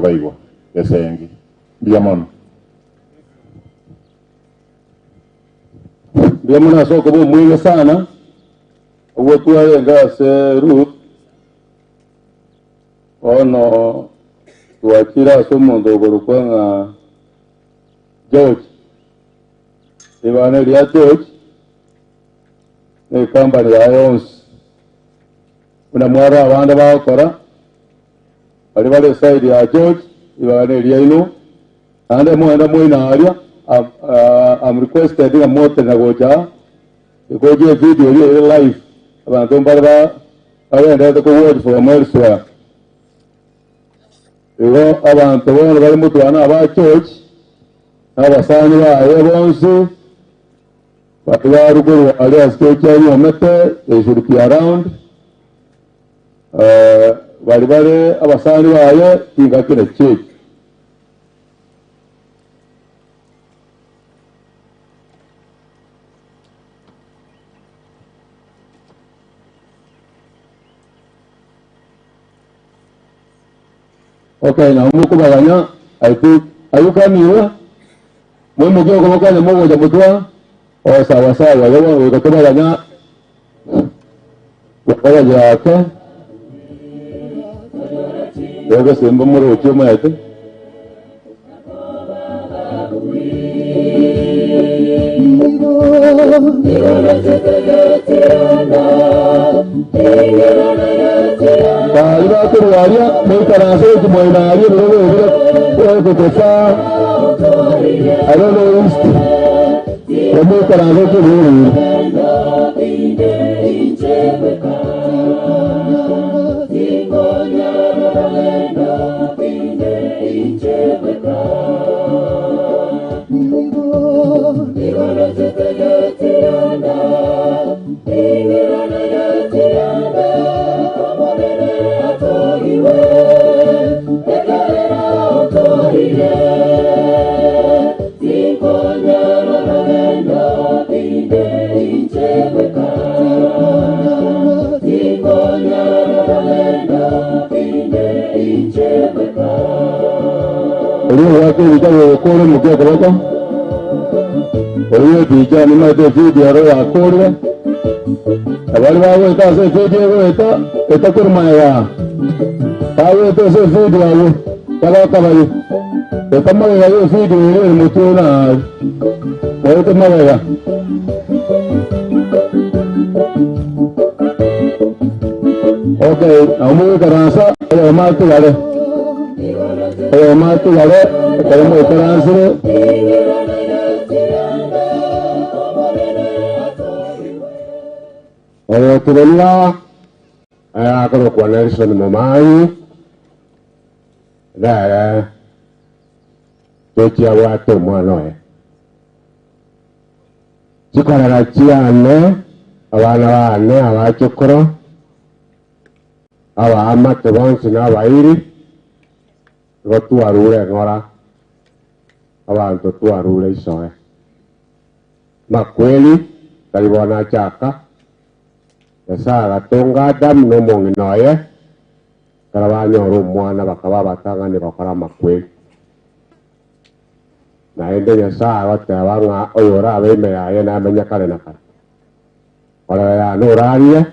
Baigwa esengi. Mbuya mono. Mbuya mono ase okoba omwenge sana, obwo twarenge ase Ruth, bono twachire ase omonto okorokwa ng'a George. Ribana ria George na ecompany yaye yonsi, buna mwarora abande bagokora, Baria bare eside ya George ribaga neriaino, naende mogende moino aria, am requested ng'a motenena gocha aa, ekochia evideo eria ere live, abanto mbare ba bagendererete ko watch from elsewhere. Igo abanto bono bare motwana aba George, na abasani baye bonsi, baria barwa korwa aria ase George anyuomete, they should be around. Baria bare abasani baye chingaki na chieki. Okay, nabo mokobaganya, I think, are you coming here? Moimokie okoboko onye mogocha motwa, oh sawa sawa, igo bono goika tobaganya, Okoragira ake, egesemba moroche omanyete. Baria bakorwa aria moikaranse gochia moino aria ebirogo ebire goetete aria east, moikaranse gochia ebirogo ebiria. Oria ogoaka ebicha bw'ogokora omokia okoboko, oria ebicha nimaete efield ero yakorire, na baria bagoeta ase efield egoeta etakorwa magega, bagoeta ase efield abwo bagoaka baria, eta magega y'efield eria ere motwe na aaria, moete magega. Okay, nabo mogoikaransa oyomo atigare, oyomo atigare ekero moikaransire. Oyotigenwa akorokwa Nelson Momanyi, nere tochia abwate omwana oye. Chikorera chiane, abana baane, abachokoro, abaamate bonsi na abairi, igo twarure eng'ora, abanto twarure isoe. Makweri tari bono achaka, Nyasae agatonga Adamu na omong'ina oye, ekero banyora omwana bakaba abatang'ani gokora amakweri. Naende Nyasae agoteba ng'a oyorabe ime yaye namenye kare na kare. Korera yane orarire,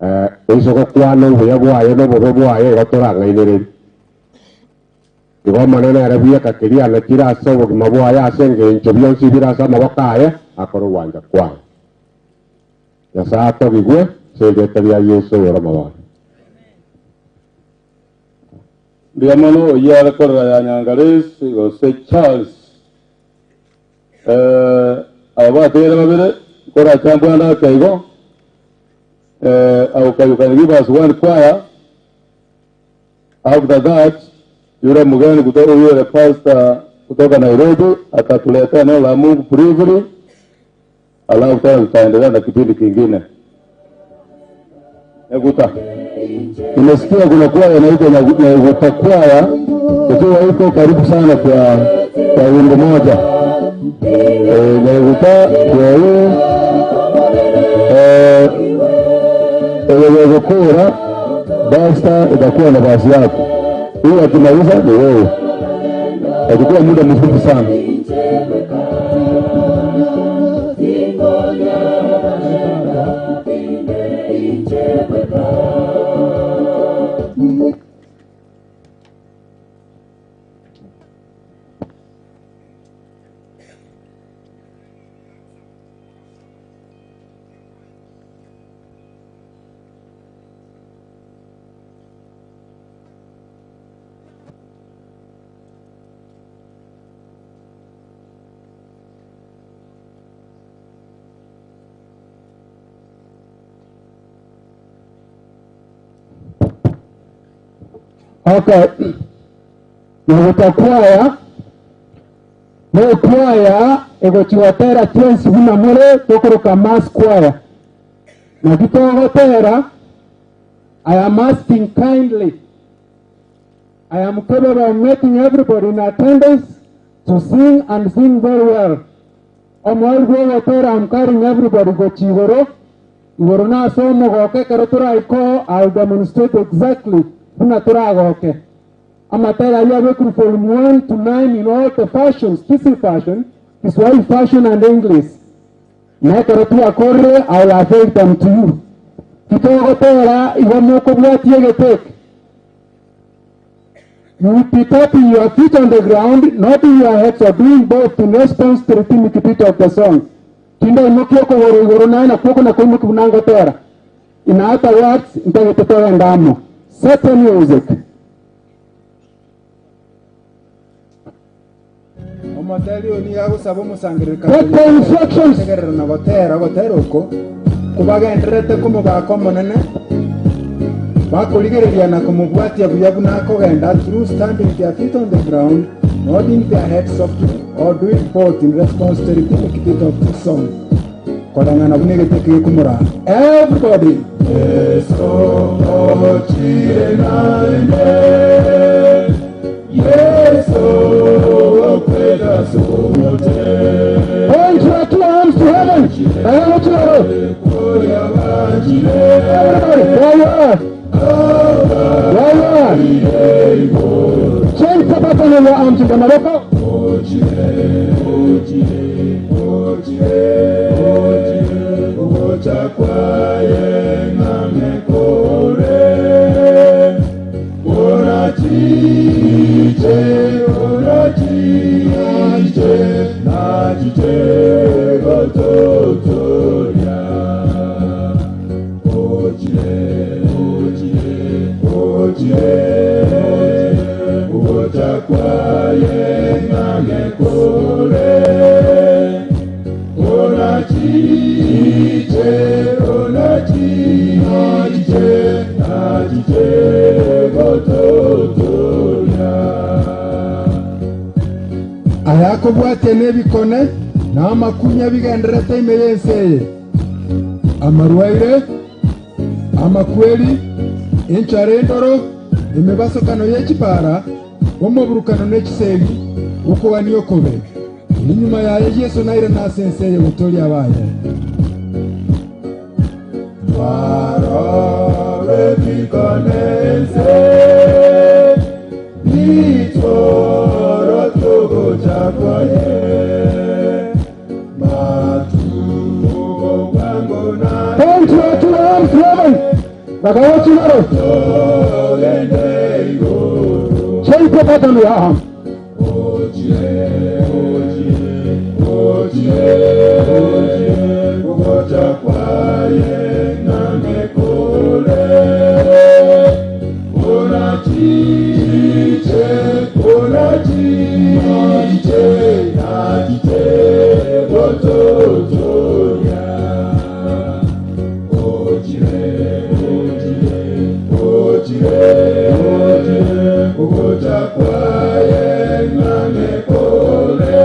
eh, oise gokwana obuya bwaye na obobe bwaye igo torang'ainererie. Igo Omonene ere bweka keria anachire ase obogima bwaye ase engencho bionsi bire ase amaboko aye akore ogwancha kwaye. Nyasae atogigwe ase erieta ria Yeso oyore omobori. Mbuya mono oyio are korera ya Nyangaresi gose Charles. Eh, aba batigere babere nkoracha mbwande ake igo. Eh, okay, you can give us one choir. After that, yule mgeni kutoka yule pastor kutoka Nairobi atatuletea neno la Mungu briefly, alafu tena tutaendelea na kipindi kingine. Nyaguta. Nimesikia kuna kwaya inaitwa Nyaguta kwaya ikiwa iko karibu sana kwa kwa wimbo moja. Eh, Nyaguta kwa hiyo eh egokora basta itakuwa na basi yako. Huyu akimaliza ni wewe. Nachukua muda mfupi sana. Okay. Nyaguta kwaya ne kwaya egochiwatera twensi buna more tokoroka mass choir. Na gitogotera I am asking kindly I am capable of making everybody in attendance to sing and sing very well. Omweri bwogotera I'm carrying everybody gochigoro igoro nase omogoke ekero toraiko I'll demonstrate exactly buna toragoke. Amatera ayio abekirwe from 1 to 9 in all the fashions, Kisii fashion, Kiswahili fashion and English. Na ekero twakorire I will avail them to you. Titogotera igo mokobwatia egeteke. You will be tapping your feet on the ground, nodding your heads or doing both in response to the rhythmic beat of the song. Tindaimokia okogoro igoro naye nakwo oko nakoimokia buna ngotera. In other words, ntagete togende amo. Set the music. Omoteri oyo nigo agosaba omosangererekano Take the instructions. gotegerera na gotera ogotera oko kobagendererete komobaka Omonene, bakorigereria na komobwatia buya buna akogenda through standing their feet on the ground, nodding their heads softly, or doing both in response to the rhythmic beat of the song. Koreng'ana buna egeteke gekomoraa. Everybody! Yeso ochire naende, Yeso okweta sote. Point your two arms to heaven. Everybody, there you are. There you are. Change the button on your arms in the maboko. Aya akobwatia nebikone na amakunya bigenderete ime y'ense eye amarwaire amakweri enchara endoro emebasokano y'echipara omoburukano n'echisegi okogania okobe inyuma yaye Yesu naire nase ense eye gotoria abaye Twarore bikonense bitoro tugocha kwaye matugo kwangu na Point your two arms to heaven. Bakawochigoro. togende igoro Change the button on your arm. Ochie, ochie, ochie, ochie, ugocha kwaye nangekole. Onachiche, onachiche, nachiche, gototoria. Ochie, ochie, ochie, ochie, ugocha kwaye nangekole.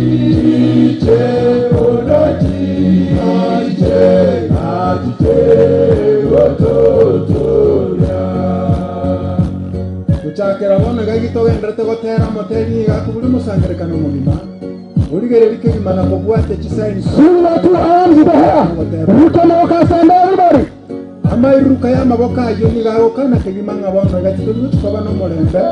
Onachiche, onachiche, nachiche, gototoria. Gochakera bono iga gitogenderete gotera omoteri nigo akobura omosangerekano omogima origereria kegima na kobwate chisaini Swing your two arms in the air. Ruto Moka, send everybody. Amairuruka y'amaboko ayio nigo agokana kegima ng'a bono iga titori gochia koba nomorembe,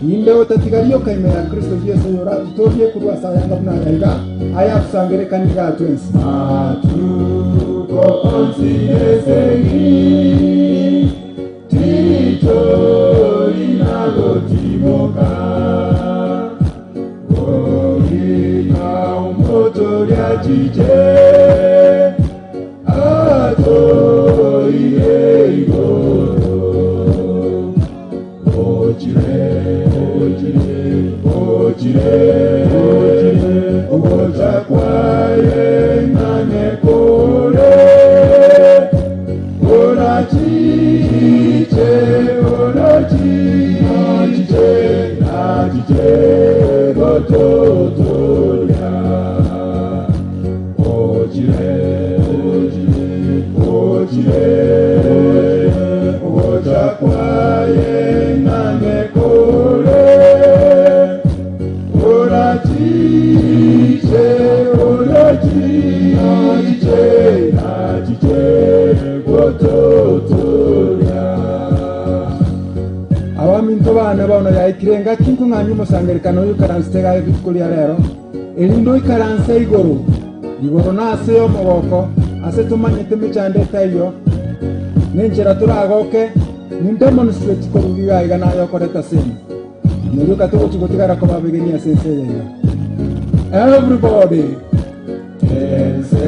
inde otatiga rioka ime ya Kristo Yeso oyoratotoorie korwa ase ayanga buna aya iga, ayatosangererekanie igaa twensi. Matuko onsi esegi, titori na gotimoka, goika omotoria achiche. Atoire igoro, ochire, ochire, ochire, ochire, ogocha kwaye ng'ang'e kore. Orachiche, orachiche, achiche gototoria. Ochire, ochire, ochire, ogocha kwaye ng'ang'e kore. Orachiche, orachiche, achiche gototoria. Abaminto bane bono yaikire engaki nkong'anya omosangererekano oyo oikaransete iga rituko ria rero, erinde oikaranse igoro, igoro nase omogoko, ase tomanyete emechando etaiyo, nenchera toragoke, nindemonstrate korwa iga iga naye okoreta semi. Nerioka togochi gotigara koba abegeni ase ense eye iga. Everybody! Ense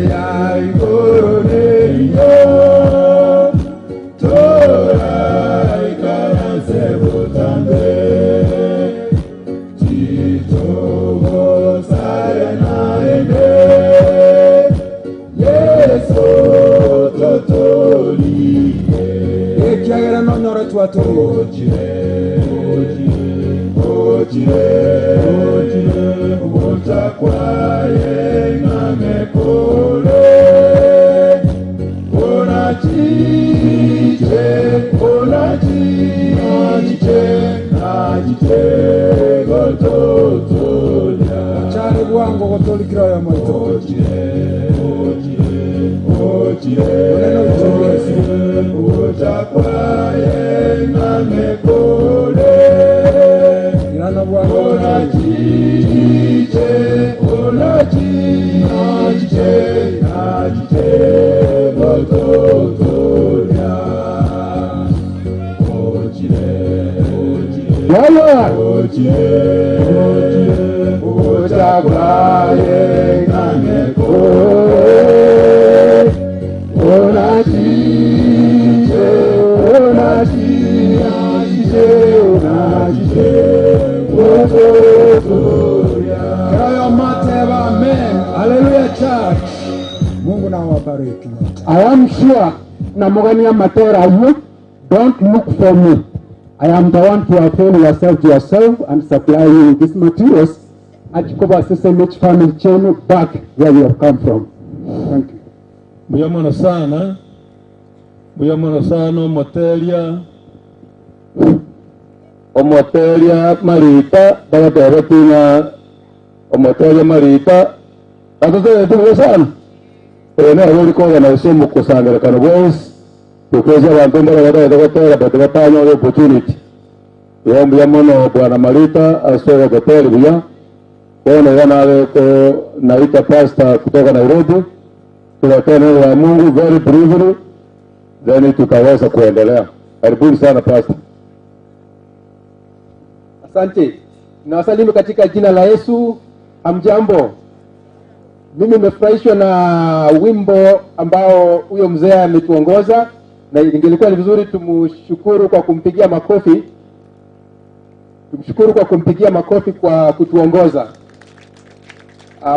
ya igoro neiyo, toraikaranse botambe, titogosare naende, Yeso totorie. Ekiagera nonyore twatorirwe. Ochire, ochire, ochire, ogocha kwaye ng'ang'e kore. Orachiche, orachiche, achiche gototoria. Chare bwango gotorikire oyo moito. Ochire, ochire, ochire, Onene oichire. ogocha kwaye ng'ang'e kore. Irana bwango gotorikire. Orachiche, orachiche, achiche gototoria. Ochire, ochire, Yaya! ochire, ochire, ogocha kwaye ng'ang'e kore. Orachiche, orachiche, orachiche gototoria. Kerayo mateba amen. Hallelujah church. Mungu na awabariki nyote. I am sure namugania matera ayo don't look for me. I am the one to avail yourself to yourself and supply you with these materials achikoba SSMH family chain back where you have come from. Thank you. Mbuya mono sana, mbuya mono sana omoteria omoteria Marita bagateba ting'a omoteria Marita atoterete buya sana oyo nere ori koorganize omokosangerekano bwensi tukesha abantu mbare batagete gotera but batanyore opportunity. Igo mbuya mono bwana Marita ase ogototeri buya. Bono iga nabe ko naita pastor kutoka Nairobi tuletee neno la Mungu very briefly, then tutaweza kuendelea. Karibuni sana pastor. Asante. Nawasalimu katika jina la Yesu. Hamjambo. Mimi nimefurahishwa na wimbo ambao huyo mzee ametuongoza, na ingelikuwa ni vizuri tumshukuru kwa kumpigia makofi, tumshukuru kwa kumpigia makofi kwa kutuongoza.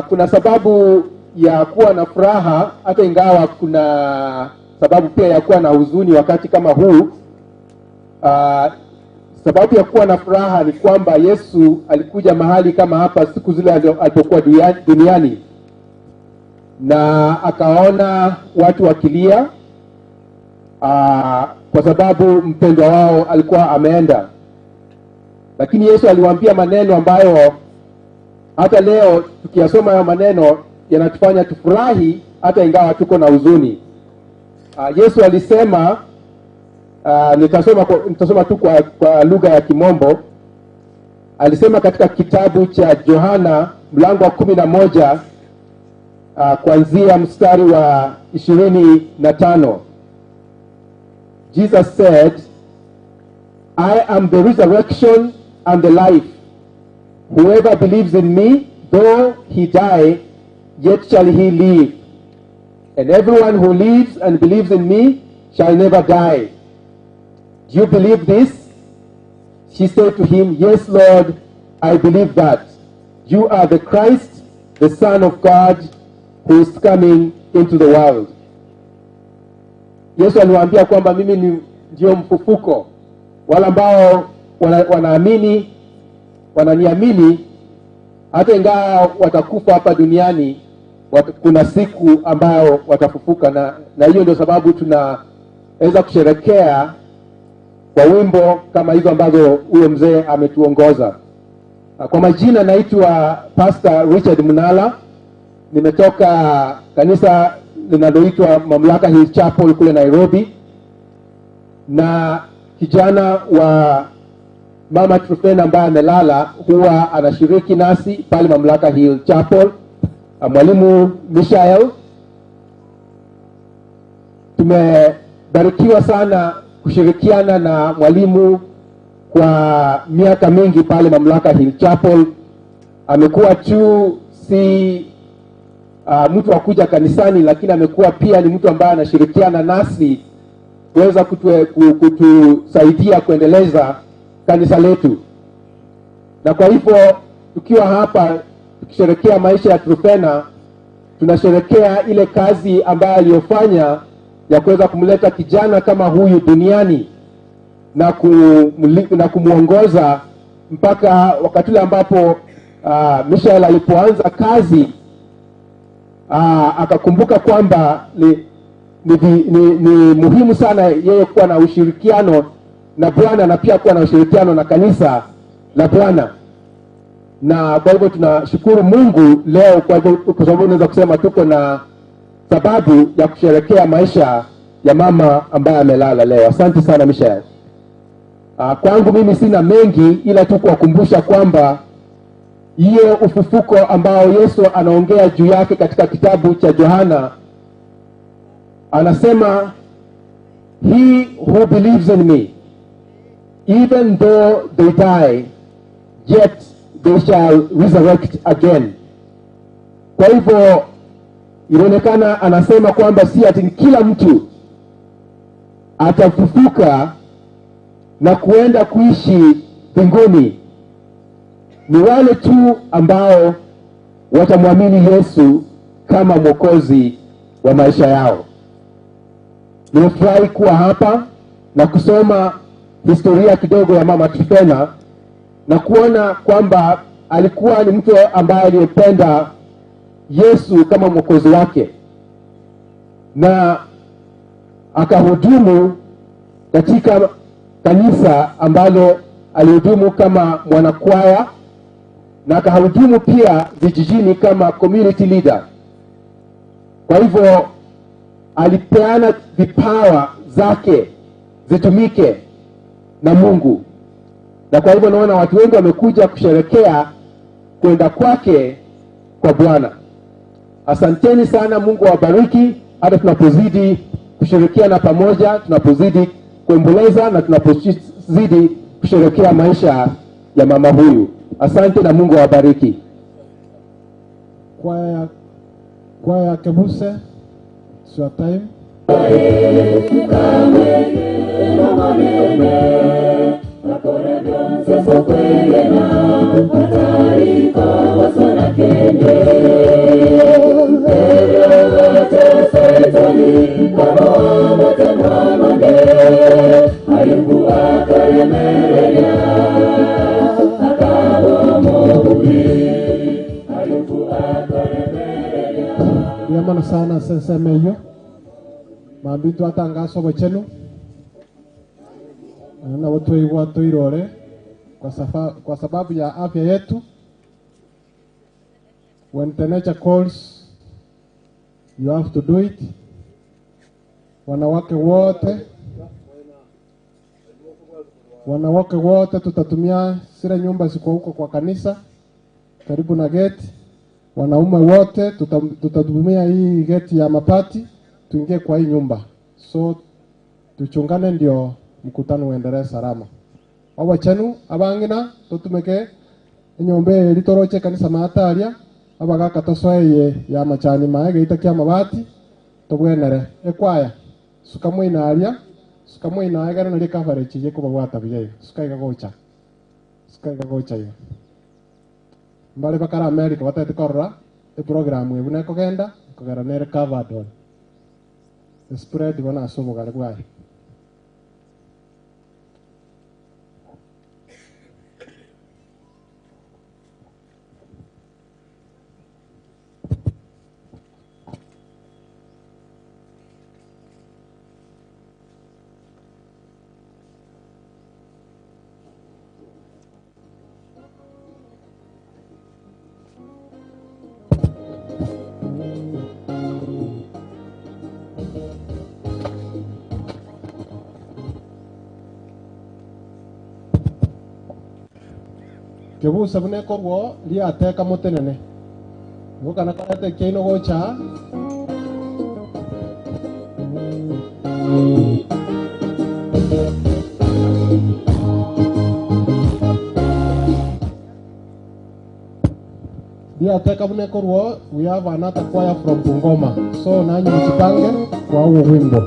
Kuna sababu ya kuwa na furaha hata ingawa kuna sababu pia ya kuwa na huzuni wakati kama huu. Sababu ya kuwa na furaha ni kwamba Yesu alikuja mahali kama hapa siku zile alipokuwa duniani na akaona watu wakilia, kwa sababu mpendwa wao alikuwa ameenda. Lakini Yesu aliwaambia maneno ambayo hata leo tukiyasoma hayo maneno yanatufanya tufurahi hata ingawa tuko na huzuni. Yesu alisema nitasoma, nitasoma tu kwa lugha ya Kimombo. Alisema katika kitabu cha Yohana mlango wa 11 kuanzia mstari wa 25. Jesus said, I am the resurrection and the life. Whoever believes in me, though he die, yet shall he live. And everyone who lives and believes in me shall never die. Do you believe this? She said to him, Yes, Lord, I believe that. You are the Christ, the Son of God, who is coming into the world. Yesu aliwaambia kwamba mimi ni ndio mfufuko. Wale ambao wanaamini, wananiamini, hata ingawa watakufa hapa duniani, kuna siku ambayo watafufuka, na hiyo ndio sababu tunaweza kusherekea kwa wimbo kama hizo ambazo huyo mzee ametuongoza. Kwa majina naitwa Pastor Richard Munala, nimetoka kanisa linaloitwa Mamlaka Hill Chapel kule Nairobi, na kijana wa Mama Truphena ambaye amelala huwa anashiriki nasi pale Mamlaka Hill Chapel, Mwalimu Michael. Tumebarikiwa sana kushirikiana na mwalimu kwa miaka mingi pale Mamlaka Hill Chapel. Amekuwa tu si mtu wa kuja kanisani, lakini amekuwa pia ni mtu ambaye anashirikiana nasi kuweza kutusaidia kuendeleza kanisa letu. Na kwa hivyo tukiwa hapa tukisherehekea maisha ya Truphena, tunasherehekea ile kazi ambayo aliyofanya ya kuweza kumleta kijana kama huyu duniani na kumuongoza mpaka wakati ule ambapo Michael alipoanza kazi, akakumbuka kwamba ni muhimu sana yeye kuwa na ushirikiano na Bwana na pia kuwa na ushirikiano na kanisa la Bwana. Na kwa hivyo tunashukuru Mungu leo kwa hivyo, kwa sababu unaweza kusema tuko na sababu ya kusherehekea maisha ya mama ambaye amelala leo. Asante sana Michael. Kwangu mimi sina mengi ila tu kuwakumbusha kwamba hiyo ufufuko ambao Yesu anaongea juu yake katika kitabu cha Yohana, anasema he who believes in me, even though they die, yet they shall resurrect again. Kwa hivyo inaonekana anasema kwamba si ati kila mtu atafufuka na kuenda kuishi mbinguni. Ni wale tu ambao watamwamini Yesu kama Mwokozi wa maisha yao. Nimefurahi kuwa hapa na kusoma historia kidogo ya Mama Truphena na kuona kwamba alikuwa ni mtu ambaye aliyependa Yesu kama Mwokozi wake na akahudumu katika kanisa ambalo alihudumu kama mwanakwaya na akahudumu pia vijijini kama community leader. Kwa hivyo alipeana vipawa zake zitumike na Mungu, na kwa hivyo naona watu wengi wamekuja kusherekea kwenda kwake kwa Bwana. Asanteni sana, Mungu awabariki hata tunapozidi kushirikiana pamoja, tunapozidi kuomboleza na tunapozidi kusherekea maisha ya mama huyu. Asante na Mungu awabariki. Kwaya Kebuse, it's your time. Ndiamano sana sensemeyo mambi twatangasa obochenu nabo twaigwa toirore kwa sababu ya afya yetu. When the nature calls, you have to do it. Wanawake wote, wanawake wote tutatumia zile nyumba ziko huko kwa kanisa karibu na geti. Wanaume wote tutatumia hii geti ya mapati tuingie kwa hii nyumba, so tuchungane ndio mkutano uendelee salama. Abachenu abang'ina tutumike enyomba eri toroche kanisa mataria abagaka tosoeye ya machani mae geita kia mabati tobwenere ekwaya suka moinaria suka moinaegere naria coverage eye kobabwata buya iga suka iga gocha suka iga gocha iga mbare bakara America batete korora eprogram ebu nekogenda ekogera nere covered on spread bono ase obogare bwaye. Kebusa buna ekorwo riateka motenene gokana karete kiaino gocha riateka buna ekorwo. We have another choir from Bungoma, so nanyi mjipange kwa huo wimbo.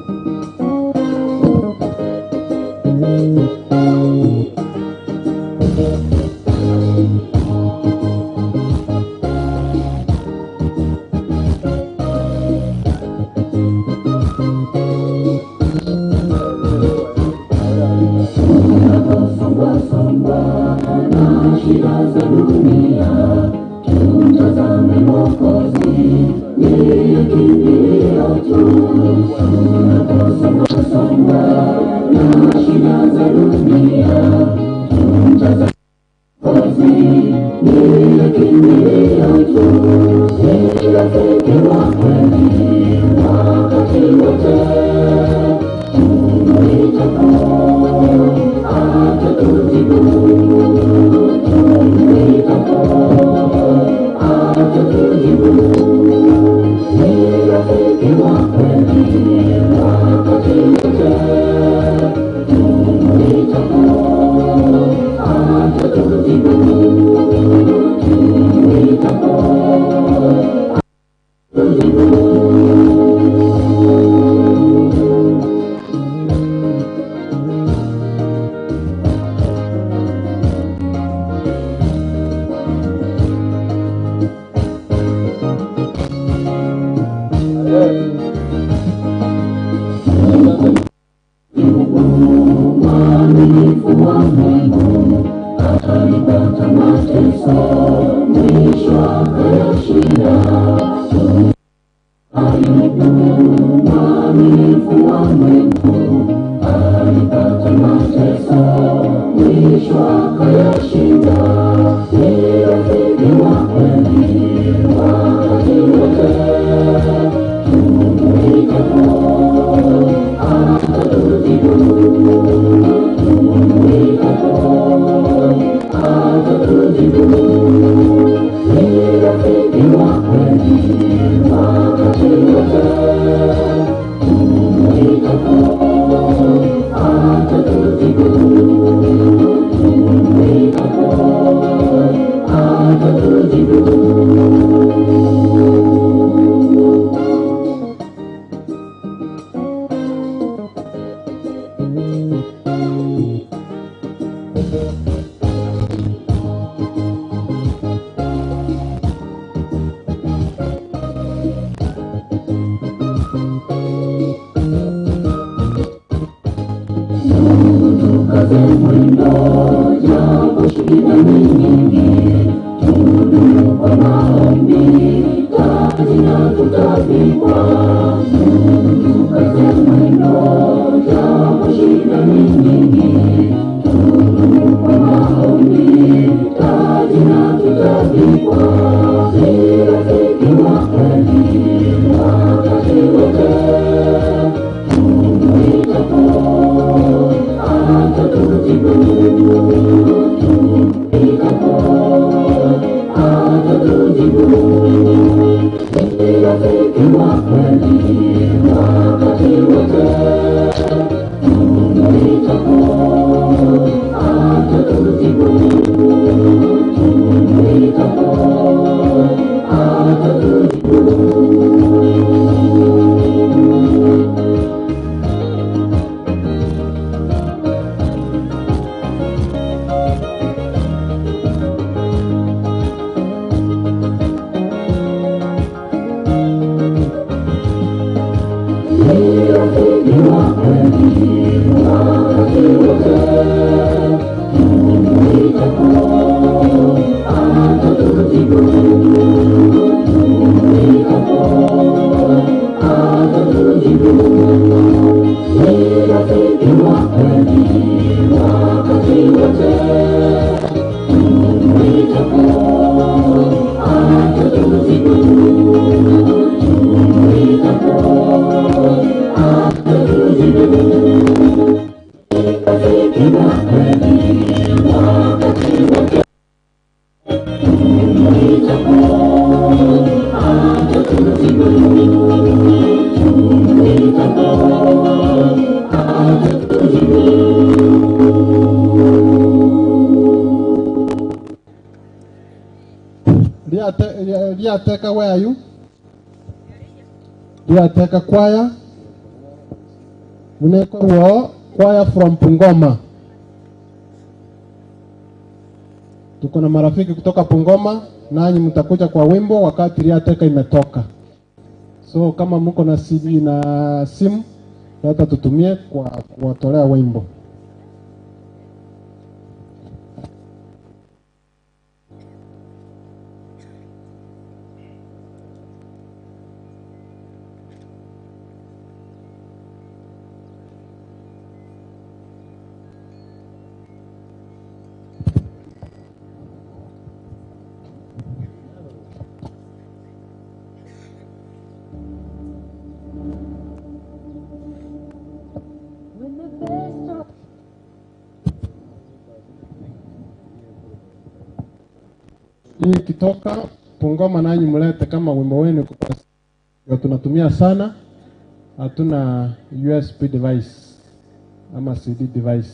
Riateka where are you? Riateka choir. Munekorwo choir from Bungoma. Tuko na marafiki kutoka Bungoma, nanyi mtakuja kwa wimbo wakati Riateka imetoka. So kama mko na CD na simu, hata tutumie kwa kuwatolea wimbo. Hii ikitoka Bungoma nanyi mlete kama wimbo wenu kwa ndio tunatumia sana. Hatuna USB device ama CD device.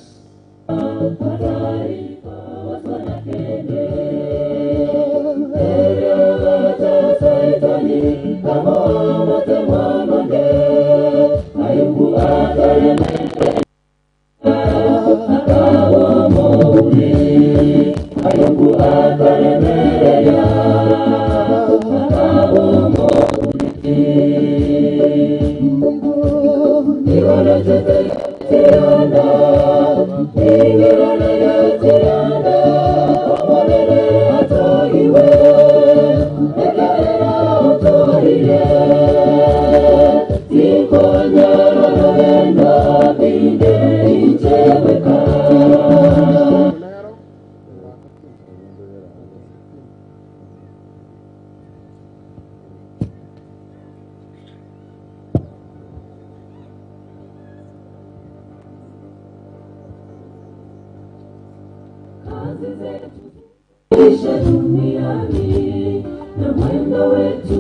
Duniani na mwendo wetu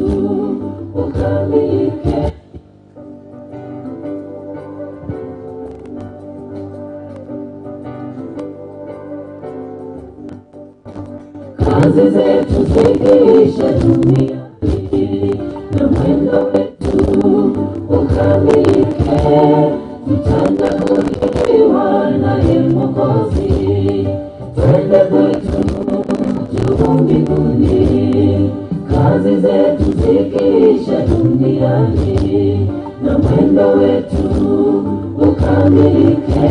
ukamilike. Kazi zetu zikiisha duniani na mwendo wetu ukamilike, tutatanguliwa naye Mwokozi, twende kwetu juu mbinguni. Kazi zetu zikiisha duniani na mwendo wetu ukamilike,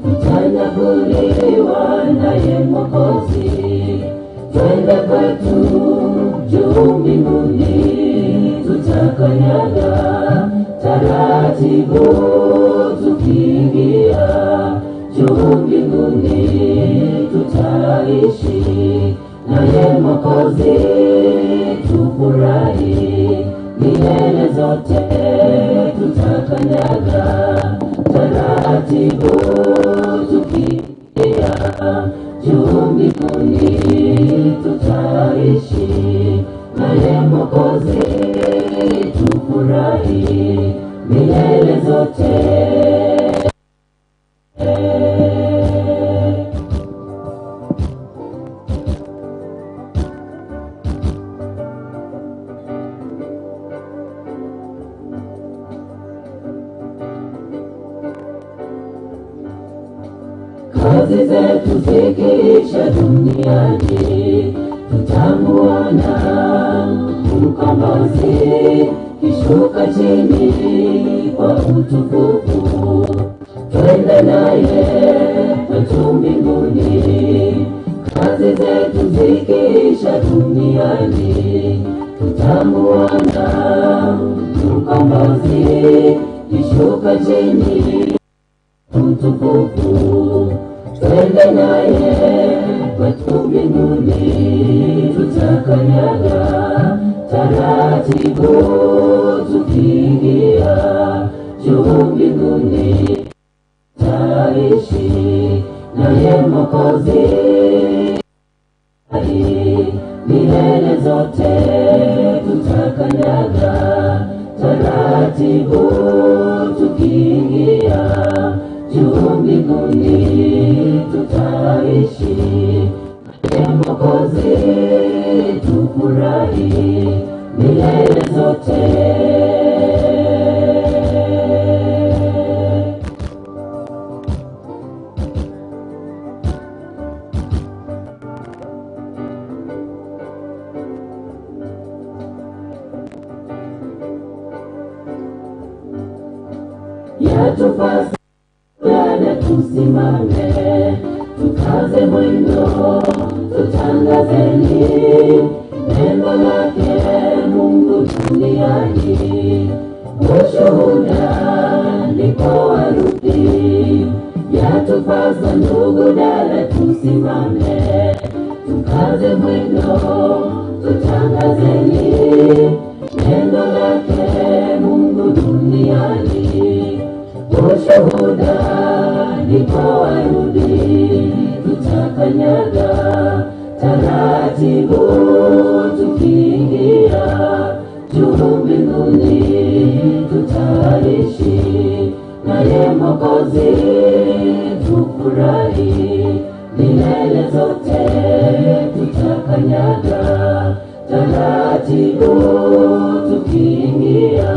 tutanyakuliwa naye Mwokozi, twende kwetu juu mbinguni. Tutakanyaga taratibu tukiingia juu mbinguni, tutaishi naye Mwokozi, tufurahi milele zote. Tutakanyaga taratibu tukiingia Juu mbinguni tutaishi naye Mwokozi, tufurahi milele zote. Kazi zetu zikiisha duniani, tutamuona mkombozi kishuka chini kwa utukufu. Twende naye kwetu mbinguni. Kazi zetu zikiisha duniani, tutamuona mkombozi kishuka chini utukufu, twende naye kwetu mbinguni, tutakanyaga taratibu tukiingia juu mbinguni, taishi naye Mwokozi milele zote, tutakanyaga taratibu tukiingia juu mbinguni, tutaishi naye Mwokozi, tufurahi milele zote. Yatupasa dada tusimame, tukaze mwendo, tutangazeni neno lake Mungu duniani. Ushuhuda ndipo warudi. Yatupasa ndugu dada tusimame, tukaze mwendo, tutangazeni neno lake Mungu duniani. Ushuhuda ndipo warudi, tutakanyaga taratibu tukiingia juu mbinguni, tutaishi naye Mwokozi, tufurahi milele zote, tutakanyaga taratibu tukiingia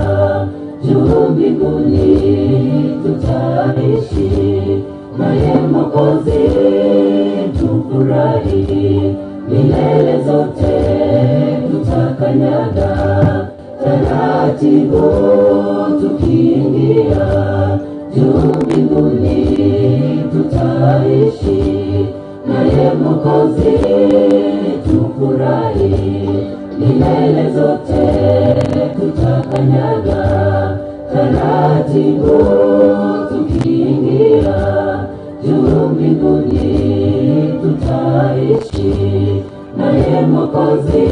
juu mbinguni, tutaishi naye Mwokozi, tufurahi milele zote, tutakanyaga taratibu tukiingia juu mbinguni, tutaishi naye Mwokozi, tufurahi milele zote, tutakanyaga taratibu tukiingia juu mbinguni, tutaishi naye Mwokozi,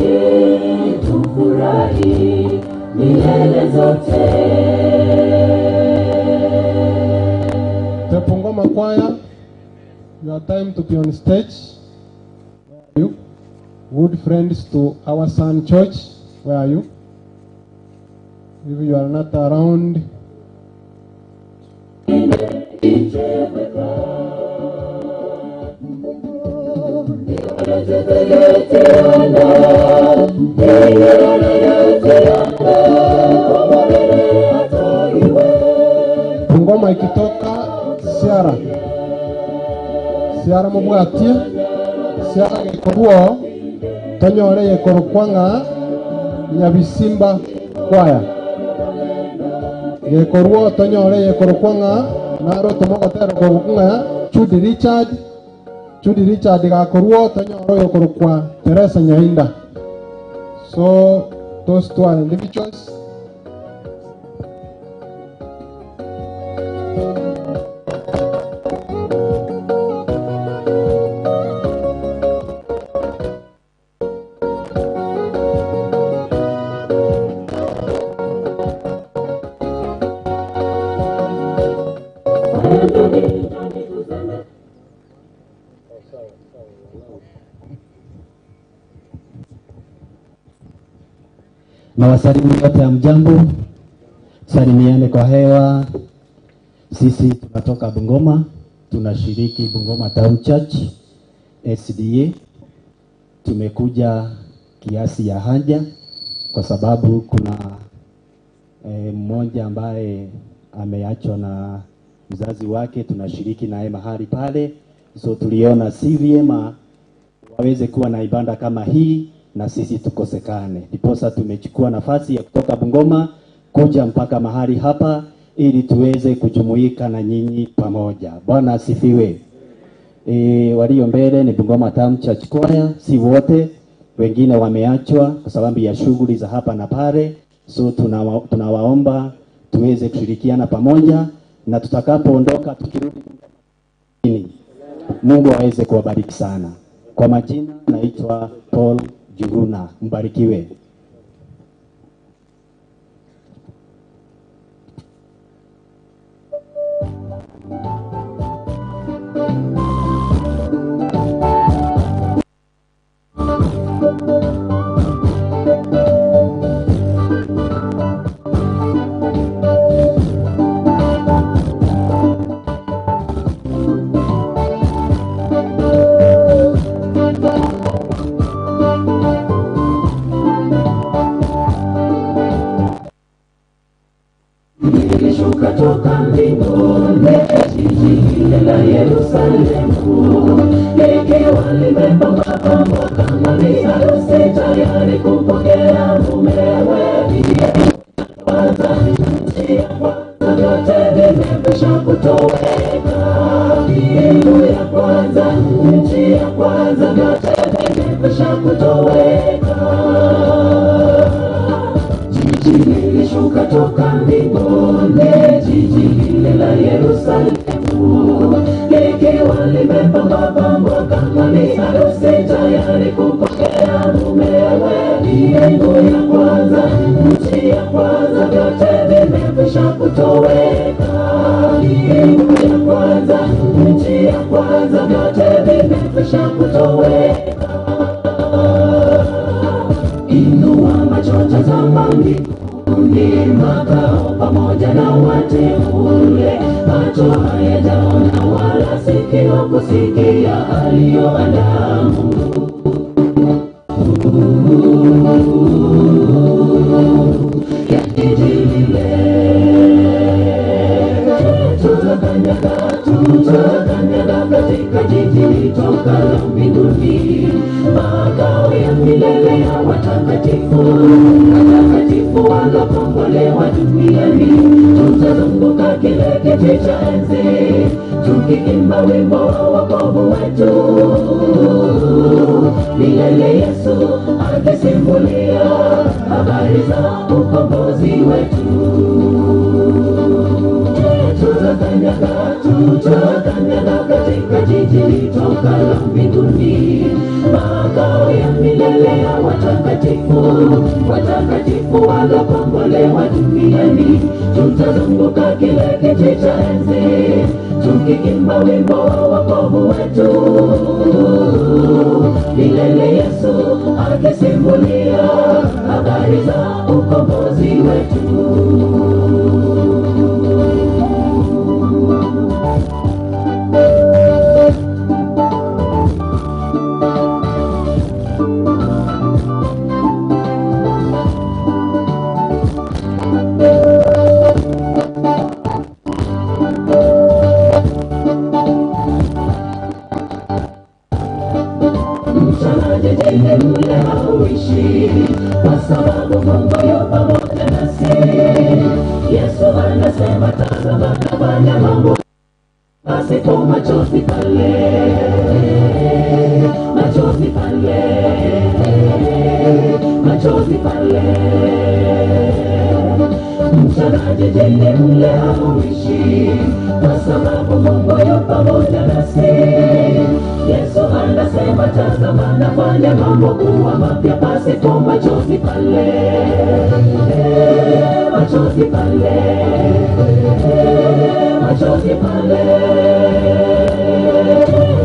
tufurahi milele zote. The Pongoma Choir, your time to be on stage. Where are you? Good friends to our son church, where are you? If you are not around, Bungoma ikitoka Siara, Siara mubwatie Siara gekorwo tonyore gekorokwa ng'a Nyabisimba kwaya gekorwo tonyore gekorokwa ng'a naro tumogotero korokwa ng'a Judy Richard Judy Richard gakorwo tonyore gekorokwa Teresa Nyainda. So those two are individuals. Na wasalimu yote hamjambo, salimiane kwa hewa. Sisi tunatoka Bungoma, tunashiriki Bungoma Town Church SDA. Tumekuja kiasi ya haja kwa sababu kuna mmoja ambaye ameachwa na mzazi wake, tunashiriki naye mahali pale, so tuliona si vyema waweze kuwa na ibada kama hii na sisi tukosekane. Ndiposa tumechukua nafasi ya kutoka Bungoma kuja mpaka mahali hapa ili tuweze kujumuika na nyinyi pamoja. Bwana asifiwe. Walio mbele ni Bungoma Town Church Choir, si wote, wengine wameachwa kwa sababu ya shughuli za hapa na pale, so tunawaomba tuweze kushirikiana pamoja na tutakapoondoka tukirudi Mungu aweze kuwabariki sana. Kwa majina naitwa Paul Juguna, mbarikiwe. Nilishuka toka mbinguni, jiji lile la Yerusalemu, likiwa limepambwa kama bi harusi tayari kumpokea mumewe. Kwanza nchi ya kwanza, vyote vimekwisha kutoweka. Mbingu ya kwanza, nchi ya kwanza, vyote vimekwisha kutoweka. Jiji lilishuka toka mbinguni, jiji lile la Yerusalemu, likiwa limepambwa kama bi harusi tayari kumpokea mumewe. Mbingu ya kwanza, nchi ya kwanza, vyote vimekwisha kutoweka. Mbingu ya kwanza, nchi ya kwanza, vyote vimekwisha kutoweka. Inua macho tazama mbinguni, makao pamoja na wateule. Macho hayajaona wala sikio kusikia aliyoandaa Mungu. Ya jiji lile. Tutakanyaga, tutakanyaga katika jiji litokalo mbinguni, makao ya milele ya watakatifu, watakatifu waliokombolewa duniani. Tutazunguka kile kiti cha enzi, tukiimba wimbo wa wokovu wetu. Milele Yesu akisimulia habari za ukombozi wetu. Tutakanyaga, tutakanyaga katika jiji litokalo mbinguni, makao ya milele ya watakatifu, watakatifu waliokombolewa duniani. Tutazunguka kile kiti cha enzi, tukiimba wimbo wa wokovu wetu. Milele Yesu akisimulia habari za ukombozi wetu. Mchana jijini mle hauishi, kwa sababu Mungu yu pamoja nasi. Yesu anasema, tazama nafanya mambo pasipo machozi pale, machozi pale, machozi pale. Mchana jijini mle hauishi, kwa sababu Mungu yu pamoja nasi. Yesu anasema, tazama nafanya mambo kuwa mapya pasipo machozi pale, machozi pale, machozi pale.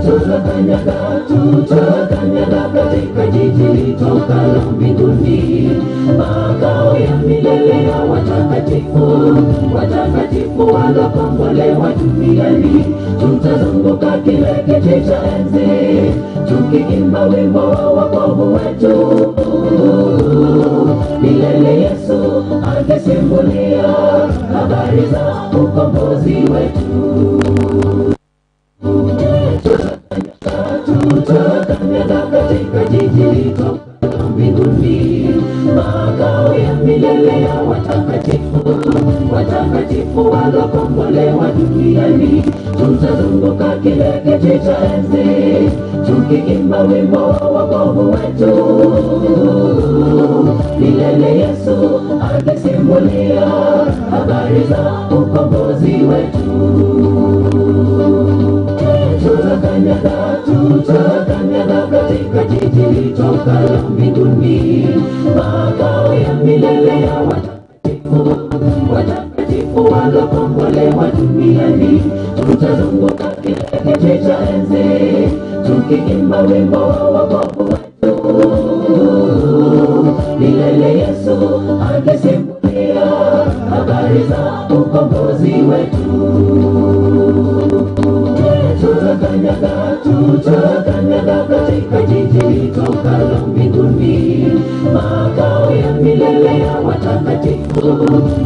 Tutakanyaga, Tutakanyaga, tutakanyaga katika jiji litokalo mbinguni, makao ya milele ya watakatifu, watakatifu waliokombolewa duniani. Tutazunguka kile kiti cha enzi, tukiimba wimbo wa wokovu wetu milele. Yesu akisimulia habari za ukombozi wetu. Tutakanyaga katika jiji litokalo mbinguni, makao ya milele ya watakatifu, watakatifu waliokombolewa duniani. Tutazunguka kile kiti cha enzi, tukiimba wimbo wa wokovu wetu milele. Yesu akisimulia habari za ukombozi wetu. Tutakanyaga, tutakanyaga katika jiji litokalo mbinguni, makao ya milele ya watakatifu, watakatifu waliokombolewa duniani. Tutazunguka kile kiti cha enzi, tukiimba wimbo wa wokovu wetu milele. Yesu akisimulia habari za ukombozi wetu. Tutakanyaga, tutakanyaga katika jiji litokalo mbinguni, makao ya milele ya watakatifu,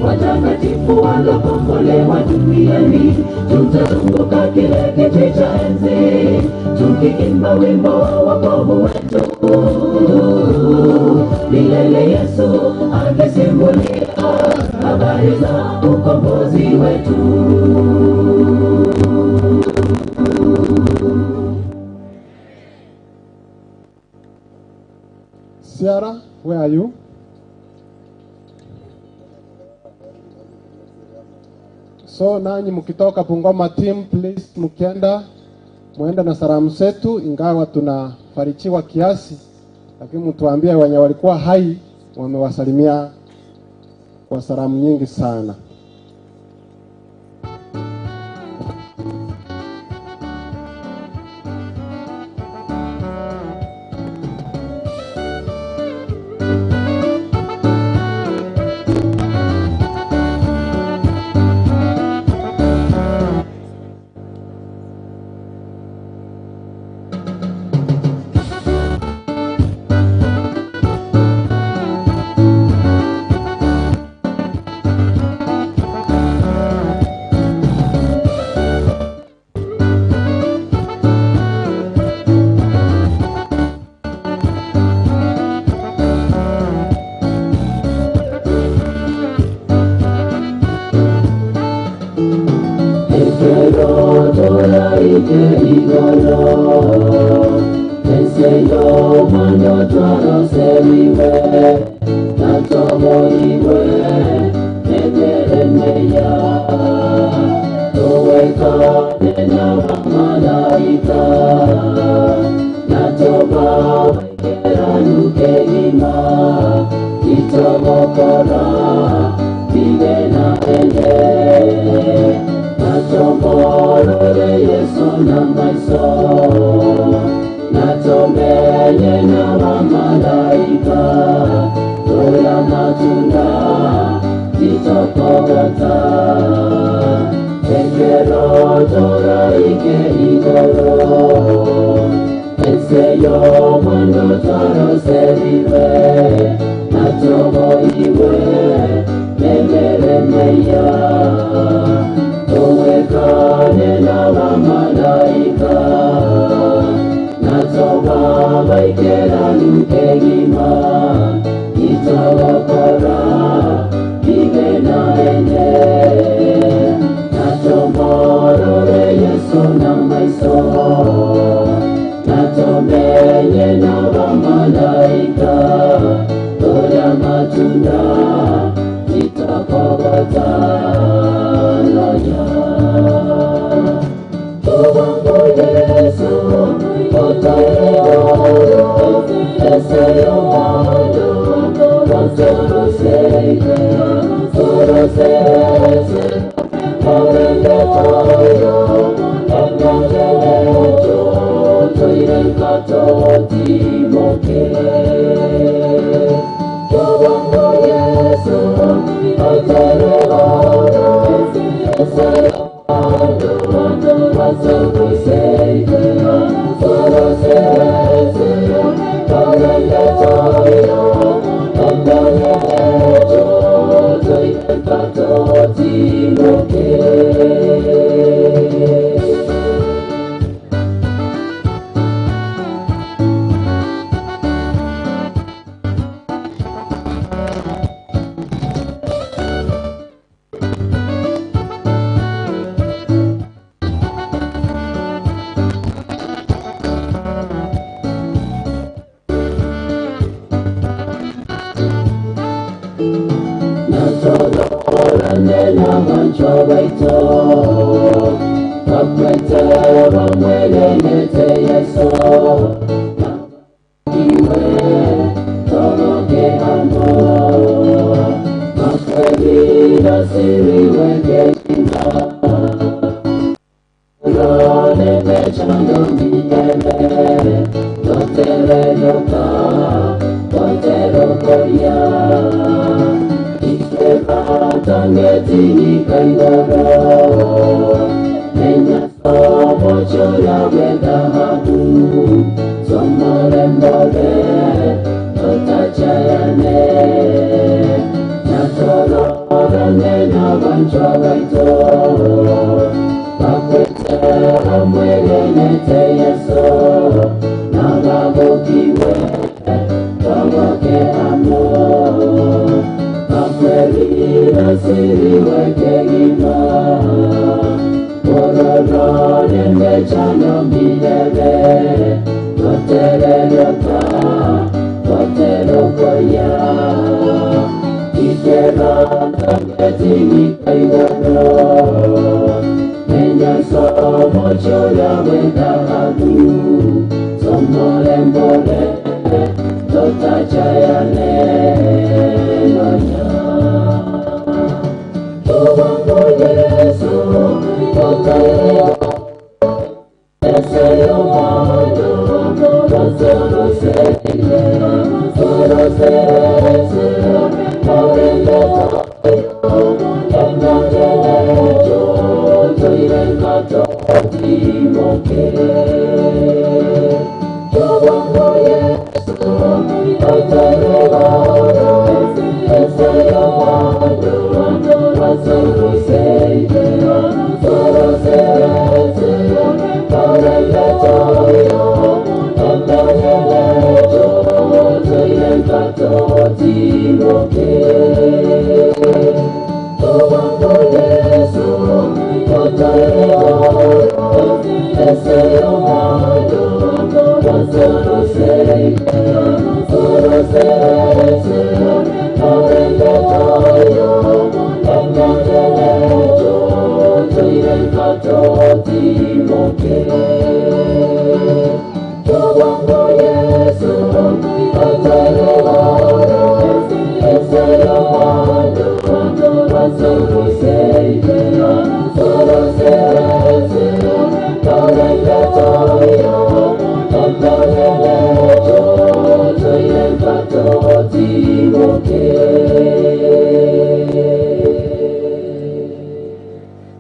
watakatifu waliokombolewa duniani. Tutazunguka kile kiti cha enzi, tukiimba wimbo wa wokovu wetu milele. Yesu akisimulia habari za ukombozi wetu. Sarah, where are you? So nanyi mkitoka Bungoma team, please mkienda muende na salamu zetu, ingawa tunafarijiwa kiasi, lakini mtuambie wenye walikuwa hai wamewasalimia kwa salamu nyingi sana.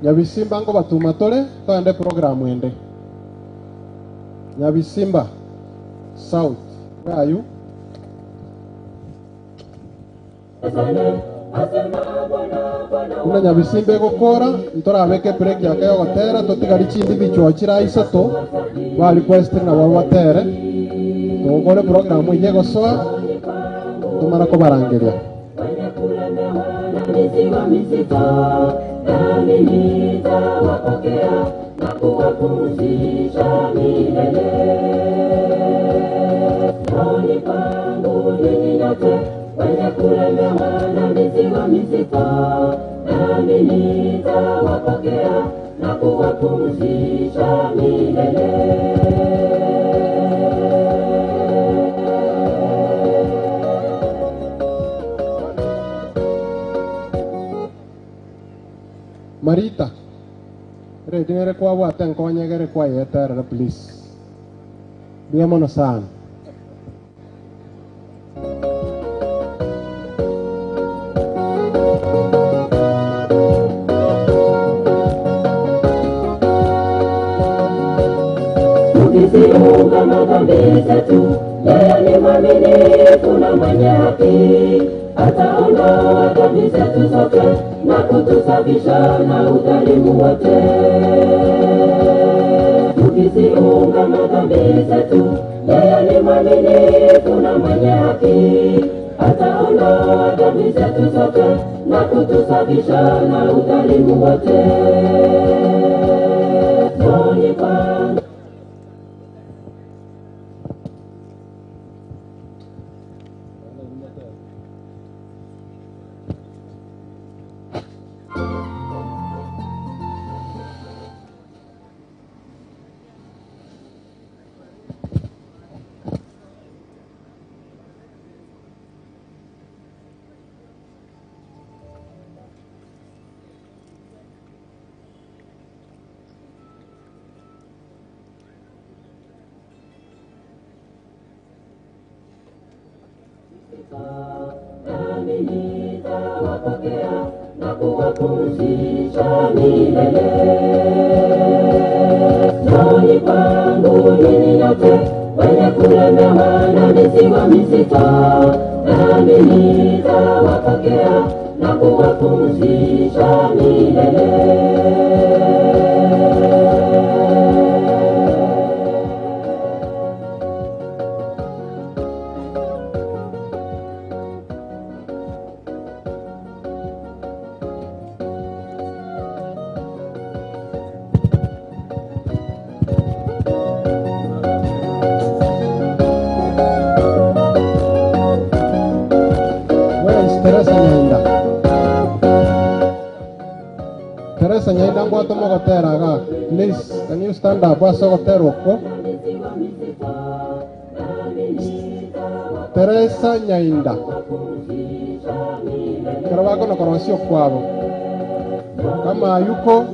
Nyabisimba ngo batuma tore toende program ende. Nyabisimba South, where are you? Buna Nyabisimba egokora ntorabeke break yake yogotera totigari chindi bichwa chira isato ba request nabo batere togokore program eye egosoa tomara kobarangeria. Mizigo mizito nami nitawapokea na kuwapumzisha milele. Njooni kwangu ninyi nyote wenye kulemewa na mizigo mizito, nami nitawapokea na kuwapumzisha milele. Marita, redinere kwa bwate nkonyegere kwa yeterere please. Mbuya mono sana. Tukiziungama dhambi zetu, yeye ni mwaminifu na mwenye haki, ataondoa dhambi zetu zote na kutusafisha na udhalimu wote. Tukiziungama dhambi zetu, yeye ni mwaminifu na mwenye haki, ataondoa dhambi zetu zote na kutusafisha na udhalimu wote. Njooni kwangu. Nami nitawapokea na kuwapumzisha milele. Njooni kwangu ninyi nyote wenye kulemewa na mizigo mizito, nami nitawapokea na kuwapumzisha milele. Where is Teresa Nyainda? Teresa Nyainda ngwate mogotera iga. Please, can you stand up ase ogotera okwo? Teresa Nyainda. Ekero bakono korosia okwabo. Kama yuko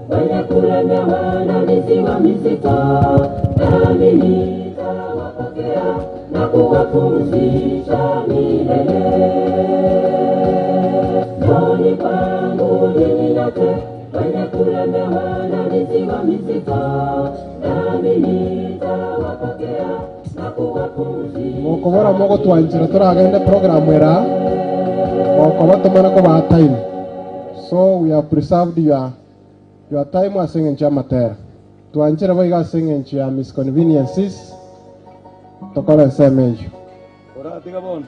Wenye kulemewa na mizigo mizito, nami nitawapokea na kuwapumzisha milele. Njooni kwangu ninyi nyote wenye kulemewa na mizigo mizito, nami nitawapokea na kuwapumzisha mokobora mogotwanchera toragende program era mokoba tomana kobaa time so we have preserved your time ase eng'encho ya amatera twanchere boiga ase eng'encho ya misconveniences tokore ensemo eywo. Oratiga bono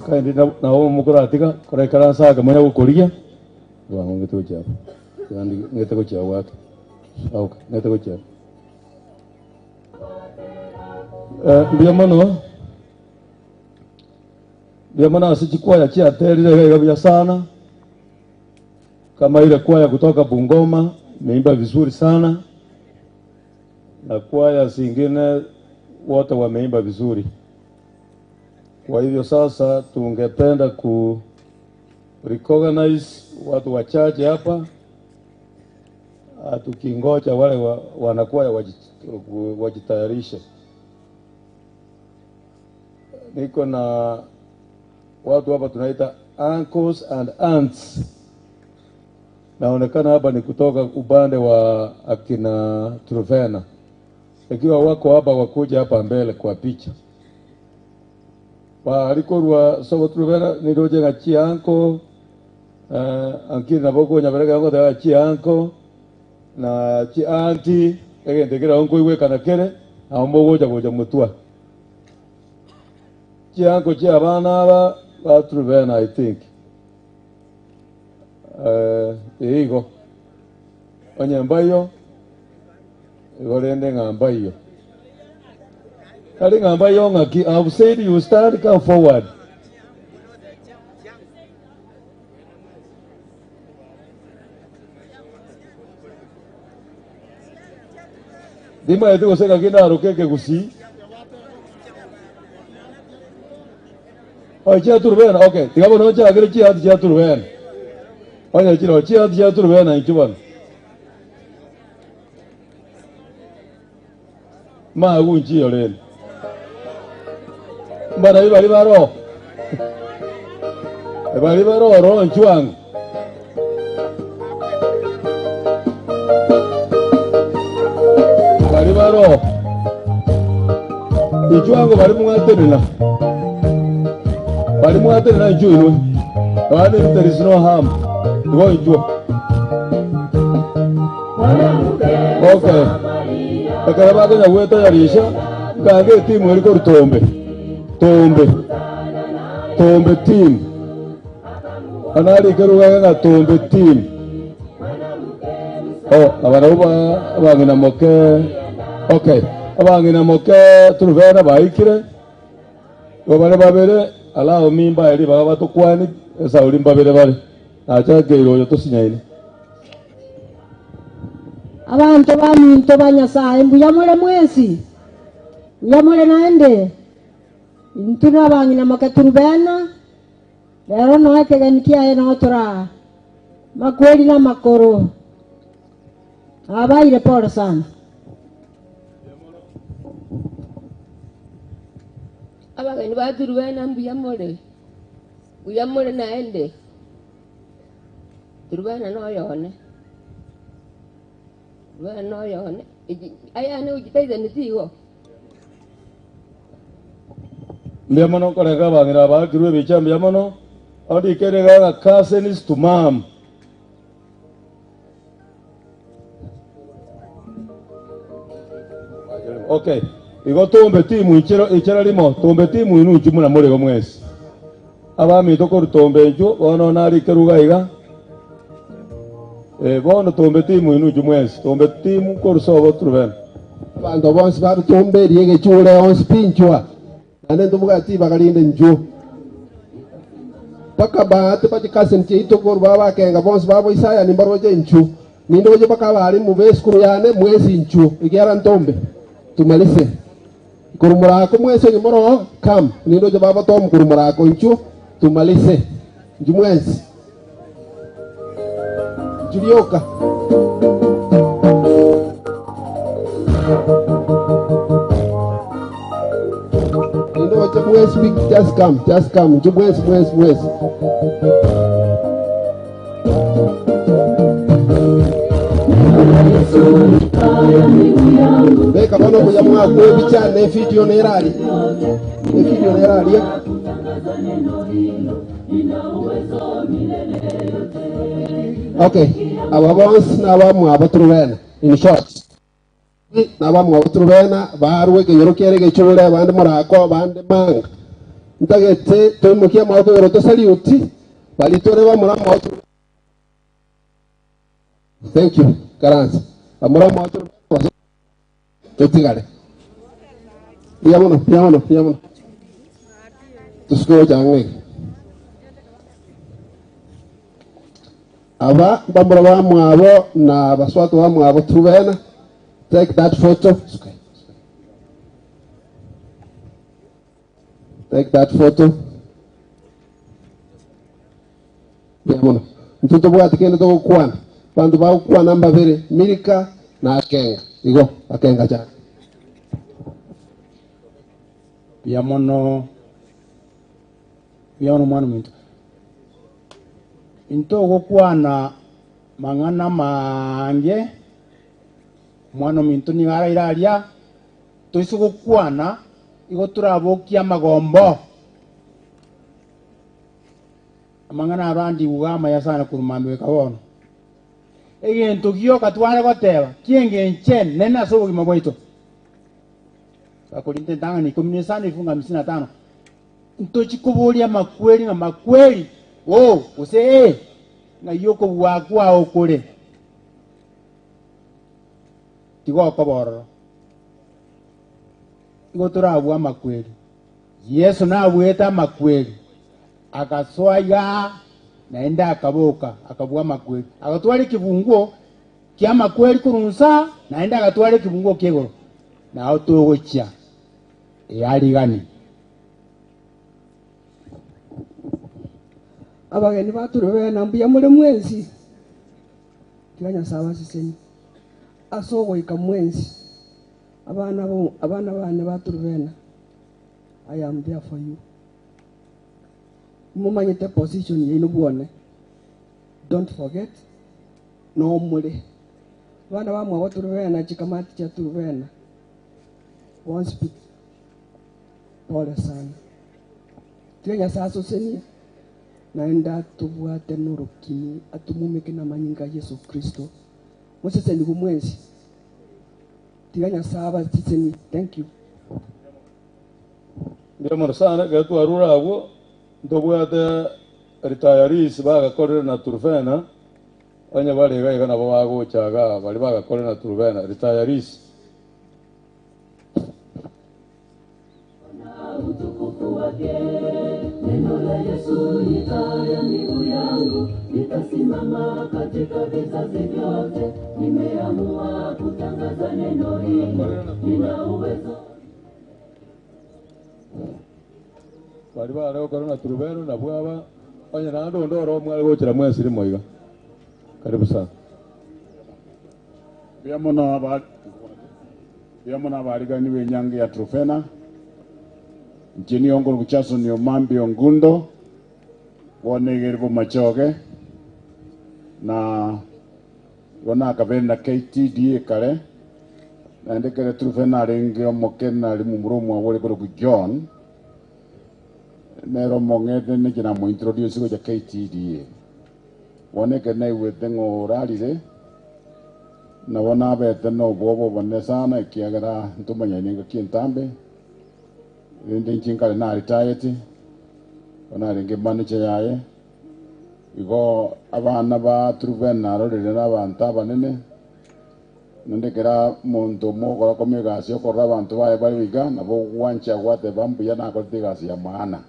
kandi nabo mukoratiga korekera nsaga manya gokorigia rwango ngete gochia kandi ngete gochia gwake okay ngete gochia mbuya mono mbuya mono ase chikwaya chiaterire iga iga buya sana kama ile kwaya kutoka Bungoma imeimba vizuri sana na kwaya zingine wote wameimba vizuri. Kwa hivyo sasa tungependa ku recognize watu wachache hapa, tukingoja wale wanakwaya wajitayarishe. Niko na watu hapa tunaita uncles and aunts. Naonekana hapa ni kutoka upande wa akina Truvena. Ikiwa wako hapa wakuja hapa mbele kwa picha. Barikorwa sobo Truvena niroje gachi anko ankiri nabo konyabereka ngo daga chi anko na chi anti egente kera onko iwekana kere aho mogoja goja mutua. Chi anko chi abana aba ba Truvena I think. Igo onye mbayo igo rende ng'amba iyo kali ng'amba iyo ng'aki I've said you stand come forward. Timanyeti gose ng'aki naroke ekegusii. Oye chia Turubena, okay, tiga bono nchakere chianti chia Turubena. Onye chiroo chianti chia Turubena inchuo bono. Magu nchiyo rende. Mbarabi baria baroo. Baria baroo ororo inchuo ango. Baria baroo. Inchuo ango baria mwatenena. Baria mwatenena inchuo inwe. Abande there is no harm. Igo inchuo. Okay. Ekero bakonya gwetoyarisha, nkange etimu eri korwa Tombe. Tombe. Tombe team. Anarike rugage ng'a Tombe team. Oh, aba nabo ba abang'ina moke. Okay. Abang'ina moke Turubena baikire. Igo bare babere, allow me mbae ribaga batokwanie, esauri mbabere bare. Nachakeire oyo tosinyaine. Abanto baminto ba Nyasae, mbuya more mwensi? Mbuya more naende? Intwe nabang'ina moke Turubena, rero noe ekegeni kiaye noo tore aa. Makweri namakoro. Abaire pole sana. Abageni ba Turubena mbuya more? Mbuya more naende? Turubena noyo one. Turubena noyo one. Ayane ojitaithaneti igo. Mbuya mono nkoreka abang'ina abaakirwe ebicha mbuya mono. Aho ndikere iga ng'a cousins to mum. Okay. Igo tombe timu ichero ichera rimo tombe timu inu inchu muna more igo mwesi. Abaminto korwa tombe inchuo bono narike ruga iga. Eh, bono tombe timu inu inchu mwensi tombe timu korwa sobo Turubena. Abanto bonsi barutomberie egechure onsi pi inchwa, naende ntobwati ribaga rinde inchuo. Mpaka baate ba chikaseni chiaito korwa babakenga bonsi babo Isaya nimbaroche inchuo, nindoche mpaka abalimu b'esukuru yane mwensi inchuo, ekiagera ntombe tumalise. Korwa morako mwensi onye moroo come, nindoche baba Tom korwa morako inchuo tumalise inchuo mwensi. Inchuo rioka. Nindoche mwensi big just come, just come inchuo mwensi mwensi mwensi. Beka bono obuya mwakwa ebicha na efidio nere aria, efidio nere aria. Okay, aba bonsi nabamwabo Turubena, in short nabamwabo Turubena barwe ekenyoro kiare egechure abande morako abande manga ntagete toimokie amaboko igoro tosaliuti baria tore bamura amaboko Turubena. Thank you, karansa bamura amaboko Turubena totigare mbuya mono mbuya mono mbuya mono tosuke gocha ang'e iga. Aba mbamura bamwabo na baswatu bamwabo Trubena take that photo take that photo mbuya mono intwe ntobwati kende togokwana abanto bagokwana mbabere Milka na Akenga igo Akenga chaka. Mbuya mono mbuya mono mwana ominto. Intogokwana mang'ana amaange, omwana ominto nigo araire aria, toise gokwana igo torabokie amagombo. Amang'ana aro andiuga amaya sana korwa mambia goika bono. Egento gioka tware goteba ki'engencho enene ase obogima bwaito. Bakorinto entang'ani ikomi na isano ebifungo hamsini na tano. Ntochi koboria amakweri ng'a makweri, oo, gose ee, ng'ai okobua kwao kore? Tigokoba ororo. Igo torabue amakweri. Yeso nabuete amakweri, agasoa igaa, naende akaboka, akabua amakweri. Agatwara ekebunguo Ki'amakweri korwa nsa, naende agatwara ekebungo kia igoro, nao togochia earigani. Abageni ba Turubena, mbuya more mwensi? Tiga Nyasae abasesenie ase ogoika mwensi. Abana bo abana bane ba Turubena, I am there for you. Momanyete position yaino bwone, don't forget nomore. Abana bamwabo Turubena, chikamati chia Turubena, bonsi pi, pole sana. Tiga Nyasae asosenie, naende atobwate norokini, atomumeke namanyinga a Yeso Kristo. Mosesenigwe mwensi. Tiga Nyasae abasesenie. Thank you. Mbuya mono sana, ekero twarure abwo, ntobwate retirees bagakorire na Turufena, onye bare iga iga nabo bagocha igaa, baria bagakorire na Turufena, retirees. Utukufu wake, neno la Yesu ni taa ya miguu yangu, nitasimama katika vizazi vyote, nimeamua kutangaza neno hili, nina uwezo. Baria bare gokora na Turubeno nabwo aba, onye naende onde oro mware gochera mwensi rimo iga. Karibu sana. Mbuya mono aba mbuya mono abarigani b'enyangi ya Trufena, inche nigo nkorokwa Jason Omambi Ongundo, bono iga ere Bomachoge, na igo nakabeire na KTDA kare, naende ekero Trufena arenge omoke nare momura omwabo ore korokwa John, nere omong'ete ninche namointroduce gocha KTDA. Bono ekero naigwete ng'a orarire, nabo nabete nobwoba obonene sana ekiagera ntomanyaine engaki entambe, rende inche nkare naritayeti, bono narenge manager yaye, igo abana ba Truven narorire na abanto abanene, naende ekero omonto omwe okora egasi okorora abanto baye bare iga, nabo ogwancha gwateba mbuya nakorete egasi ya maana.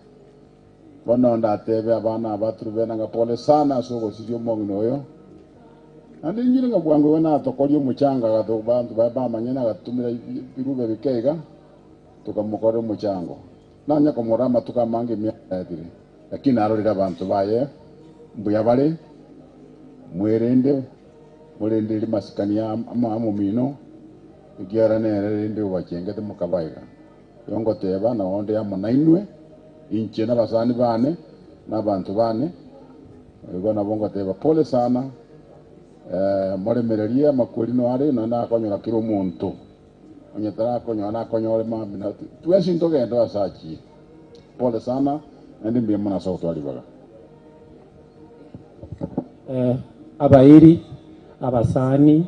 Bono ndatebe abana aba Truven ng'a pole sana ase ogosiria omong'ina oyo, naende nyire ng'a bwango igo natokoria omochanga agato banto baye bamanyene agatumira birube bike iga, tokamokorera omochango. Nanya komorora amatuko amange emiaka yaetire, lakini narorire abanto baye mbuya bare, mwerende, morendererie masikani amomino, ekiagera nere rende obachengete mokaba iga. Igo ngoteba nao onde amo nainwe, inche nabasani bane, na abanto bane, igo nabo ngoteba pole sana, moremererie amakweri noare, naende nakonyora kera omonto. Onye tarakonyora nakonyore mambia na twensi ntogende ase achie. Pole sana, naende mbuya mono ase ogotwara ribaga. Abairi, abasani,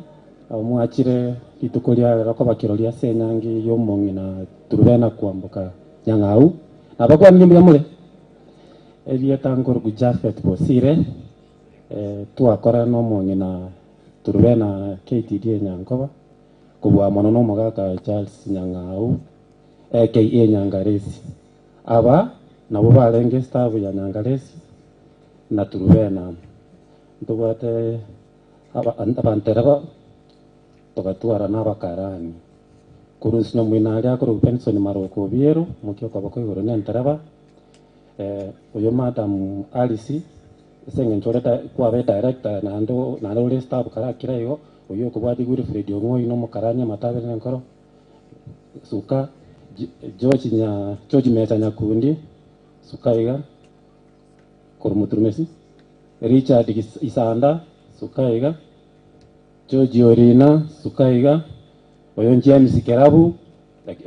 mwachire rituko ria rero koba kiroria ase enyangi y'omong'ina Turubena kwamboka Nyang'au. Nabakwanire mbuya more. Erieta nkoruku Japhet Bosire, twakora na omong'ina Turubena KTDA Nyankoba, kobua mono na omogaka Charles Nyang'au, aka Nyangaresi. Aba nabo barenge staff ya Nyangaresi na Turubena. Ntobwate abantereba togatwara n'abakarani. Korwa nyamwina aria akorwa Benson Maroko Obiero, mokia okoboko igoro na entereba. Oyo Madam Alice, ase eng'encho ore kwabe director naende naende ore staff karakira igo, oyo okobwati Wilfred Ong'oi na omokarani amatabere na enkoro. Suka George nya George Mesa Nyakundi, suka iga korwa Muturumesi. Richard Isanda, suka iga. George Orina, suka iga. Oyo James Kerabu,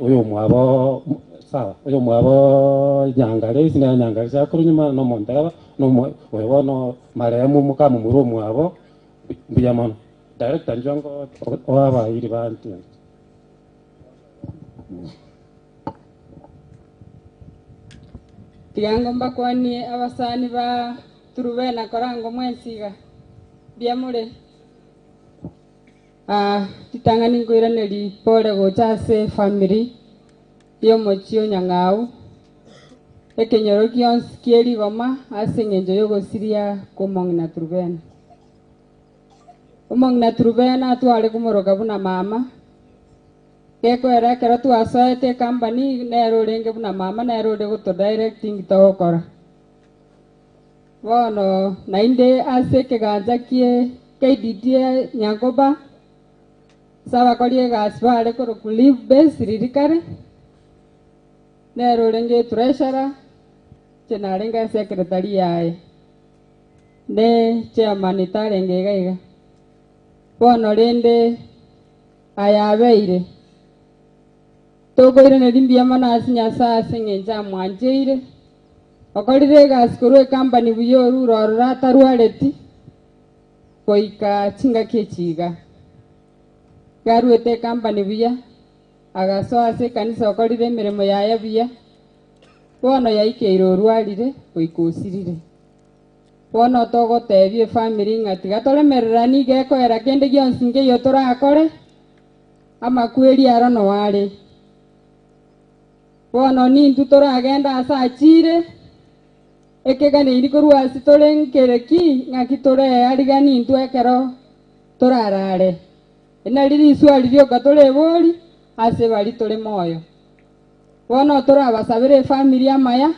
oyo mwabo sawa, oyo mwabo Nyangaresi na Nyangaresi akorwa nyuma no montereba no oyo bono marehemu mukamu muru mwabo mbuya mono. Director njongo owabairi bantu. Tiga mbakwanie abasani ba Turubena korango mwensiga mbuya more. Titang'ani nkoiraneri pole gocha ase family y'omochie o Nyang'au ekenyoro gionsi kie rigoma ase eng'encho y'ogosiria kw'omong'ina Turubena. Omong'ina Truvena tware komoroka buna mama, gekoera ekero twasoete ecompany nere orenge buna mama nere ore gotodirect inki togokora. Bono naende ase ekegancha kie KDDA Nyankoba, ase abakori egasi bare korokwa leave base riria kare, nere orenge etreasurer, inche narenge esecretary yaye. Ne chairman tarenge iga iga. Bono rende aya abeire, tokoiraneria mbuya mono ase Nyasae ase eng'encho amwancheire, okorire egasi korwa ecompany buya orure ororo atarwareti goika chingaki echi iga. Iga aruete ecompany buya, agasoa ase ekanisa okorire emeremo yaye buya, bono yaikeire orwarire goika osirire. Bono togotebia efamiri ng'a tiga toremereranie iga ekoera kende gionsi nkeiyo torakore, amakweri aro noo are. Bono nintwe toragende ase achire, ekeganeiri korwa ase tore nkere ki ng'aki toreariganie intwe ekero torarare. Eri nari riswali rioka torebori ase baria tore moyo. Bono torabasabere efamiri amaya,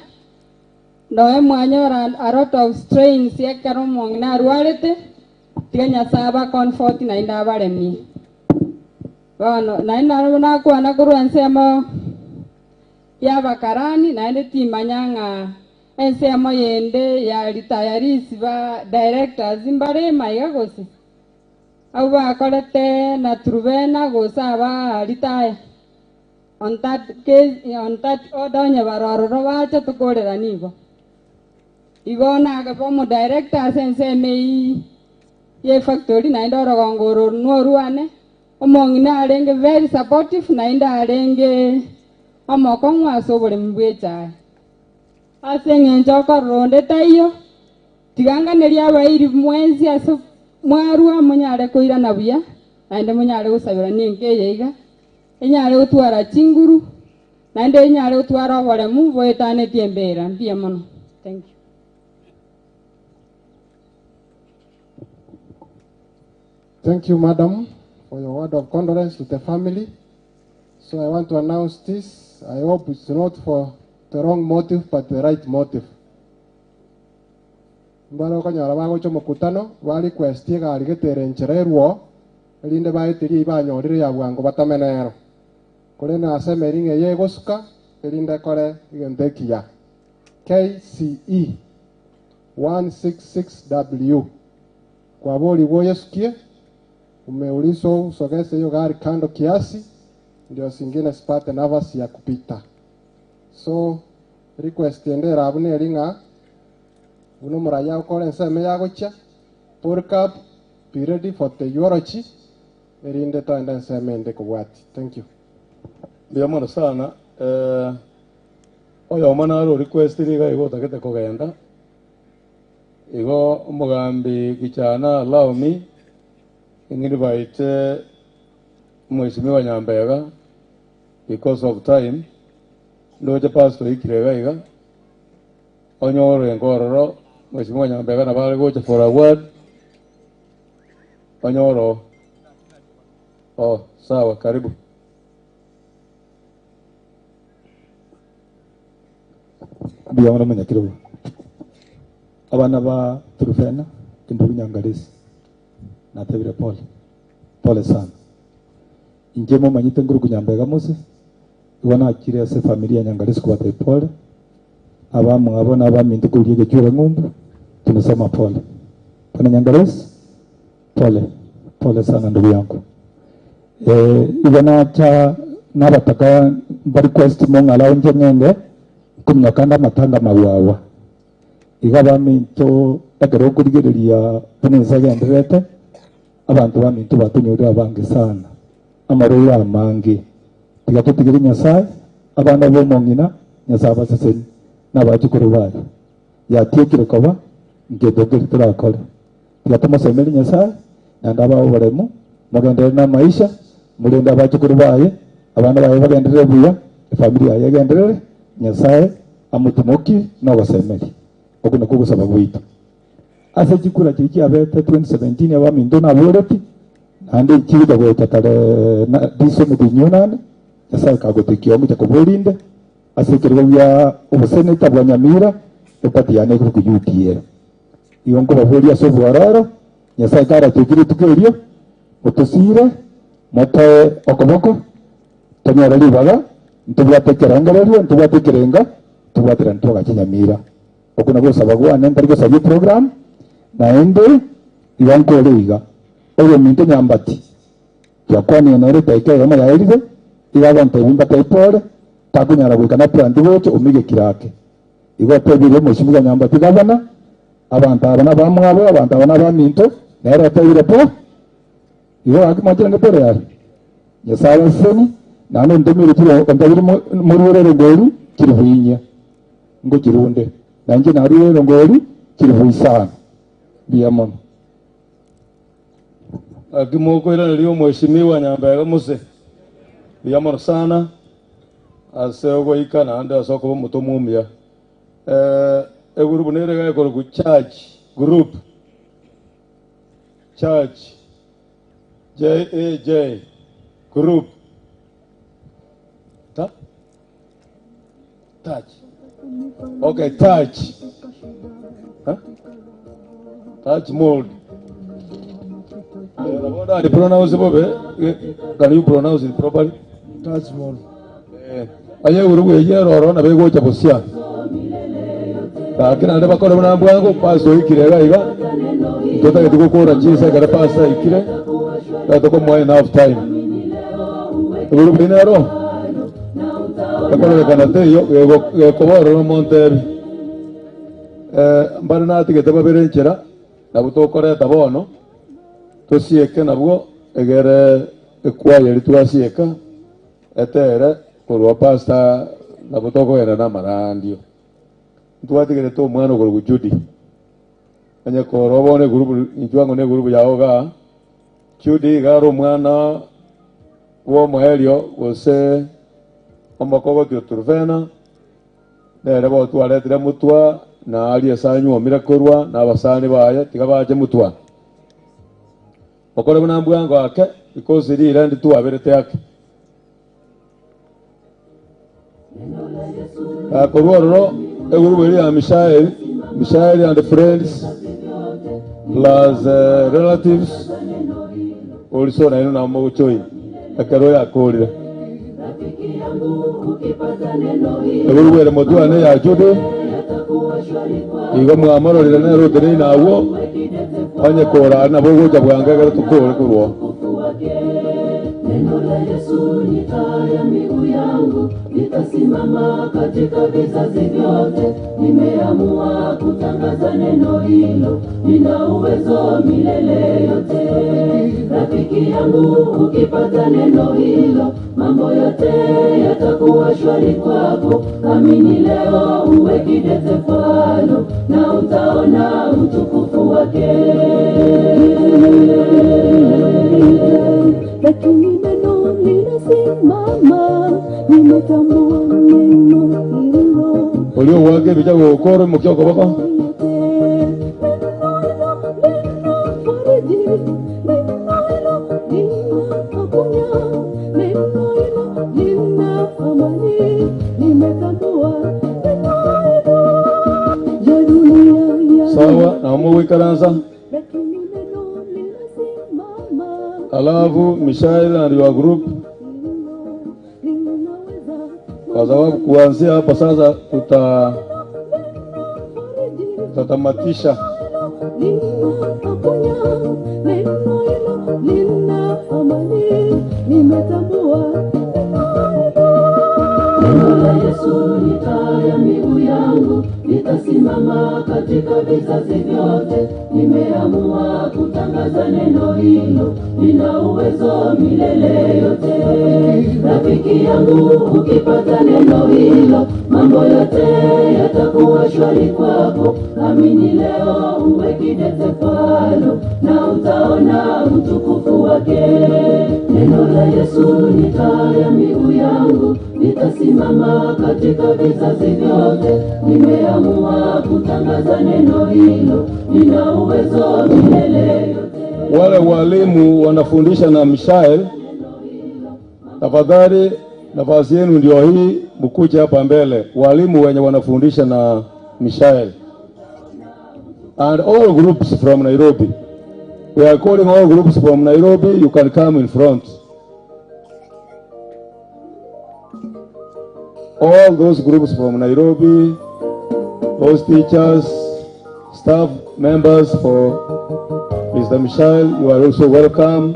Noe mwanyora a lot of strains ekero omong'ina arwarete, tiga Nyasae aba comfort naende abaremie. Bono naende naro nakwana korwa ensemo ya abakarani naende timanya ng'a ensemo yende ya retirees ba directors mbare maiga gose? Abwo bakorete na Truvena gose aba retire. On that case, on that order onye bare ororo bache tokorera nigo. Igo nagebe omodirector ase ensemo eyio ye factory naende orogongo oro norwane, omong'ina arenge very supportive naende arenge omokong'u ase oboremi bwa echae. Ase eng'encho okorora onde taiyo, tiga nganerie abairi mwensi ase mwarua monyare koirana buya naende monyare gosaberania enka eye iga. Enyare gotwara chinguru, naende enyare gotwara oboremu boetanetie embeera. Mbuya mono. Thank you. Thank you, madam, for your word of condolence to the family. So I want to announce this. I hope it's not for the wrong motive, but the right motive. Mbare okonyora bagocha omokutano, ba request egari gete ere enchera erwo, erinde baeterie eyio banyorire ya bwango batamene ero. Korende ase emeri ng'a eye egosuka, erinde ekore egento ekiya. KCE 166W Kwaborigwe oyesukie, umeulizwa usogeze hiyo gari kando kiasi, ndio zingine zipate nafasi ya kupita. So, request ende erabu neri ng'a buna omoraia agokora ensemo eye agochia, Polycarp Be ready for the eulogy erinde toende ensemo ende kobwatia. Thank you. Mbuya mono sana eh, oyomo nare orequestire iga igo otagete kogenda igo omogambi Gichana allow me ng'invite Mheshimiwa Nyambega because of time ndoche pastor oikire iga iga Onye orenge ororo, Mheshimiwa Nyambega nabo are gocha for a word. Onye oro. Oh, sawa, karibu. Mbuya mono omonyakerogo. Abana ba Turufena, Endugu Nyangaresi, natebire pole, pole sana. Inche momanyete nkoruku Nyambega Mose, igo nachire ase efamiri ya Nyangaresi kobatebia pole, Abamwabo na abaminto koria egechwera ng'umbu, tunasema pole. Bwana Nyangaresi, pole, pole sana ndugu yangu. Eh, igo nacha nabataka mba request mong'alao inche ng'ende nkominyoka ande amatanga magwawa. Iga abaminto ekero okorigereria buna ense egendererete, abanto baminto batonyorire abange sana, amarwaire amange. Tiga totigere Nyasae, abana b'omong'ina, Nyasae abaseseni, na abachukuru baye. Yatiekire koba nkento nkeri torakore. Tiga tomosemerie Nyasae, naende abae oboremu, mogenderere namaisha, morende abachukuru baye, abana baye bagenderere buya, efamiri yaye egenderere, Nyasae amotimokie nogosemeria. Okwo nakwo ogosaba gwaito. Ase chikura chiria chiabete 2017 abaminto naboreti, naende nchigocha goeta tarehe na riso omotienyi onane, Nyasae kagotoikia omocha koborinde ase ekerogo gia oboseneta bwa Nyamira, eparty yane ekorokwa UDA. Igo nkobaboria ase obwororo, Nyasae karatoikie rituko erio, motosiire, motoe okoboko, tonyore ribaga, ntobwate ekerengererio, ntobwate ekerenga, tobwaterane twagache Nyamira. Oko nakwo gosaba gwane, ntari gosaria eprogram, naende iga nkore iga, oyominto Nyambati, twakwanire nere edaika eyemo yaerire, iga agontebia mbatebie pole, takonyara goika na plant gocha omigekire ake. Igo otebirie omosibwa Nyambati gavana, abanto aba nabamwabo, abanto aba nabaminto, nere otebire po. Igo gaki mwancherane pole aye. Nyasae abasesenie, naende ontomire chire ontabire moruere erongori chilifu inye, ngochirunde, na inche narure erongori chilifu isano. Mbuya mono. Gaki mokoiraneria omweshimiwa Nyambega Mose mbuya mono sana ase ogoika naende ase okoba omotomwa omuya. Eh, egurupu nere iga ekorokwa church group, church JAJ group ta touch okay touch huh? touch mold Eh, nabo ndari pronounce bobe eh, can you pronounce it properly Touch mold. Eh, aye iguru bweyia eroro nabo egocha bosia gaki naende bakore buna mbwango pastor oikire iga iga ntotageti gokora chinsa ekero pastor aikire iga tokomoa enough time iguru bweyia nero ekororekana teiyo gekoba ororo omontebi eh, mbare natigete babere enchera nabo tokoreta bono tosieke nabwo egere ekwaya eria twasieka Etere korwa pastor nabo tokogenda namarandio. Ntwatigerete omwana okorokwa Judy. Onye korwa bono egurupu inchuo ango ne egurupu yao igaa. Judy iga are omwana bw'omoerio gose omokogoti o Turufena, nere bono twaretire motwa na aria ase anyuomire korwa na abasani baye tiga bache motwa. Okore buna mbwango ake, because riire nditwaberete ake. Korwa ororo egurubu eria ya Mishaeli, Mishaeli and friends plus relatives also nainwe nabo mogojoin ekero yakorire. Egurubu ere motwe yane ya Jude, igo mwamororire nere oteneine agwo, onye korare nabo ogocha bwango ekero tokore korwa oo. Neno la Yesu ni taa ya miguu yangu, nitasimama katika vizazi vyote. Nimeamua kutangaza neno hilo, nina uwezo milele yote. Rafiki yangu, ukipata neno hilo, mambo yote yatakuwa shwari kwako. Amini leo, uwe kidete kwalo, na utaona utukufu wake. Lakini neno linasimama, nimetambua neno hilo. Oria ogwaka ebicha gokora omokia okoboko. Fariji, neno hilo linaponya, neno hilo lina amani, nimetambua neno hilo. Ya dunia ya Sawa, nabo mogoikaransa. lakini neno linasimama, Alafu Mishael and your group, kwa sababu kuanzia hapa sasa tuta tutatamatisha. linaponya, neno hilo lina amani, nimetambua Neno la Yesu ni taa ya miguu yangu, nitasimama katika vizazi vyote. Nimeamua kutangaza neno hilo, nina uwezo milele yote. Rafiki yangu, ukipata neno hilo, mambo yote yatakuwa shwari kwako. Amini leo, uwe kidete kwalo, na utaona utukufu wake. Neno la Yesu ni taa ya miguu yangu, nitasimama katika vizazi vyote. Nimeamua Nimeamua kutangaza neno hilo, lina uwezo milele. Wale walimu wanafundisha na Mishael, tafadhali nafasi yenu ndio hii, mkuje hapa mbele. Walimu wenye wanafundisha na Mishael and all groups from Nairobi. We are calling all groups from Nairobi, you can come in front. All those groups from Nairobi, those teachers, staff members for Mr. Michel, you are also welcome.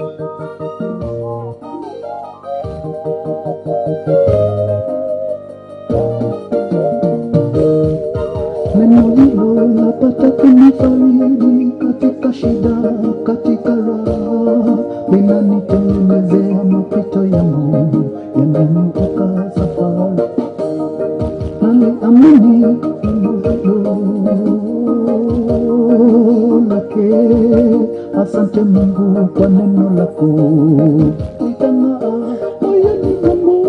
Neno hilo lapata kunifariji katika shida, katika raha, linanitengenezea mapito yangu yananyooka safari. Naliamini neno hilo lake. Asante Mungu kwa neno lako litang'aa moyoni mwangu.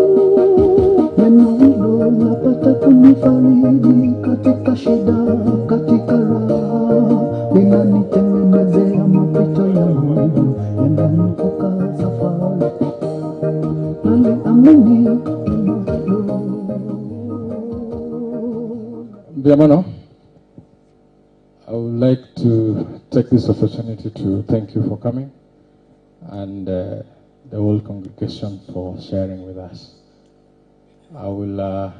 Neno hilo lapata kunifariji katika shida, katika raha, linanitengenezea mapito yangu yananyooka safari. Naliamini neno hilo. Biamano, I would like to take this opportunity to thank you for coming and the whole congregation for sharing with us. I will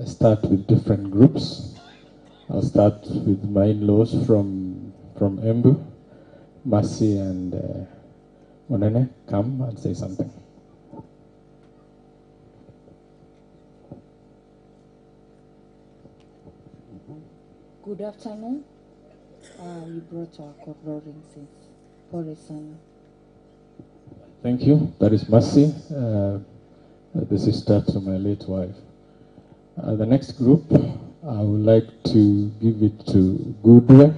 start with different groups. I'll start with my in-laws from Embu, Mercy and Monene. Come and say something. Good afternoon. We brought our condolences. Pole sana. Thank you. That is Mercy, the sister to my late wife. The next group, I would like to give it to Goodwe.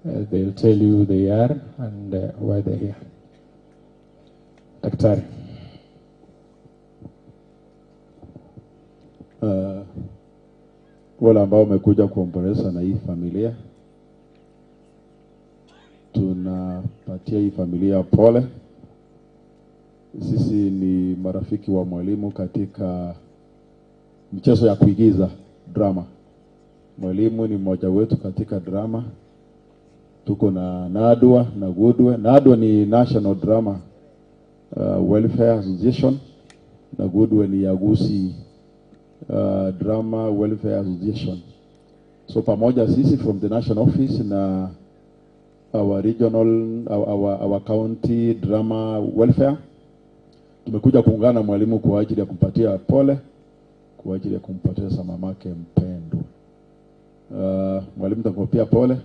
They'll tell you who they are and why they're here. Daktari. Wale ambao wamekuja kuomboleza na hii familia, tunapatia hii familia pole. Sisi ni marafiki wa mwalimu katika michezo ya kuigiza drama. Mwalimu ni mmoja wetu katika drama. Tuko na Nadwa na Gudwe. Nadwa ni National Drama Welfare Association na Gudwe ni Yagusi Drama Welfare Association. So pamoja sisi from the national office na our regional our county drama welfare tumekuja kuungana na mwalimu kwa ajili ya kumpatia pole kwa ajili ya kumpoteza mamake mpendwa. Mwalimu takupatia pole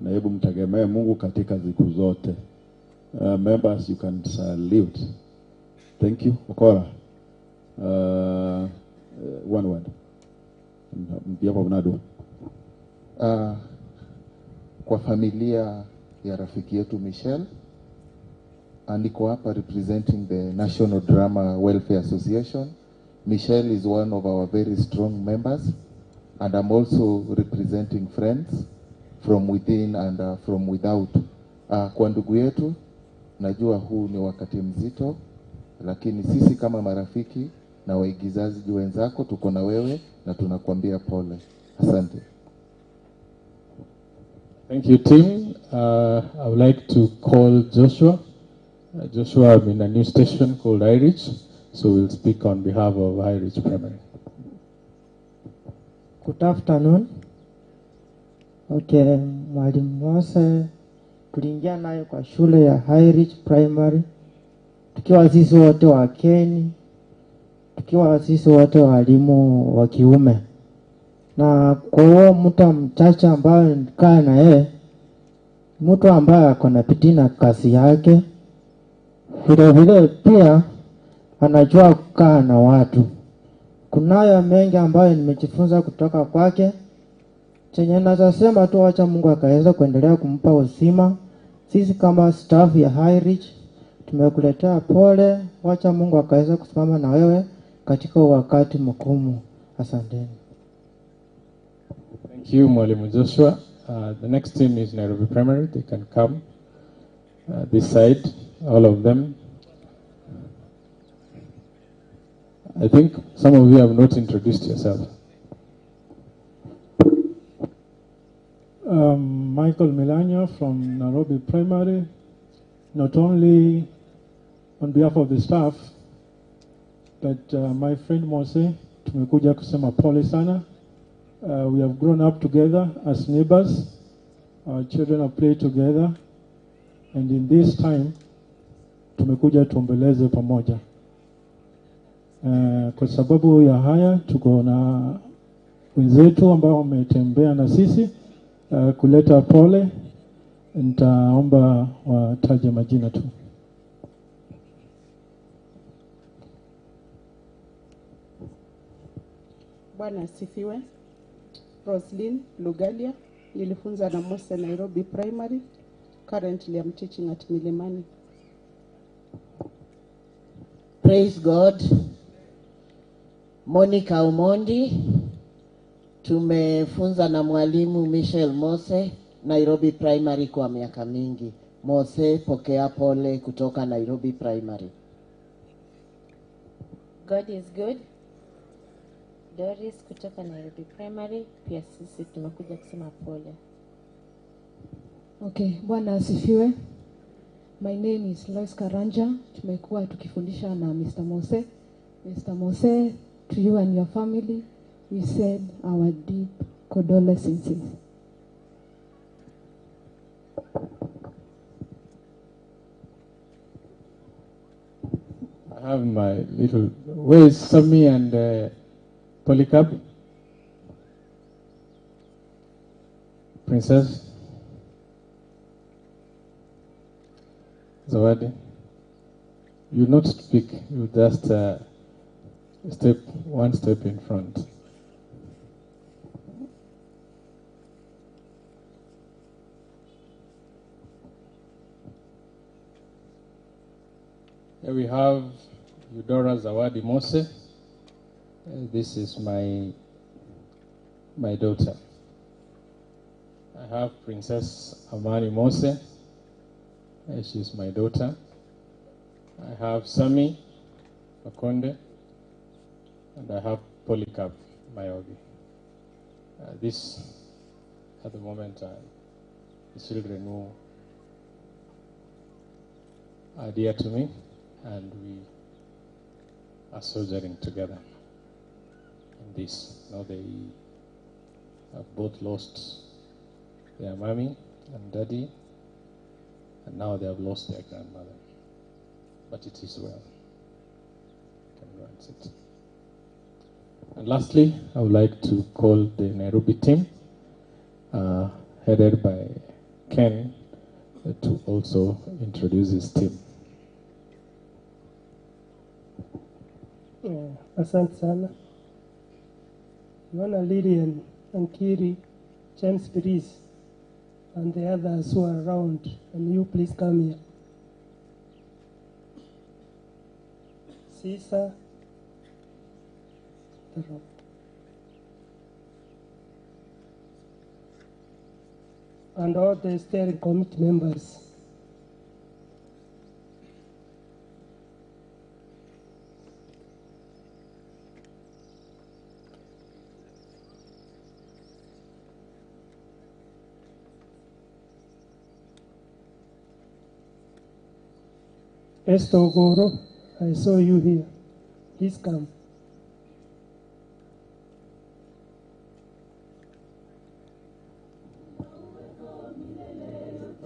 na hebu mtegemee Mungu katika siku zote. Members you can salute. Thank you. Okora. One word. Mbiapa Mnado. Kwa familia ya rafiki yetu Michelle, niko hapa representing the National Drama Welfare Association. Michelle is one of our very strong members and I'm also representing friends from within and from without. Kwa ndugu yetu, najua huu ni wakati mzito, lakini sisi kama marafiki na waigizaji wenzako tuko na wewe na tunakuambia pole. Asante. Thank you, team. I would like to call Joshua. Joshua, I'm in a new station called iReach, so we'll speak on behalf of iReach Primary. Good afternoon. Okay, Mwalimu Mose tuliingia naye kwa shule ya High Ridge Primary tukiwa sisi wote wakeni, tukiwa sisi wote walimu wa kiume, na kwa huo muda mchache ambayo nilikaa na yeye, mtu ambaye ako na bidii na kazi yake, vile vile pia anajua kukaa na watu. Kunayo mengi ambayo nimejifunza kutoka kwake. Chenye naweza sema tu, wacha Mungu akaweza kuendelea kumpa uzima. Sisi kama staff ya High Ridge tumekuletea pole, wacha Mungu akaweza kusimama na wewe katika wakati mgumu. Asanteni. Thank you, Mwalimu Joshua. The next team is Nairobi Primary. They can come this side, all of them. I think some of you have not introduced yourself. Michael Milanya from Nairobi Primary. Not only on behalf of the staff, but my friend Mose, tumekuja kusema pole sana. We have grown up together as neighbors. Our children have played together. And in this time, tumekuja tuombeleze pamoja. Kwa sababu ya haya tuko na wenzetu ambao wametembea na sisi kuleta pole. Nitaomba wataje majina tu. Bwana asifiwe. Roslyn Lugalia, nilifunza na Mose Nairobi Primary. Currently I'm teaching at Milimani. Praise God. Monica Omondi, tumefunza na mwalimu Michel Mose Nairobi Primary kwa miaka mingi. Mose, pokea pole kutoka Nairobi Primary. God is good. Doris kutoka Nairobi Primary, pia sisi tumekuja kusema pole. Okay, Bwana asifiwe. My name is Lois Karanja. Tumekuwa tukifundisha na Mr. Mose. Mr. Mose, to you and your family, we send our deep condolences. I have my little. Where is Sami and Polycarp? Princess? Zawadi? You not speak, you just step one step in front. Here we have Eudora Zawadi Mose. This is my daughter. I have Princess Amani Mose. She's my daughter. I have Sami Makonde, and I have Polycarp Mayogi. This, at the moment, are the children who are dear to me, and we are soldiering together in this. Now they have both lost their mommy and daddy, and now they have lost their grandmother. But it is well. Can go and sit. And lastly, I would like to call the Nairobi team, headed by Ken, to also introduce his team. Yeah, asante sana. Yona Lillian, Ankiri, James Pires, and the others who are around, and you please come here. Caesar, the rock. And all the steering committee members. Esther Ogoro, I saw you here. Please come.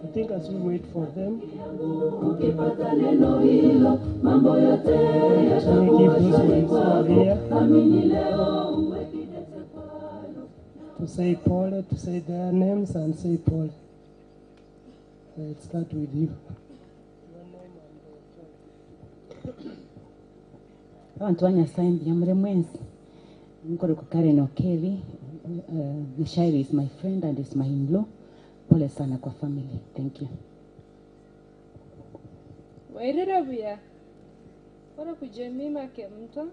I think as we wait for them, Ukipata neno hilo, mambo yote let me give yatakuwa those shwari ones who are kwako. here Amini leo uwe kidete kwalo. to say pole, to say their names and say pole. Let's start with you. Abantu ba Nyasaye mbuya muri mwensi nkoreko Karen Okeri. Mishairi is my friend and is my in-law. Pole sana kwa family. Thank you. Wairira buya. Ora kujemima Kemto,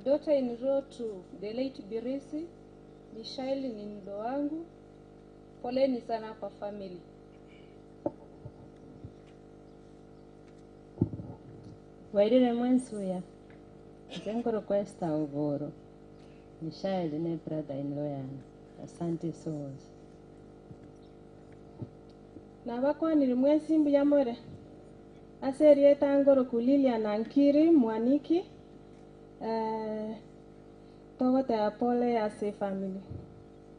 daughter-in-law to the late Birisi, Mishael ni mdo wangu. Poleni sana kwa family. Wairire mwensuya nze nkorokwa Esther Ogoro. Mishael ne brother in law yana. Asante so much. Nabakwanire mwensi mbuya more ase erieta ngoroku Lilian Ankiri Mwaniki, togoteba pole ase family.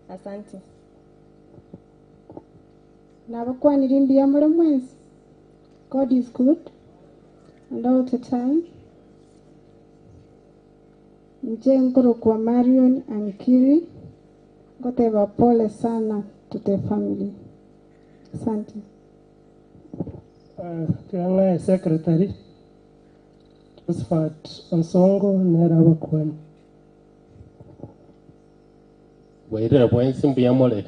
Asante. Nabakwanire mbuya more mwensi. God is good and all the time. Nje nkorokwa Marion Ankiri, ngoteba pole sana to the family. Asante. Tiang'ae secretary Josephat Onsongo nera abakwani. Wairire mwensi mbuya more.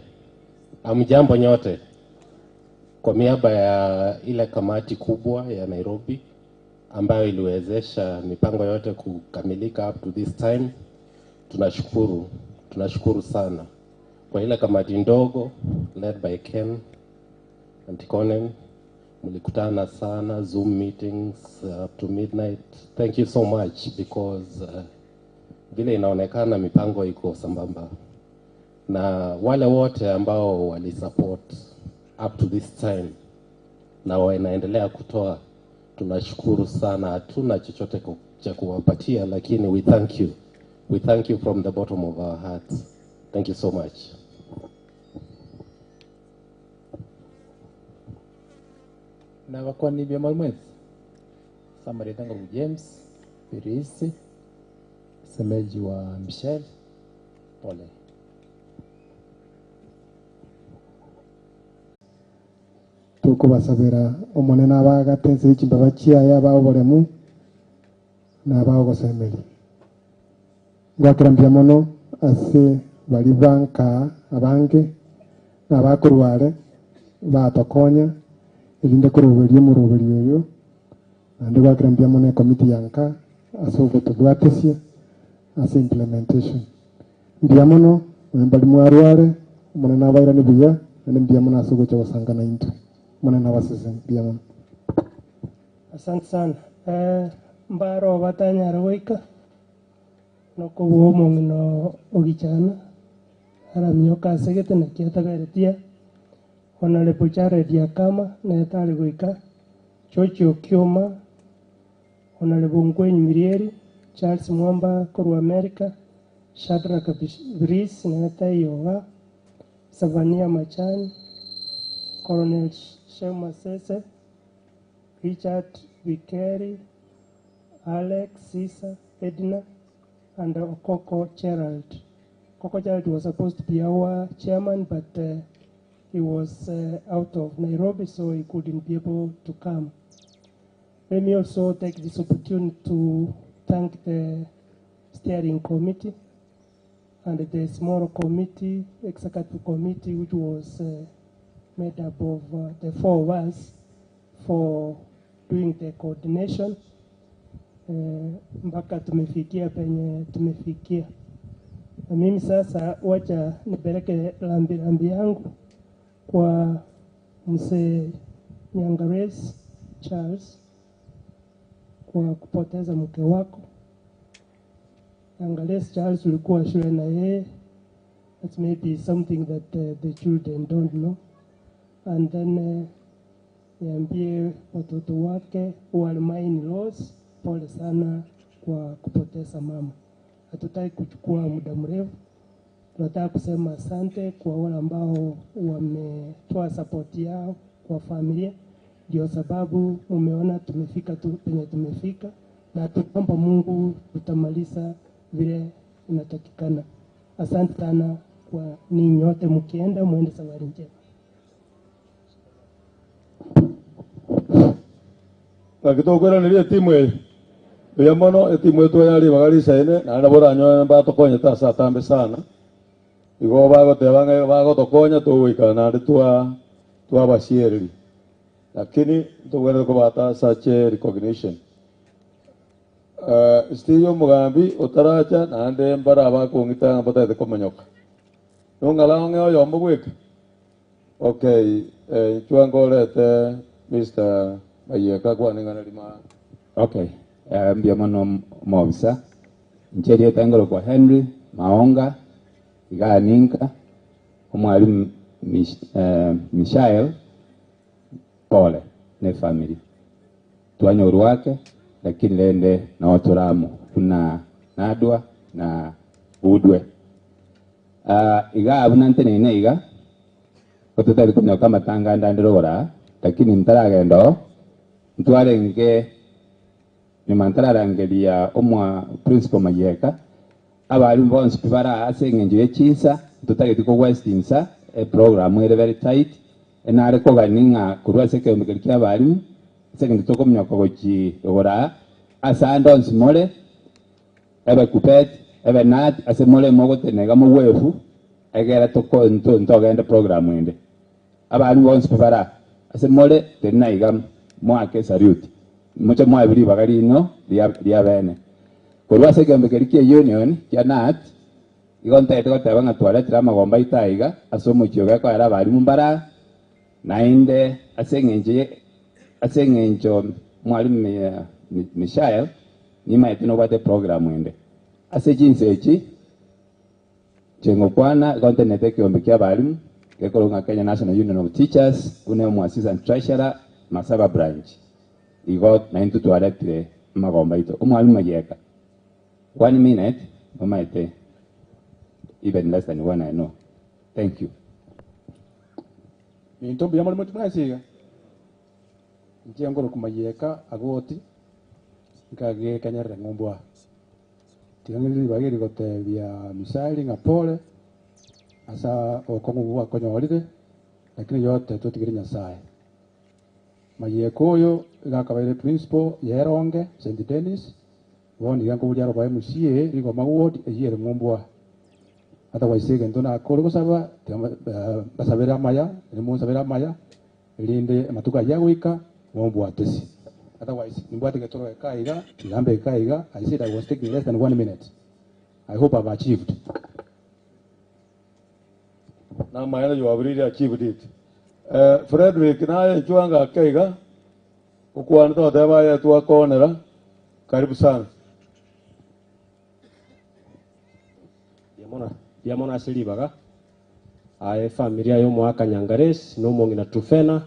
Amjambo nyote. Kwa niaba ya ile kamati kubwa ya Nairobi ambayo iliwezesha mipango yote kukamilika up to this time, tunashukuru, tunashukuru sana. Kwa ile kamati ndogo led by Ken Antikonen, mlikutana sana Zoom meetings up to midnight. Thank you so much because vile inaonekana mipango iko sambamba, na wale wote ambao walisupport up to this time na wanaendelea kutoa, tunashukuru sana. Hatuna chochote cha kuwapatia, lakini we thank you, we thank you from the bottom of our hearts. Thank you so much. Nabakwani bya mwezi Samarita Nguru James Pirisi, semeji wa Michel, pole. Tukubasabira omonene abagate ense chimbaba chiaye abaoboremu na abaogosemeri ngwakera mbuya mono ase bari banka abange na abakorware batokonya erinde koroberia omoroberi oyo, naende gwakera mbuya mono ekomiti yanka ase ogotobwatesia ase implementation. Mbuya mono mbari mwarware omonene abairane buya, naende mbuya mono ase ogocha gosangana intwe. Omonene abasese mbuya mono. Asante sana. Mbaro batanyara goika nokobua omong'ina ogichana aramioka asegete naki ataberetia. Honorable Jared Yakama netari goika, George Okioma, Honorable Ngwenyi Mirieri, Charles Mwamba korwa America, Shadrack Brice neta Yoga, Savania Machani, Colonel Shema Sese, Richard Wikeri, Alex Sisa, Edna, and Okoko Gerald. Okoko Gerald was supposed to be our chairman, but he was out of Nairobi, so he couldn't be able to come. Let me also take this opportunity to thank the steering committee and the small committee, executive committee, which was made up of the four of us for doing the coordination mpaka tumefikia penye tumefikia. Na mimi sasa wacha nipeleke rambi rambi yangu kwa mzee Nyangares Charles kwa kupoteza mke wako. Nyangares Charles ulikuwa shule na yeye. That may be something that the children don't know. And then niambie watoto wake who are my in-laws, pole sana kwa kupoteza mama. Hatutaki kuchukua muda mrefu, tunataka kusema asante kwa wale ambao wametoa support yao kwa familia. Ndio sababu umeona tumefika tu penye tumefika, na tunaomba Mungu tutamaliza vile inatakikana. Asante sana kwa ninyi nyote, mkienda muende safari njema. Gakitokwiraniria etimu eye buya mono, etimu etu yari bagaricaine naende boranyoe batokonyete ase atambe sana, igo bagoteba ng'a bagotokonya togoikara naende twa twabasiereri, lakini ntobwenerete kobata such a recognition. Steve omogambi otaracha naende mbara bakong'ita ng'a mbatagete komonyoka. Nong'ala ong'e oyomo bweka? Okay, eh, inchwa ngorete Mr. Mayeka kwane ng'ana rima. Okay, eh, mbuya mono omobisa. Inche erieta ngorokwa Henry Maonga, igaa ninka, omwalimu Mich, eh, Michael pole ne family. Twanyorwa ake, lakini rende noo tore amo buna Nadwa na Budwe. Ah, igaa buna nteneine iga, gototari konyoka amatanga ande ande rogoro aa, lakini ntaragenda oo, ntwarenge nyuma ntararangeria omwa principal Mayeka, abarimu bonsi pi bare aa ase eng'encho ye chinsa, ntotageti ko waste insa, eprogram ere very tight, enare kogani ng'a korwa ase ekeombe keria kia abarimu, ase eng'encho tokominyoka gochi rogoro aa, ase ande onsi more, ebe Kuppet, ebe Nat, ase more mogotena iga mogwefu, egere toko nto ntogende program ende. Abarimu bonsi pi bare aa, ase more, tenena iga moake esaluti, moche moabe ribaga riino ria ria bene. Korwa ase ekeombe keria kia union kia Nat, igo ntagete goteba ng'a twaretire amagomba aito aiga ase omochie oyo gekoera abarimu mbare aa, naende ase eng'encho ye ase eng'encho mwalimu Michael nimaete nobwate eprogram ende. Ase chinsa echi, inche ngokwana igo ntenenete ekeombe kia abarimu gekorokwa ng'a Kenya National Union of Teachers buna omo assistant treasurer Masaba branch. Igo naintwe twaretire amagomba aito. Omwalimu Mayeka, one minute nomaete even less than one I know. Thank you. Minto mbuya more mwensi iga? Inche nkorokwa Mayeka Agoti, nkagekanyerera ng'umbu aa. Tiga ng'ire ribaga eri gotebia Misaeli ng'a pole ase obokong'u obwo bwakonyorire, lakini yote totigere Nyasaye. Mayeka oyo iga akabaire principal ya Eronge, St Denis, bono iga nkoboria aroba MCA Rigoma ward eyio ere ng'umbu aa. Otherwise egento nakore gosaba tiga mbasabere amaya, erio monsabere amaya, erinde amatuko ayio agoika mombwatesi. Otherwise nimbwate egetoro eke iga, tiga mbe eke iga, I said I was taking less than one minute. I hope I've achieved. Namaene you have really achieved it. Eh, Frederick naye inchwa ngake iga, okwane toteba aye twakonera, karibu sana. Mbuya mono ase ribaga. Aye efamiri aye omoaka Nyangares na omong'ina Trufena,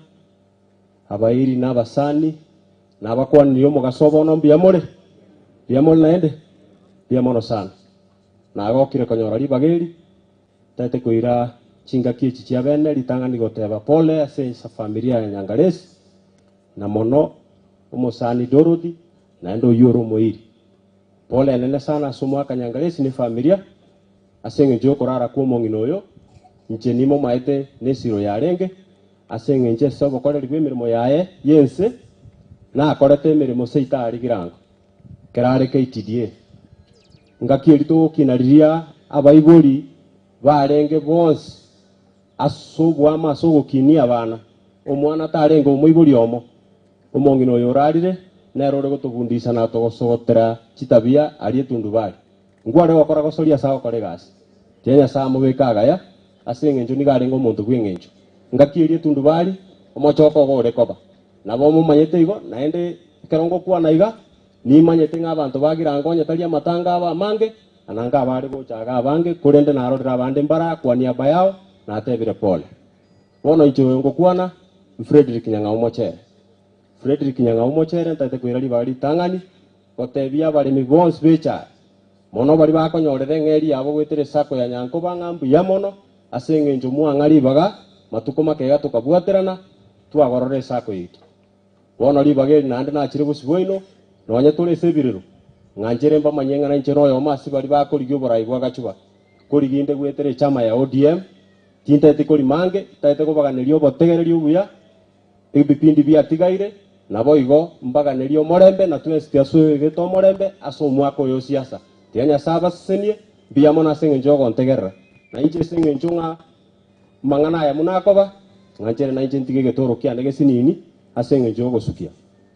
abairi na abasani, na abakwanirie omogaso bono mbuya more? Mbuya more naende? Mbuya mono sana. Nagokire konyora ribaga eri, ntagete koira chingaki echi chia bene ritang'ani goteba pole ase efamiri ya Nyangares, na mono omosani Dorothy, naende oyio ore omoiri. Pole enene sana ase omoaka Nyangaresi ne efamilia, ase engencho y'okorara kw'omong'ina oyo, inche nimomaete nesiro yarenge, ase engencho ase obokoreri bw'emeremo yaye y'ense, nakorete emeremo seita aria girango, ekero are KTDA. Ngaki eria togokina riria abaibori barenge bonsi ase oboamo ase ogokinia abana, omwana tarenge omoibori omo. Omong'ina oyo orarire nere ore gotobundisa na gotogosogotera chitabia aria etundubari. Nkware gokora gosoria ase agokora egasi. Tiga Nyasae amobeke agaya, ase engencho nigo arenge omonto bw'engencho. Ngaki eria etundubari, omochoko ogo ore koba. Nabo momanyete igo, naende ekero ngokwana iga, nimanyete ng'a abanto ba Girango onye tari amatanga abo amange, na nange abare gocha iga abange, korende narorire abande mbara kwa niaba yao, natebire pole. Bono inche oyo ngokwana, Fredrick Nyang'au Mochere. Fredrick Nyang'au Mochere ntagete koira ribaga ritang'ani gotebia abaremi bonsi b'echae, mono baria bakonyorera eng'eria yabo goetera esako ya Nyankoba ng'a mbuya mono ase eng'encho mwang'a ribaga matuko make iga tokabwaterana twagorora esako yaito. Bono ribaga eri naende nachire bosio bwaino, nonye tore ase ebirero, ng'a nchere mbamanyie ng'a nainche noyomo ase baria bakorigia oborai bwa Gachuba, korigia inde goetera echama ya ODM, Tintagete korima ange, ntagete kobaganeria obotegereri obuya, ebipindi biatigaire, naboigo mbaganerie omorembe, na twensi tiasoegete omorembe ase omwaka oyo o siasa. Tiga Nyasae abasesenie, mbuya mono ase engencho y'ogontegerera. Na inche ase engencho ng'a amang'ana aya buna akoba, ng'a nchere nainche ntige egetoro kiane gesinini ase engencho y'ogosukia.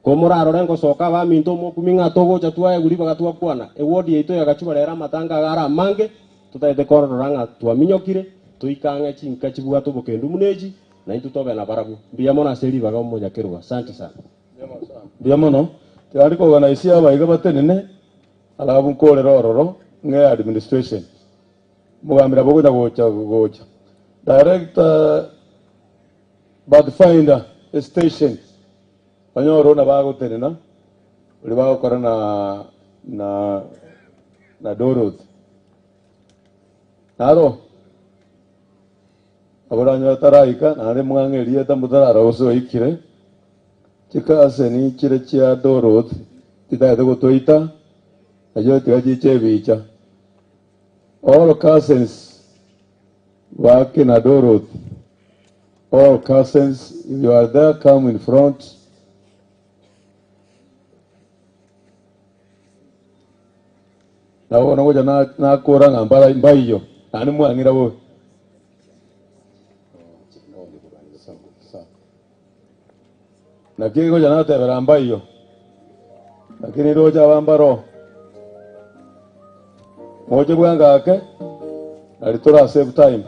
Komorarore ngosoka abaminto omokumi ng'a togocha twaegwa ribaga twakwana, ewodi yaito yagachwa rero amatanga iga are amange, Totagete korora ng'a twaminyokire, Toike ang'e chinka chibwate obokendu buna echi, naintwe tobe nabarabwo. Mbuya mono ase ribaga omonyakerogo. Asante sana. Mbuya mono. Tiga ndi koorganize abaiga batenene, alafu nkorere ororo ng'e administration. Omogambi nabo ogocha gocha gocha. Director Pathfinder station, onyore buna bagotenena, oria bagokora na na na Dorothy. Naro aboranyore taraika naende mwang'e erieta motarara gose oikire, chikaseni chire chia Dorothy chitagete gotoita, nachio tiga chiche ebicha. All cousins ba kina Dorothy, all cousins, if you are there, come in front. Nabo bono ngocha nakora ng'a mbara mbaiyo, naende mwang'ira bobe. Naki ngocha natebera mbaiyo, lakini roche aba mbaro. Moche bwangake, nari tora save time.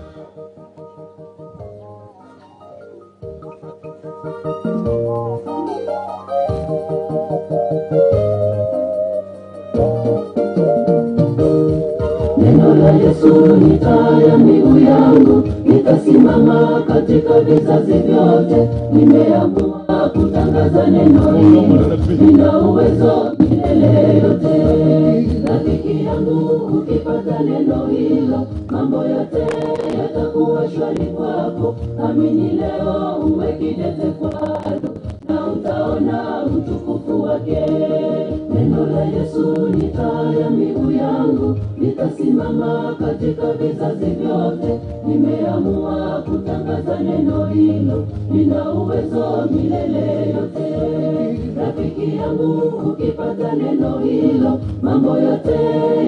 Neno la Yesu ni taa ya miguu yangu, nitasimama katika vizazi vyote. Nimeamua kutangaza neno hili, nina uwezo milele yote. Rafiki yangu, ukipata neno hilo, mambo yote yatakuwa shwari kwako. Amini leo, uwe kidete kwalo, na utaona utukufu wake. Neno la Yesu ni taa ya miguu yangu, nitasimama katika vizazi vyote. Nimeamua kutangaza neno hilo, nina uwezo milele yote. Rafiki yangu, ukipata neno hilo, mambo yote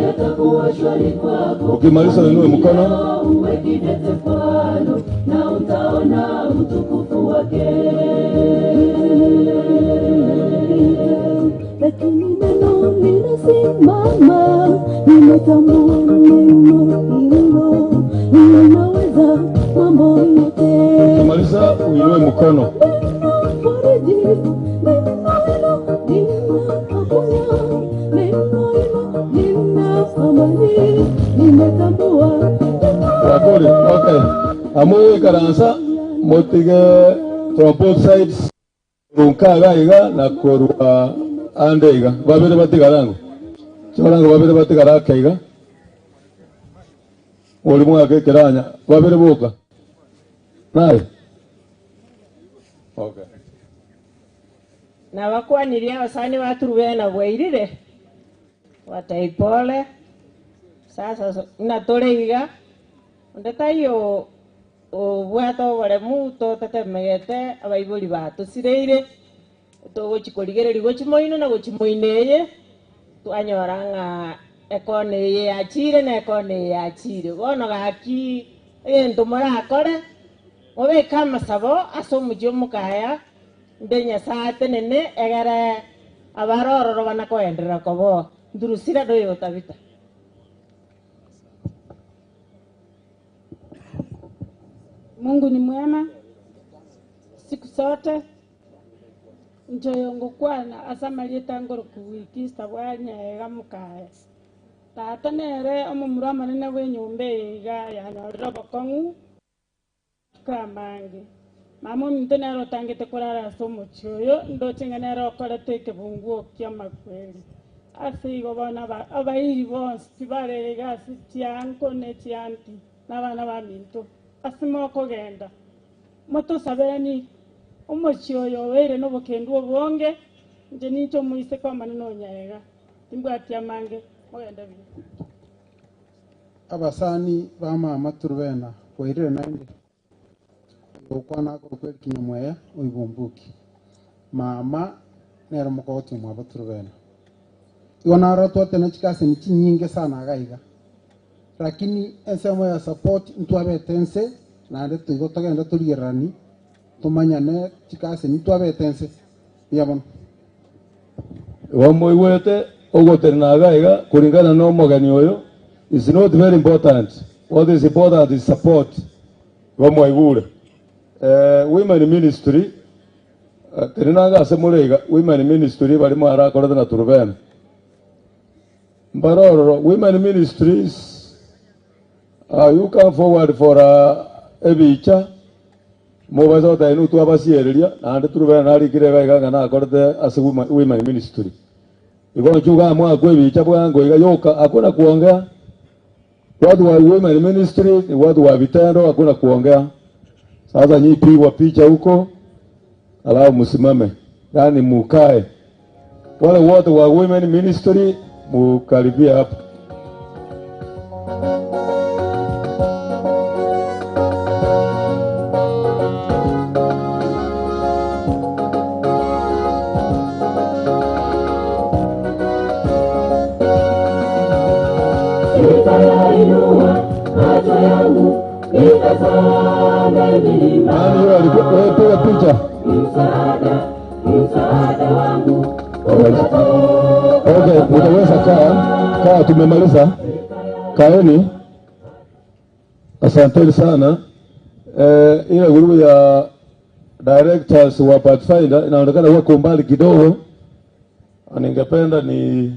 yatakuwa shwari kwako. Ukimaliza uinue mkono. Leo uwe kidete kwalo, na utaona utukufu wake. Lakini neno linasimama, nimetambua neno hilo linaweza mambo yote. Ukimaliza uinue mkono. Fariji, neno hilo linaponya, neno hilo lina amani, nimetambua Wakori, okay. Amwe ikaransa mutige from both sides runkaga iga na korwa ande iga babere batigarango chorango babere batigara ake iga ori mwaka ekeranya babere boka naye okay. Nabakwanirie abasani baturubena bwairire bataipole sasa natore iga onde taiyo obwate oboremu totetemegete abaibori batusireire togochikorigereria gochimoino na gochimoino eye twanyora ng'a ekona eye yachire na ekona eye yachire bono gaki egento morakore mobeke amasabo ase omochie omokaya nde Nyasaye atenene egere abarororo banakoenderera kobo ndurusira doyo tabita. Mungu ni mwema siku zote. Njoyo ngukwana asamalie ngoro kuwikista bwanyaega mukaya tata nere omomura omonene bwa enyomba eye iga yanyorire obokong'u kamange mama ominto nere otangete korara ase omochi oyo ndoche ng'a nere okorete ekebunguo kia amakweri ase igo bono abairi bonsi tibarere iga ase chianko na chianti na abana baminto ase mokogenda motosaberani omochi oyo obeire na obokendu obonge inche ninche omoiseke omonene onyaega timbwati amange mogende buya. Abasani ba mama Turubena bwairire naende okwana akorokwa Kinyamweya oibumbuki mama nere omokogoti omwabo Turubena igo naro twatena chikaseni chinyinge sana iga iga lakini ensemo ya support ntwabete ense naende toigo togende torigererani tumanyane chikaseni ntwabete ense buya mono. Igo moigwete ogotenena iga iga kulingana na omogeni oyo is not very important. What is important is support. Igo mwaigure. Women ministry, tenena ange ase more iga, women ministry baria mwarakorete na Turubena. Mbare ororo, women ministries, you come forward for ebicha, mobasa goteba inwe twabasiereria, naende Turubena narikire iga iga ng'a nakorete ase women ministry. Igo inchuo iga mwakwa ebicha bwango iga yoka, hakuna kuongea. Watu wa women ministry ni watu wa vitendo, hakuna kuongea. Sasa nyi pigwa picha huko, alafu msimame, yaani mukae. Wale wote wa women ministry mukaribia hapa. Nitayainua macho yangu nitazame milima. Nani huyo alikuwa? Wewe piga picha. Msaada, msaada wangu Okay, utaweza kaa. Kaa, tumemaliza. Kaeni. Asanteni sana. Ile grupu ya directors wa Pathfinder inaonekana wako mbali kidogo. Ningependa ni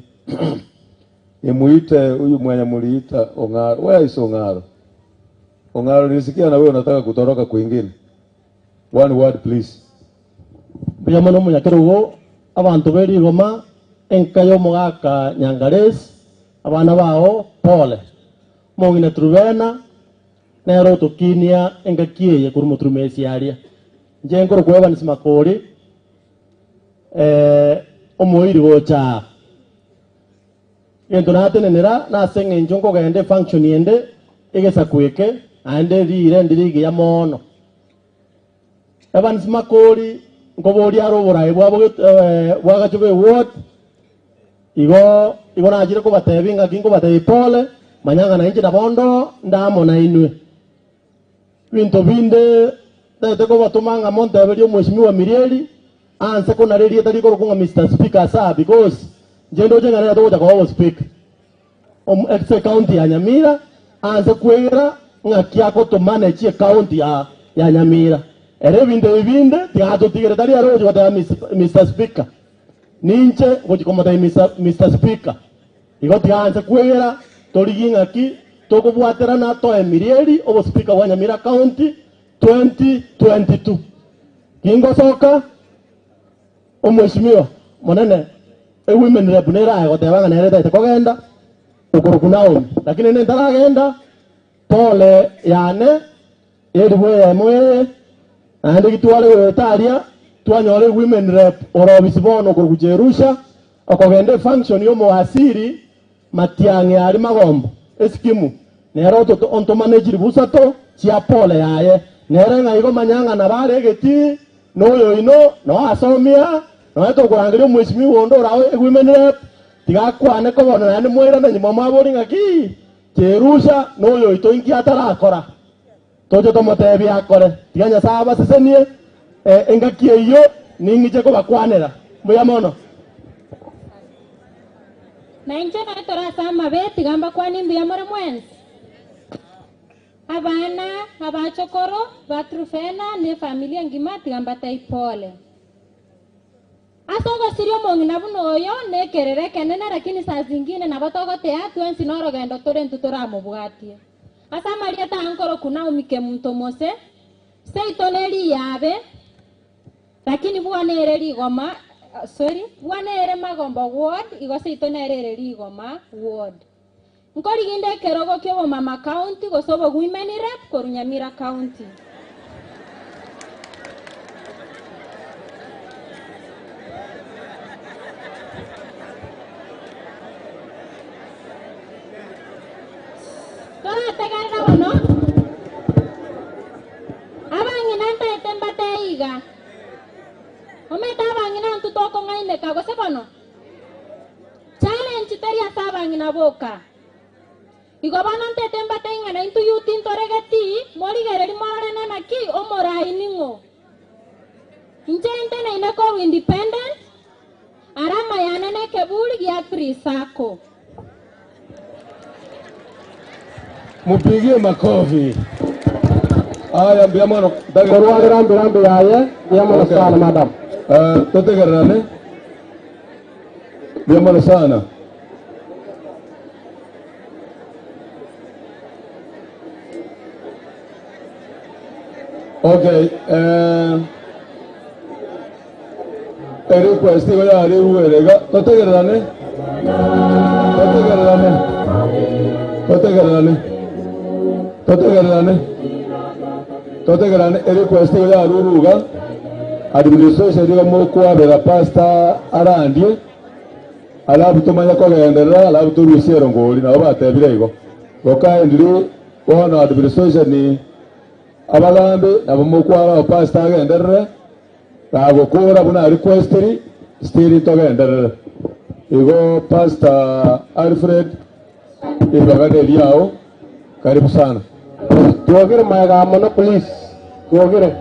nimuite huyu mwenye muliita Ongaro. Where is Ongaro? Ongaro, nilisikia na wewe unataka kutoroka kwingine. One word please. Mbuya mono omonyakerogo, abanto be rigoma, enka ya omogaka Nyangaresi, abana bao pole. Omong'ina Truvena, nere otokinia engaki eye korwa moturumesi aria. Inche nkorokwa Evans Makori, omoiri gocha aa. Egento natenenera nase eng'encho nkogenda efunction ende egesaku eke, naende rire ndire rigiya mono. Evans Makori nkoboria are oborai bwabo bwagacho bwe ward, igo igo nachire kobatebia ng'aki nkobatebia pole, manya ng'a nainche nabo ndo ndamo nainwe. Ebinto binde ntagete kobatoma ng'a monteberie omweshimiwa Mirieri, anse konara erieta rikorokwa ng'a Mister Speaker ase aa because inche ndoche ng'a nere togocha koba obospeaker. Ase ecounty ya Nyamira, anse kwegera ng'aki agotomanage ecounty ya ya Nyamira. Ere ebinto ebi binde tigatotigere tari ere ogochia goteba Mister Speaker. Ninche ngochia komotebia Mister Speaker. Igo tiga anse kwegera torigie ng'aki tokobwaterana toe Mirieri obospeaker bwa Nyamira County 2022. Gingosoka omweshimiwa monene ewomen rep nere aye goteba ng'a nere taete kogenda okorokwa Naomi, lakini nentaragenda pole yane eribu eyemo eye naende gitware goeta aria twanyora women rep orobisi bono okorokwa Jerusha okogenda efunction y'omowasiri Matiang'i ari Magombo esikimu nere ontomanechiri busato chia pole yaye nere ng'a igo manya ng'a nabare egeti noyo ino no asomia noe tokorangeria omweshimiwa onde orawe women rep tigakwane kobono naende mwairana nyuma mwabori ng'aki Jerusha noyo oito inki atarakora toche tomotebia akore tiga Nyasaye abasesenie engaki eyio ning'iche kobakwanera mbuya mono. Na inche naetore ase amabe, tiga mbakwanie mbuya more mwensi. Abana, abachokoro, ba Trufena, na efamiri engima, tiga mbatebie pole. Ase ogosiria omong'ina buna oyo, nekerero ekenene, lakini saa zingine nabo togotea twensi norogendo tore intwe toramobwatie. Ase amarieta aya nkoroku Naomi Kemunto Mose, seito neriyabe, lakini bwana ere rigoma, sorry, bwana ere Magombo ward, igo seito nere ere rigoma ward. Nkoriginde ekerogo kia obomama county gose obo women rep korwa Nyamira county. Torategerera bono abang'ina ntaete mbatee iga. Omanyete abang'ina intwe tokong'aineka gose bono? Challenge teri ase abang'ina boka. Igo bono ntete mbatee ng'a naintwe youth ntoregeti, morigereri morore naki omorai ning'o. Inche nteneine korwa independent, arama yane nekeburi gia Trisako. Mupigie makofi. Aya mbuya mono. Korware rambi rambi yaye, mbuya mono sana madam. Eh, totegererane. Mbuya mono sana. Okay, eh, request igo yare ruwerega totegererane totegererane totegererane totegererane totegererane request igo yaruruga administration igo mokwabera pastor arandie alafu tumanye kogenderera alafu turusie erongori nabo batebire igo gokaendiri bono administration abagambi nabo mokwara pastor agenderere gagokora buna requestiri stiri togenderere igo pastor Alfred ibagane riao karibu sana Tuogere maega mono please. Tuogere.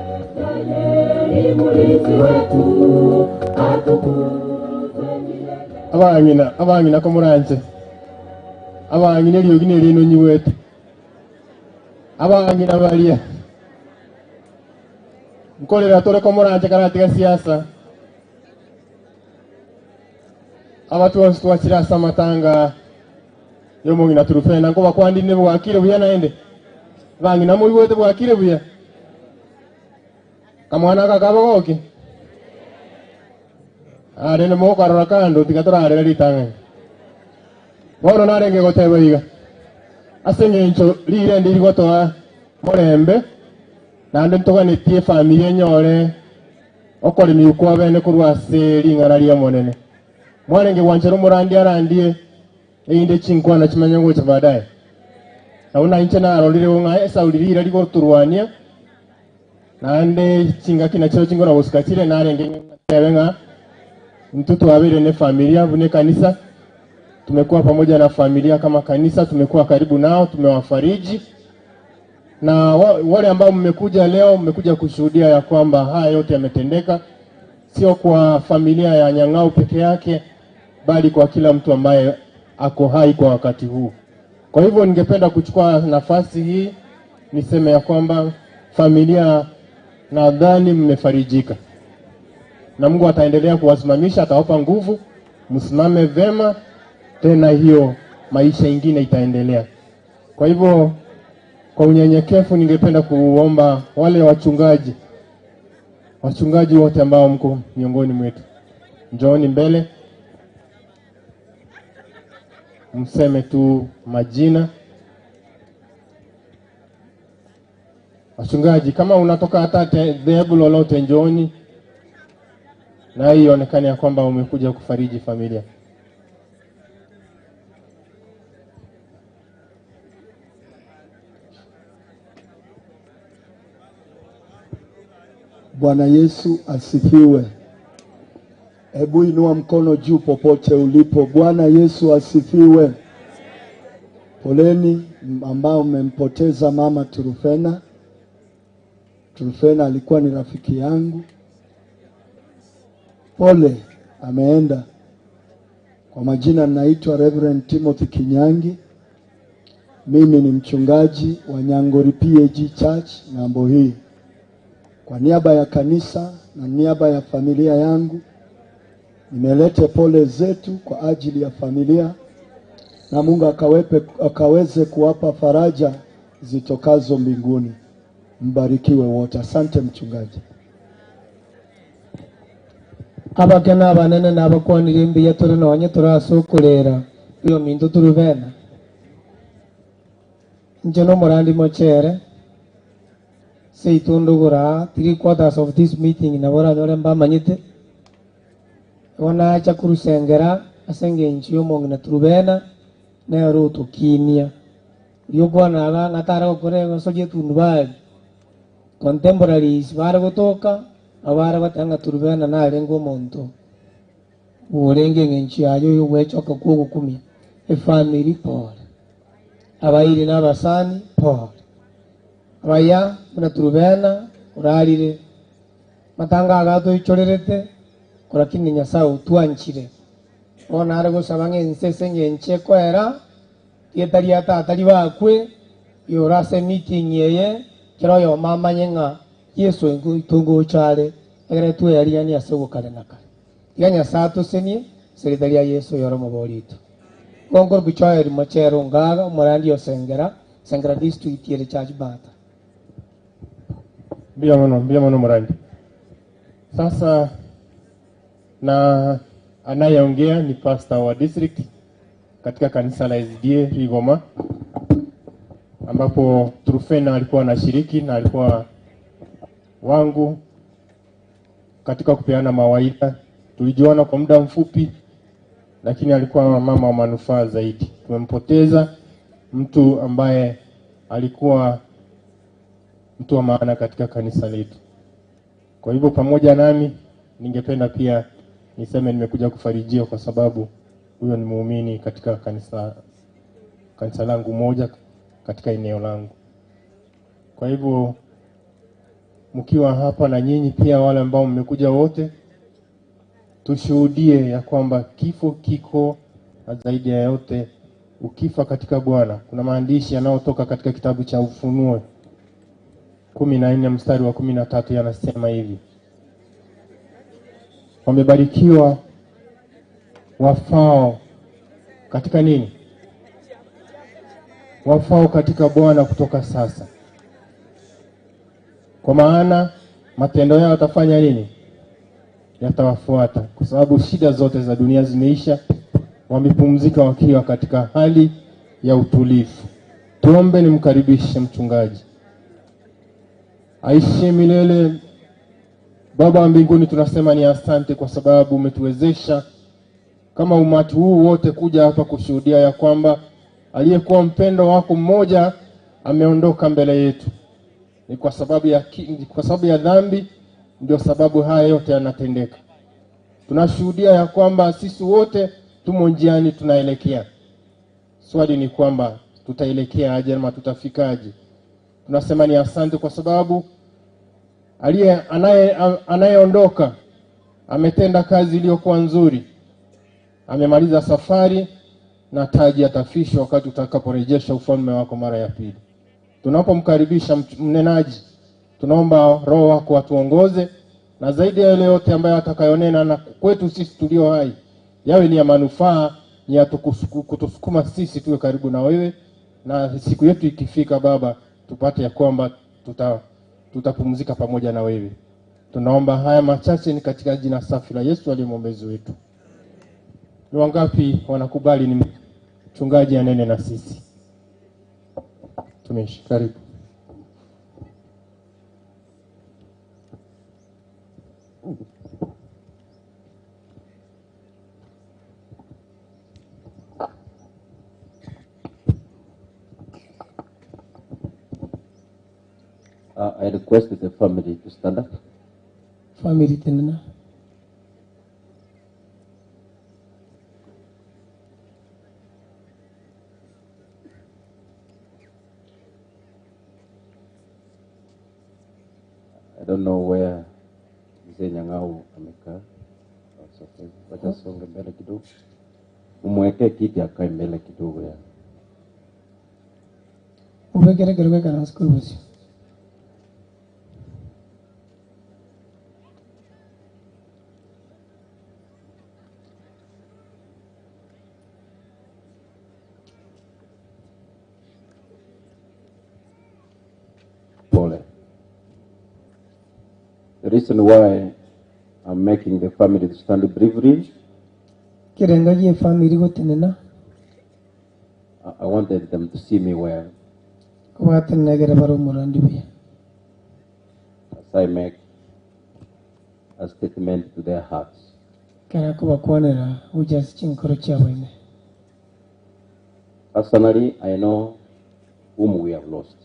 Abang'ina abang'ina komoranche abang'ina eriogi na erino nyiwete abang'ina baria nkorera tore komoranche karatiga siasa abatu bonsi twachire ase amatanga yomong'ina Turufena nkobakwandine bwakire buya naende bang'ina moiwete bwakire buya kamwana aka kabogoki arende mokarora kando tiga torarera ritang'ani bono narenge goteba iga ase eng'encho rirende rigotoa morembe naende ntoganetie efamiri enyore okoremia kwa bene korwa ase ring'ana ria monene mwarenge gwanchera omorandi arandie einde chinkwana chimanye gocha baadaye nabo nainche narorire ng'a esauri rira rigoturwania naende chingaki nachio chingora gosuka chire narenge ng'atebe ng'a mtu twabere ne familia bune kanisa tumekuwa pamoja na familia kama kanisa tumekuwa karibu nao tumewafariji na wale ambao mmekuja leo mmekuja kushuhudia ya kwamba haya yote yametendeka sio kwa familia ya Nyang'au peke yake bali kwa kila mtu ambaye ako hai kwa wakati huu. Kwa hivyo ningependa kuchukua nafasi hii niseme ya kwamba familia, nadhani mmefarijika na Mungu ataendelea kuwasimamisha, atawapa nguvu, msimame vema, tena hiyo maisha ingine itaendelea. Kwa hivyo kwa unyenyekevu ningependa kuomba wale wachungaji, wachungaji wote ambao mko miongoni mwetu, njooni mbele mseme tu majina. Wachungaji, kama unatoka hata dhehebu lolote, njooni na hii ionekane ya kwamba umekuja kufariji familia. Bwana Yesu asifiwe. Hebu inua mkono juu popote ulipo. Bwana Yesu asifiwe. Poleni ambao mmempoteza mama Turufena. Turufena alikuwa ni rafiki yangu. Pole, ameenda. Kwa majina naitwa Reverend Timothy Kinyangi. Mimi ni mchungaji wa Nyangori PAG Church ng'ambo hii. Kwa niaba ya kanisa na niaba ya familia yangu nimelete pole zetu kwa ajili ya familia na Mungu akawepe, akaweze kuwapa faraja zitokazo mbinguni. Mbarikiwe wote. Asante mchungaji. Abake na abanene nabakwanire mbuya tore nonye torasukurera iyo minto turubena inche nomorandi mochere seitundugura 3/4 of this meeting nabo oranyore mbamanyete igo nacha kurusengera ase eng'encho ya omong'ina turubena nere otokinia riria okwanaga ng'atare gokora egosoria etundubari contemporaries bare gotoka nabo bare goteba ng'a turubena narenge omonto orenge eng'encho yaye oyo gwechoka kwa ogokumia efamily pole abairi na abasani pole abaya buna turubena orarire matanga aga toichorerete lakini nyasaye otwanchire bono are gosaba ng'ense ase eng'encho ekoera rieta ria tata ribakwe yora ase meeting eye Kera oyomo amanye ng'a Yeso oito ngocha are, egere tweyariganie ase ogokare na kare. Tiga Nyasae atosenie ase erieta ria Yeso oyore Omobori oito. Igo nkorokwa Joel Mochero Ongaga, omorandia o Sengera, Sengera District ere Church Bata. Mbuya mono, mbuya mono Morandi. Sasa na anayeongea ni pastor wa district katika kanisa la SDA Rigoma ambapo Trufena alikuwa anashiriki na alikuwa wangu katika kupeana mawaidha. Tulijuana kwa muda mfupi, lakini alikuwa mama wa manufaa zaidi. Tumempoteza mtu ambaye alikuwa mtu wa maana katika kanisa letu. Kwa hivyo pamoja nami ningependa pia niseme nimekuja kufarijia kwa sababu huyo ni muumini katika kanisa, kanisa langu moja katika eneo langu. Kwa hivyo mkiwa hapa na nyinyi pia wale ambao mmekuja wote, tushuhudie ya kwamba kifo kiko, na zaidi ya yote ukifa katika Bwana. Kuna maandishi yanayotoka katika kitabu cha Ufunuo 14 mstari wa 13 yanasema hivi: wamebarikiwa wafao katika nini? Wafao katika Bwana kutoka sasa, kwa maana matendo yao yatafanya nini? Yatawafuata, kwa sababu shida zote za dunia zimeisha, wamepumzika wakiwa katika hali ya utulivu. Tuombe, nimkaribishe mchungaji aishie milele. Baba wa mbinguni, tunasema ni asante kwa sababu umetuwezesha kama umati huu wote kuja hapa kushuhudia ya kwamba aliyekuwa mpendo wako mmoja ameondoka mbele yetu. Ni kwa sababu ya, ni kwa sababu ya dhambi ndio sababu haya yote yanatendeka. Tunashuhudia ya kwamba sisi wote tumo njiani tunaelekea. Swali ni kwamba tutaelekea aje ama tutafikaje? Tunasema ni asante kwa sababu aliye anaye anayeondoka ametenda kazi iliyokuwa nzuri, amemaliza safari na taji atafishwa wakati utakaporejesha ufalme wako mara ya pili. Tunapomkaribisha mnenaji, tunaomba Roho wako atuongoze, na zaidi ya yale yote ambayo atakayonena na kwetu sisi tulio hai yawe ni ya manufaa, ni ya kutusukuma sisi tuwe karibu na wewe, na siku yetu ikifika, Baba, tupate ya kwamba tutapumzika pamoja na wewe. Tunaomba haya machache ni katika jina safi la Yesu aliye mwombezi wetu. Ni wangapi wanakubali ni mchungaji anene na sisi? Tumishi, karibu. I request the family to stand up. Family tenena. I don't know where Mzee Nyang'au amekaa. That's okay. Wacha songe mbele kidogo. Umwekee kiti akae mbele kidogo ya. Ubekere kerwe kana school bus. Pole. The reason why I'm making the family to stand briefly, Kirenga gie family gotenena I wanted them to see me well kobatenenegere bare omorandi buya. as I make a statement to their hearts. Kera kobakwanera ujasi chinkoro chiabo ime. Personally, I know whom we have lost.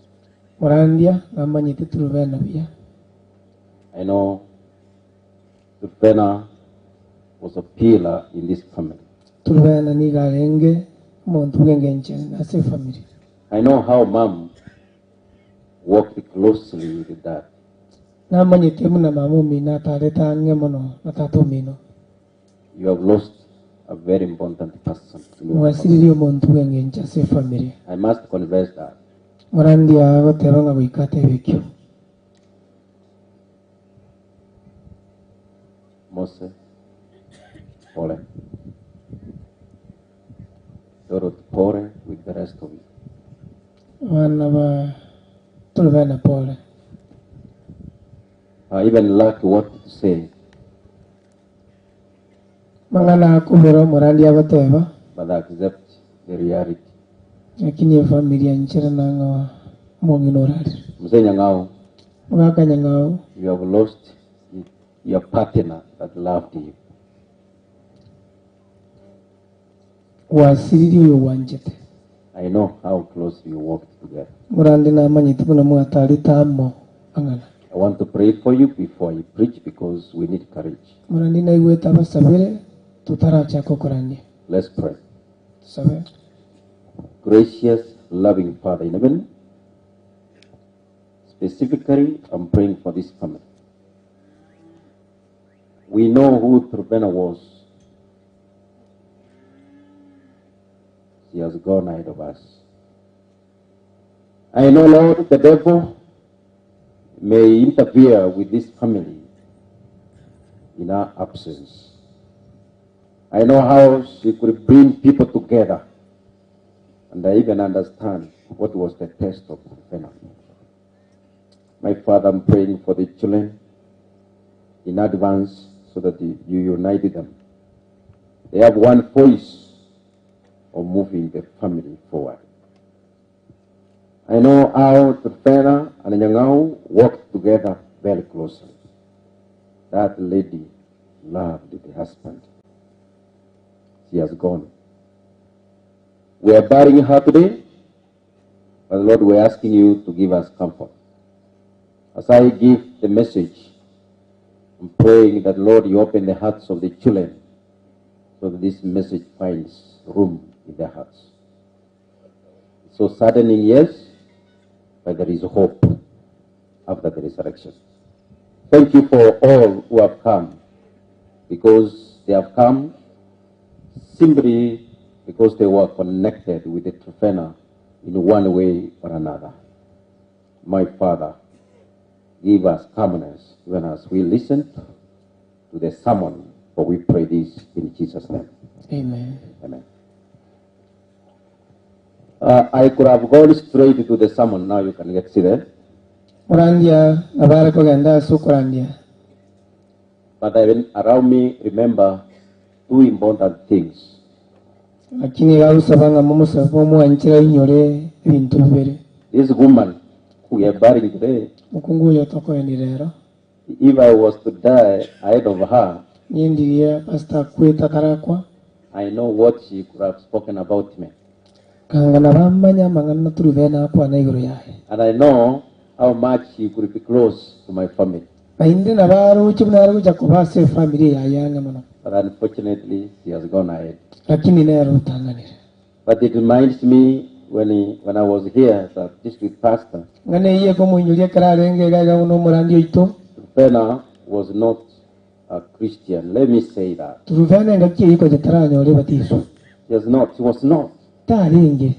Morandia namanyete Truvena buya. I know Trufena was a pillar in this family. Truvena niga arenge omonto bwa eng'encho ase efamily. I know how mom worked closely with dad. Namanyete muna mama omino atarete ang'e mono na tata omino. You have lost a very important person in your family. Mwasiririe omonto bwa eng'encho ase efamily. I must confess that. Morandia agoteba ng'a goika atebe ekio. Mose, pole. Dorothy, pole with the rest of you. Abana ba Truvena pole. I even lack what to say, Mang'ana akobera omorandia agoteba. but I accept the reality. Lakini efamiri yanchera nang'a omong'ina orarire. Mzee Nyang'au, Mogaka Nyang'au. you have lost your partner that loved you. Gwasiririe oyo gwanchete. I know how close you worked together. Morande namanyete buna mwatarete amo ang'ana. I want to pray for you before I preach because we need courage. Morande naigwete abasabere totarachaka okorania. Let's pray. Tusabe. Gracious, loving Father in heaven, specifically, I'm praying for this family. We know who Trubena was. She has gone ahead of us. I know, Lord, the devil may interfere with this family in our absence. I know how she could bring people together, and I even understand what was the test of Trufena. My Father, I'm praying for the children in advance so that you unite them. They have one voice of moving the family forward. I know how Trufena and Nyang'au worked together very closely. That lady loved the husband. She has gone. We are burying her today, but Lord, we're asking you to give us comfort. As I give the message, I'm praying that, Lord, you open the hearts of the children so that this message finds room in their hearts. So saddening, yes, but there is hope after the resurrection. Thank you for all who have come, because they have come simply because they were connected with the Trufena in one way or another. My Father, give us calmness even as we listen to the sermon, for we pray this in Jesus' name. Amen. Amen. I could have gone straight to the sermon. Now you can get seated. Morandia nabare kogenda ase okorandia. But I will, allow me remember two important things. Lakini gagosaba ng'a momosabe omwanchera inyore ebinto bibere. This woman who we are burying today, Mokungu oyo tokoeni rero. if I was to die ahead of her, Nindirie pastor akwete atarakwa. I know what she could have spoken about me. Kanga nabamanya amang'ana Truvena akwana igoro yaye. And I know how much she could be close to my family. Naende nabaroche buna are gocha koba ase efamiri yaye ang'e mono. But unfortunately, she has gone ahead. Lakini nere otang'anire. But it reminds me when, he, when I was here as a district pastor, Ng'a neye ekomoinyoria ekero arenge iga iga buna omorandi oito. Trufena was not a Christian. Let me say that. Truvena engaki eyio konya taranyora ebatiso. She was not. She was not. Tarenge.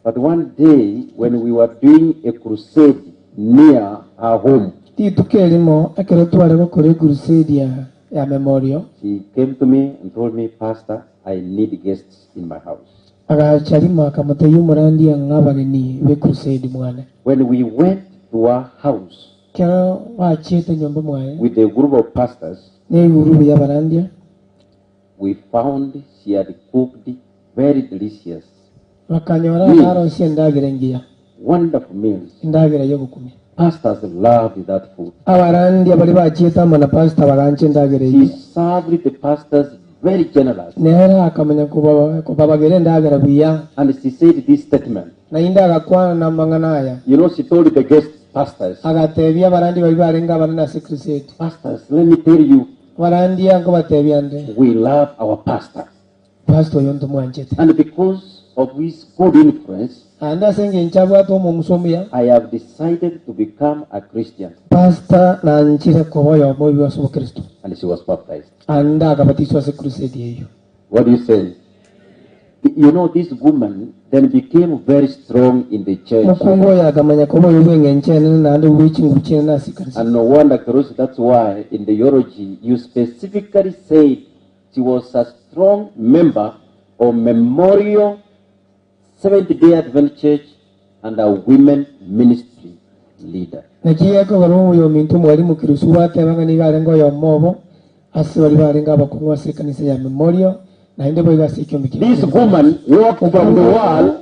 But one day, when we were doing a crusade near her home, Rituko erimo ekero tware gokora ecrusade ya, ya memorial, she came to me and told me, Pastor, I need guests in my house. agacha rimo akamotebia omorandi ang'e abageni be crusade mwane. When we went to her house Ekero bachiete nyomba mwaye, with a group of pastors, na egurubu ya abarandia, we found she had cooked very delicious, bakanyora meals, barosia endagera engiya, wonderful meals. endagera yogokumia. Pastors loved that food. Abarandia baria bachiete amo na pastor bagancha endagera She eyio. served the pastors very generous. Nere akamanya kobabagera endagera buya. And she said this statement. Naende agakwana na amang'ana aya. You know, she told the guest pastors, Agatebia abarandi baria barenge abanene ase crusade. Pastors, let me tell you, Abarandia nkobatebia nde. we love our pastor. Pastor oyo ntomwanchete. And because of his good influence, Ande ase eng'encho abwate omomuso omuya. I have decided to become a Christian. Pastor nanchire koba oyomo oiwe ase obokristo. And she was baptized. Ande akabatiswa ase crusade eyio. What do you say? You know, this woman then became very strong in the church. Mokungu oyo akamanya koba oyo bw'engencho enene naende bwe chinguru chinene ase ekanisa. And no wonder, Kerosi, that's why in the eulogy you specifically said she was a strong member of Memorial Seventh Day Advent Church and a women ministry leader. Naki gekogera oyominto Omwalimu Kirusu gwateba ng'a nigo arenge oyomo obo ase baria barenge abakong'u ase ekanisa ya Memorial, naende boigo ase ekiombe kia This woman walked from the world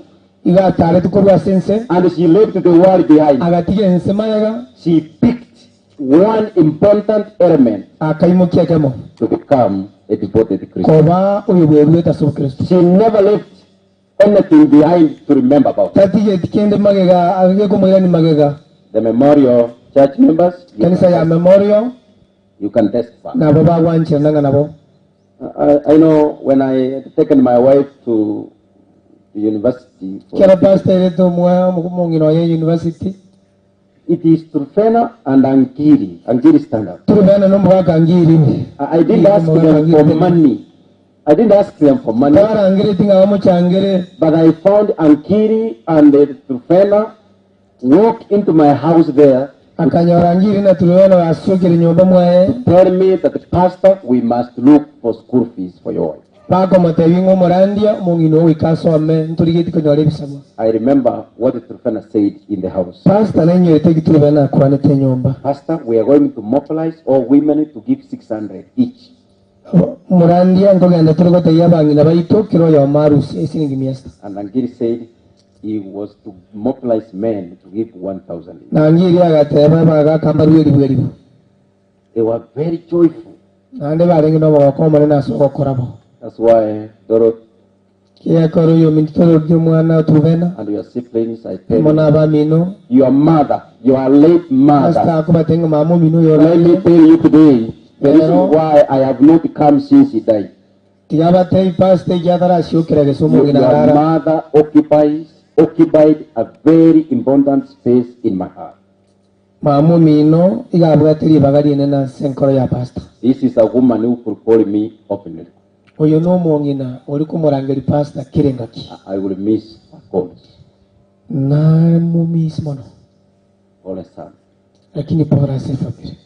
Igo ataareti korwa ase ense, and she left the world behind. agatiga ense magega. She picked one important element Akaimokia ekemo. to become a devoted Christian. Koba oyo bweruete ase obokristo. She never left anything behind to remember about. Tatigeti kende magega gekomoirania magega. The Memorial Church members, you Kanisa ya can, Memorial you can testify. nabo bagwancherana ng'a nabo. I know when I had taken my wife to the university, for Kero pastor erete omwa omong'ina oye university. it is Trufena and Angiri. Angiri stand up. Trufena no omogaka Angiri. I didn't ask them for money. I didn't ask them for money. Tabarangereti ng'a bamochangere. But I found Angiri and Trufena walk into my house there Akanyora Angiri na Trufena basiokire nyomba mwaye. to tell me that pastor, we must look for school fees for your wife. Bakomotebia ng'a omorandia omong'ina oo goika asome ntorigetie konyora ebisabwa. I remember what Trufena said in the house. Pastor nainyorete eki Trufena akwanete enyomba. Pastor, we are going to mobilize all women to give 600 each. Omorandia nkogenda tore gotebia abang'ina baito kera oyomo arusie esiringi mia sita. And Angiri said he was to mobilize men to give 1,000 each. Na Angiri agateba abagaka mbarue eribu eribu. They were very joyful. Naende barenge nomogoko omonene ase ogokora bo. That's why Dorothy Ekiagera oyominto tororire omwana o Truvena, and your siblings, I tell amo you, na abamino, your mother, your late Pastor mother, akobatebia ng'a mama omino oyo let me orarire, tell you today the reason Ero. why I have not come since he died. Tiga abatebi pastor ekiagera tarasiokera gese Your, omong'ina your arara. mother occupies occupied a very important space in my heart. Mama omino iga abwate ribaga rinene ase enkoro ya pastor. This is a woman who could call me openly. Oyo nomong'ina ori komorangeri pastor kera engaki. I will miss her calls. Namomiss mono. Pole sana. Lakini pore ase efamiri.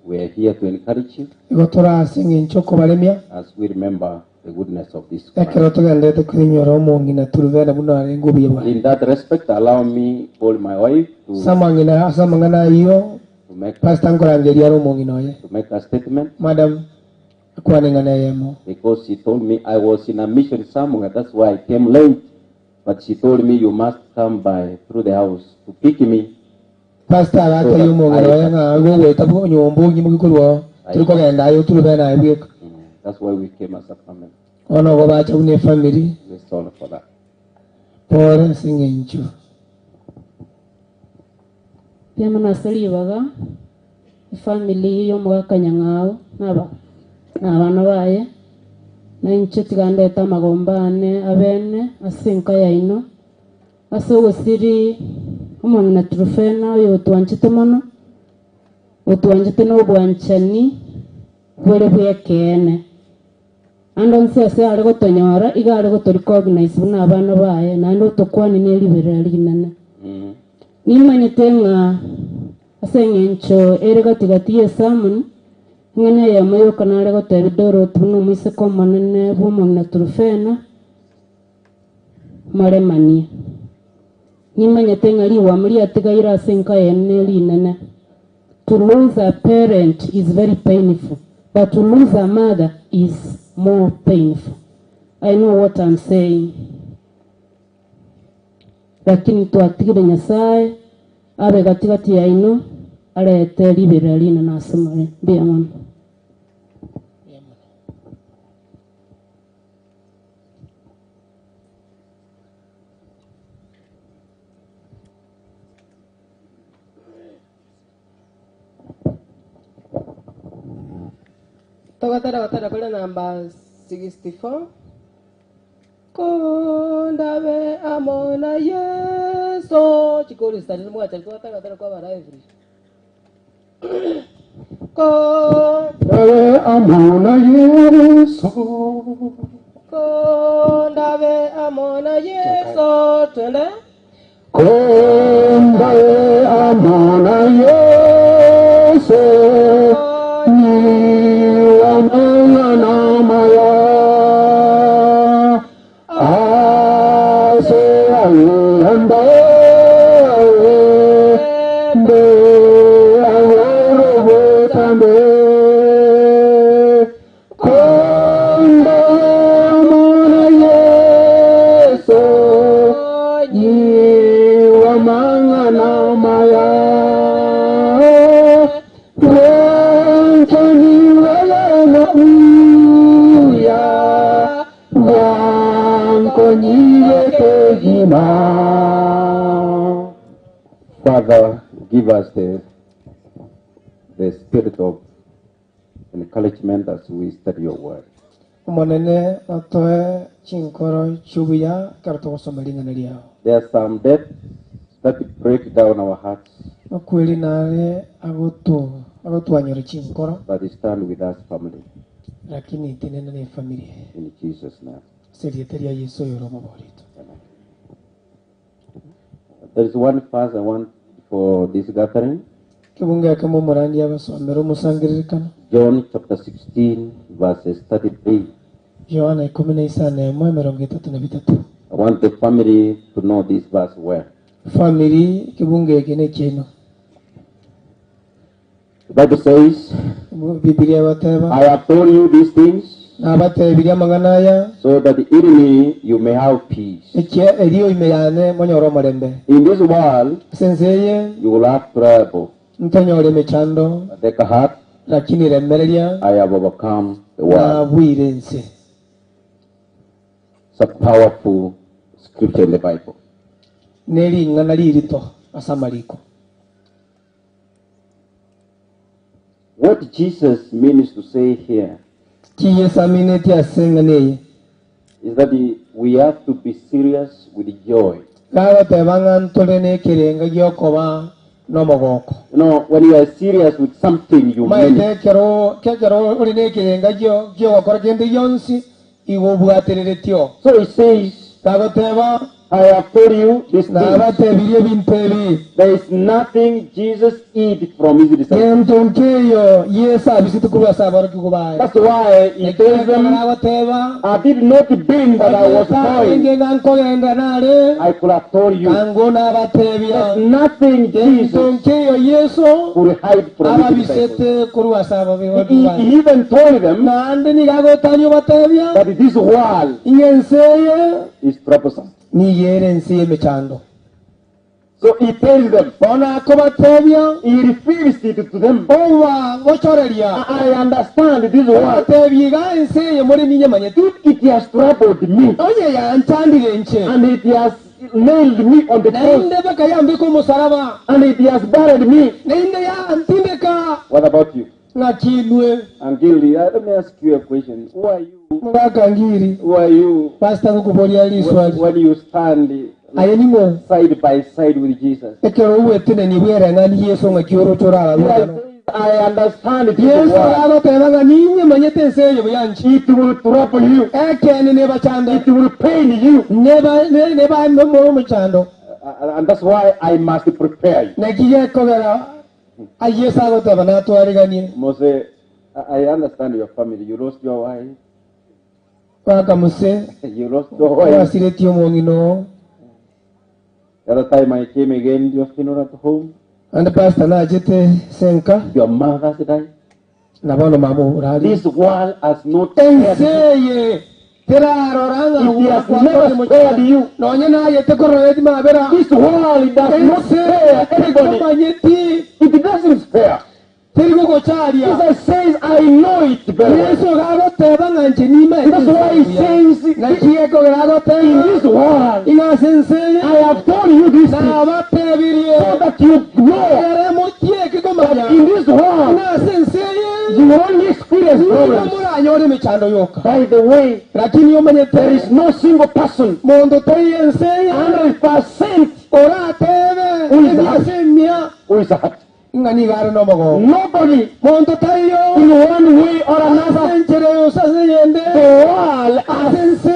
We are here to encourage you Igo tore ase eng'encho okobaremia as we remember the goodness of this man. ekero togenderete koinyora omong'ina Truvena buna arenge obuya bwaye. In that respect, allow me call my wife to, Ase amang'ina ase amang'ana ayio to make pastor nkorangeria are omong'ina oye. to make a statement Madam akwane eng'ana eyemo. because she told me I was in a mission somewhere. That's why I came late. But she told me you must come by through the house to pick me. Pastor So agatebia that omong'ina oye I, ng'a igo ogoeta nyomba onyimoki korwa oo tori kogenda aye oturubene aye bweka. that's why we came as a family. Bono obo bacha buna efamily We're sorry for that. pore ase eng'encho. Mbuya mono ase ribaga, efamily y'omogaka Nyang'au naba na abana baye, na inche tiga ndete amagomba ane abene ase enka yaino, ase ogosiri omong'ina Trufena oyo otwanchete mono, otwanchete na obwanchani bore bwa ekeene. Ande onsi ase are gotonyora, iga are gotorecognize buna abana baye, naende otokwani na eribera rinene. Nimanyete ng'a ase eng'encho ere gatigati ya esamoni, ng'ana eyemo yoka nare gotebia Dorothy buna omoiseke omonene bwa omong'ina Trufena, maremanie. Nimanyete ng'a riwamo riatigaire ase enka yaye rinene. To lose a parent is very painful, but to lose a mother is more painful. I know what I'm saying. Lakini twatigire Nyasaye abe gatigati yaino arete ribera rinene ase more. Mbuya mono. Togatera gotera kore namba 64 Kondabe amo na Yesu chikori stari mwacha togatera gotera kwa bara every Kondabe amo na Yesu. Kondabe amo na Yeso, twende. Kondabe amo na Yeso, niwa mang'ana maya. Ase ayambae, mbe agorobotambe. Kondabe amo na Yeso, niwa mang'ana maya. Bwanchani uya, bwankonyire kegima. Father, give us the spirit of encouragement as we study your word. Omonene atoe chinkoro chibuya ekero togosoma ring'ana riao. There are some deaths that break down our hearts, Okweri nare agotu agotwanyora chinkoro but stand with us, family, lakini tinene na efamily in Jesus' name. ase erieta ria Yesu oyore omoborito. There is one verse I want for this gathering. Kebunga ekemo omorandi abasomera omosangererekano. John chapter 16, verses 33. Yohana 15 33. I want the family to know this verse well. Family kebunga eke na ekiaino. The Bible says, Bibilia bateba I have told you these things nabatebirie amang'ana aya so that in me you may have peace. ekia erio ime yane monyore omorembe. In this world Ase ense eye you will have trouble. ntonyore emechando But take heart, lakini remereria I have overcome the world. nabwire ense. It's a powerful scripture in the Bible. Nering'ana ririto ase amariko. What Jesus means to say here Ki Yesu aminetie ase eng'ana eye is that we have to be serious with joy. gagoteba ng'a ntore na ekerenga giokoba na omogoko. When you are serious with something, you mean Maete it. ekero kekero ore na ekerenga gio giogokora kende gionsi igo obwatereretio. So he says, gagoteba I have told you these things. nabatebirie ebinto ebi. There is nothing Jesus hid from his disciples. Gento nkeyo Yesu abisete korwa ase abarokigwa baye. That's why he tells them, Agoteba had it not been that I was going, enge ng'a nkogenda nare I could have told you. kango nabatebia. There's nothing Gento Jesus nkeyo Yesu could hide from his disciples. ababisete korwa ase abarokigwa He, baye. he even told them Naende nigo agotania obatebia that this world ing'e ense eye is troublesome. niyere ense y'emechando. So he tells them, Bono akobatebia he reveals it to them. oba gochoreria I understand this world. obatebia iga ense eye muri ninyemanyete It has troubled me onye yanchandire nche and it has nailed me on the cross nainde bakayambika omusaraba and it has buried me. nainde yantindeka What about you? ng'akinwe Angeli, let me ask you a question. Who are you? mugakangiri Who are you pastor ngukuboria when, liswali when you stand aye ning'o side by side with Jesus? ekero owetene bwereng'ani Yesu ng'aki He says, I understand this Yesu world. agoteba ng'a ninyemanyete ense eye buyanchi It will trouble you. ekene nebachande It will pain you. neba neba omochando And that's why I must prepare you. naki gekogera Yesu agoteba natwariganie Mose, I understand your family. You lost your wife. bakamuse You lost your wife. wasiretie omong'ino The other time I came again to your funeral at home, and pastor nachete senka your mother died. na bono mama orari This world has not spared ense you. eye terarora It has never spared you. nonye nayete korora mabera This world does not ense spare anybody. ekomanyeti It doesn't spare. teri gogocharia Jesus says, I know it very well. Yesu agagoteba ng'a nche nimaete That's why he says, naki ekogera in agoteba this world, ing'a ase ense eye I have told you this thing nabatebirie so that you know ere motieke komanya that in this world, ing'a ase ense eye you will only experience nigo problems. moranyore emechando yoka By the way, lakini omanyete there is no single person, mondo toi ense eye 100% oratebe Who is ebiase emia who is happy. ng'a nigo are nomogogo Nobody, mondo taiyo in one way or another, ase enchere yose ase eyende the world has ase ense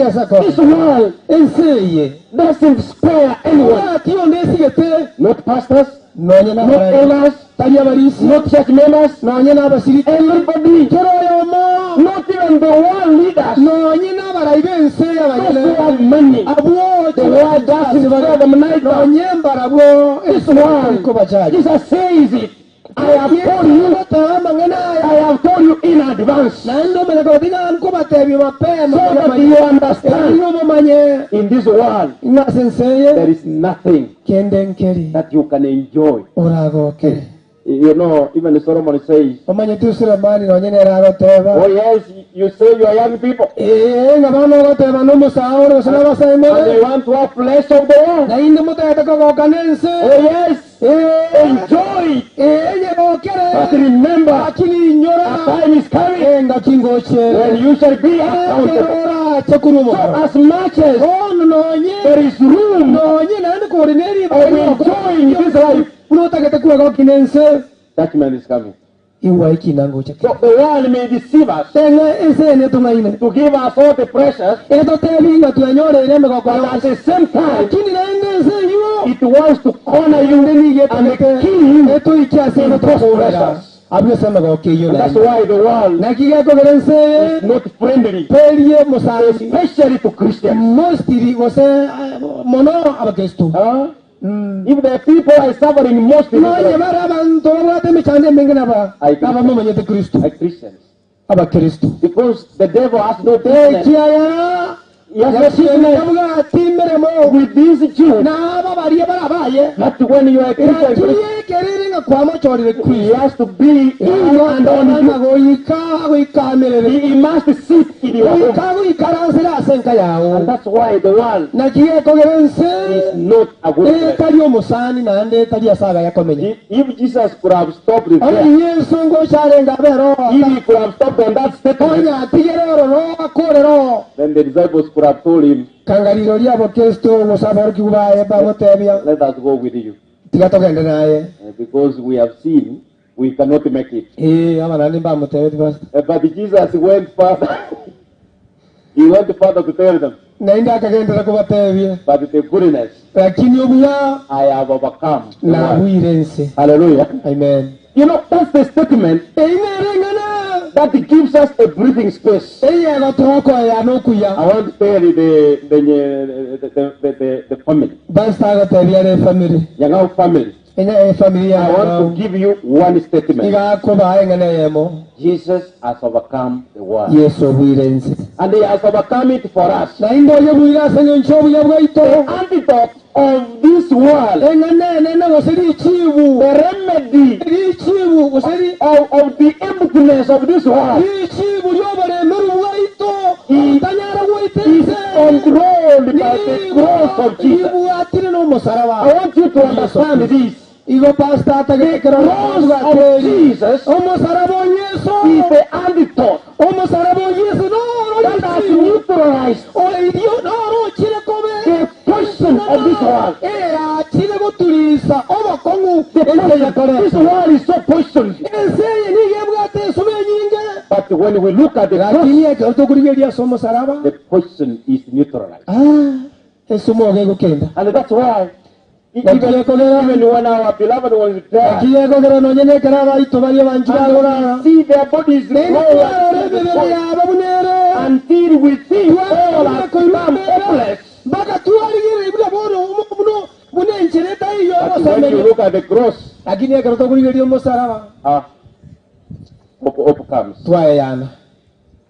ase kona. This world Ense eye doesn't spare anyone. Tebwati onde esigete. Not pastors, Nonye not nabarari. elders, Tari abarisi. not church members, Nonye nabasiriki. everybody, Kera oyomo. not even the world leaders, Nonye nabarai b'ense those who abanyene. have money. Abwo The world doesn't spare them neither. Nonye mbarabwo. This world, Kobachaji. Jesus says it. I have told you, I have told you in advance, so naende omanye kotiga nkobatebia mapema that you understand. erio momanye In this world, ng'ase enseye there is nothing kende nkeri that you can enjoy. oragokere You know, even Solomon says, omanyete Sulemani nonye nere agoteba Oh, yes, you say you are young people, ee ng'a bono ogoteba nomosaore gose and nabasaimore you want to have flesh of the world. nainde motagete kogoka na ense Oh, yes, ee enjoy it. ee nyegokere But remember, lakini a inyora time is coming engaki ngoche when you shall be accountable. ekero orache korwa So, omogoro as much as bono nonye there is room nonye naende kore neriba of enjoying this life, buna otagete kwegoki na ense judgment is coming. iwa ekinango So, the world may deceive us teng'e ense ene tung'aine to give us all the pressures, etotebi ng'a twenyoreire emegoko but at the same time, lakini naende ense eywo it wants to corner you ende nigo and etagete kill you. etoikia ase In those etokourera pressures. abwo ase emegoko eywo And that's naende why the world naki gekogera ense eye is not friendly, perie mosangi especially to Christians. mostly gose eh, mono abakristo Huh? If the people are suffering most in nonye this life, bare abanto babwate emechando emenge naba Aye, Christians. abamomanyete kristo are Christians. abakristo Because the devil has no business. ekiaya He has no business yabwati emeremo with these Jews. naba baria barabaye But when you are a Christian, lakini ekerere ng'a kwamochorire he kristo has to be in and on you. goika goikamerere He must sit in your home. goika goikaransera ase enka yago And that's why the world naki gekogera ense is not a good place. etari omusani naende etari ase agayakomenya If Jesus could have stopped there, onye yesu ngocharenga abero if he could have stopped on that statement, onya atigere ororo akorero then the disciples could have told him, kangariro ria abakristo gose aborokigwa baye bagotebia Let us go with you. tiga togende naye Because we have seen we cannot make it. ee aba naende mbamotebeti pastor But Jesus went further. he went further to tell them, naende akagendera kubatebia but the goodness, lakini obuya I have overcome. the world. nabwire ense Hallelujah. amen You know, that's the statement einere that gives us a breathing space. eyegotwokoya nokuya I want to tell you the family, pastor agotebia are family Nyang'au family. enya efamily I want yago to give you one statement. igakubaha eng'ana eyemo Jesus has overcome the world. yesu obwire ense And he has overcome it for us. naende oyo bwire ase eng'encho obuya bwaito The antidote of this world, eng'ana enene gose richibu the remedy richibu gose ri- of the emptiness of this world richibu rioboremeru bwaito tanyara gwaita is ense controlled by the cross of Jesus. ribwatire n'omusaraba I want you to understand this. igo pastor atagekero Cross of Jesus omusaraba o yesu is the antidote omusaraba o yesu noro that has richibu neutralized oirio noro okire kobe the poison of this world. erachire gotulisa obokong'u The ense poison. yakore This world is so poisoned. ense eye nigo ebwate ensobe enyinge But when we look at the cross, lakini ekero tokorigeria ase omusaraba the poison is neutralized. Ah, esumu oge egokenda And that's why, even, even when our beloved ones die, lakini nonye nekero abaito baria banchi bagorara and we see their bodies naende roll twarora emibere yabo bunere until we think all has become hopeless. mpaka twarigire buna bono buno buna enchera etaiyo But when you look at the cross, lakini ekero tokorigeria omusaraba ah, hope, hope comes. twayeyana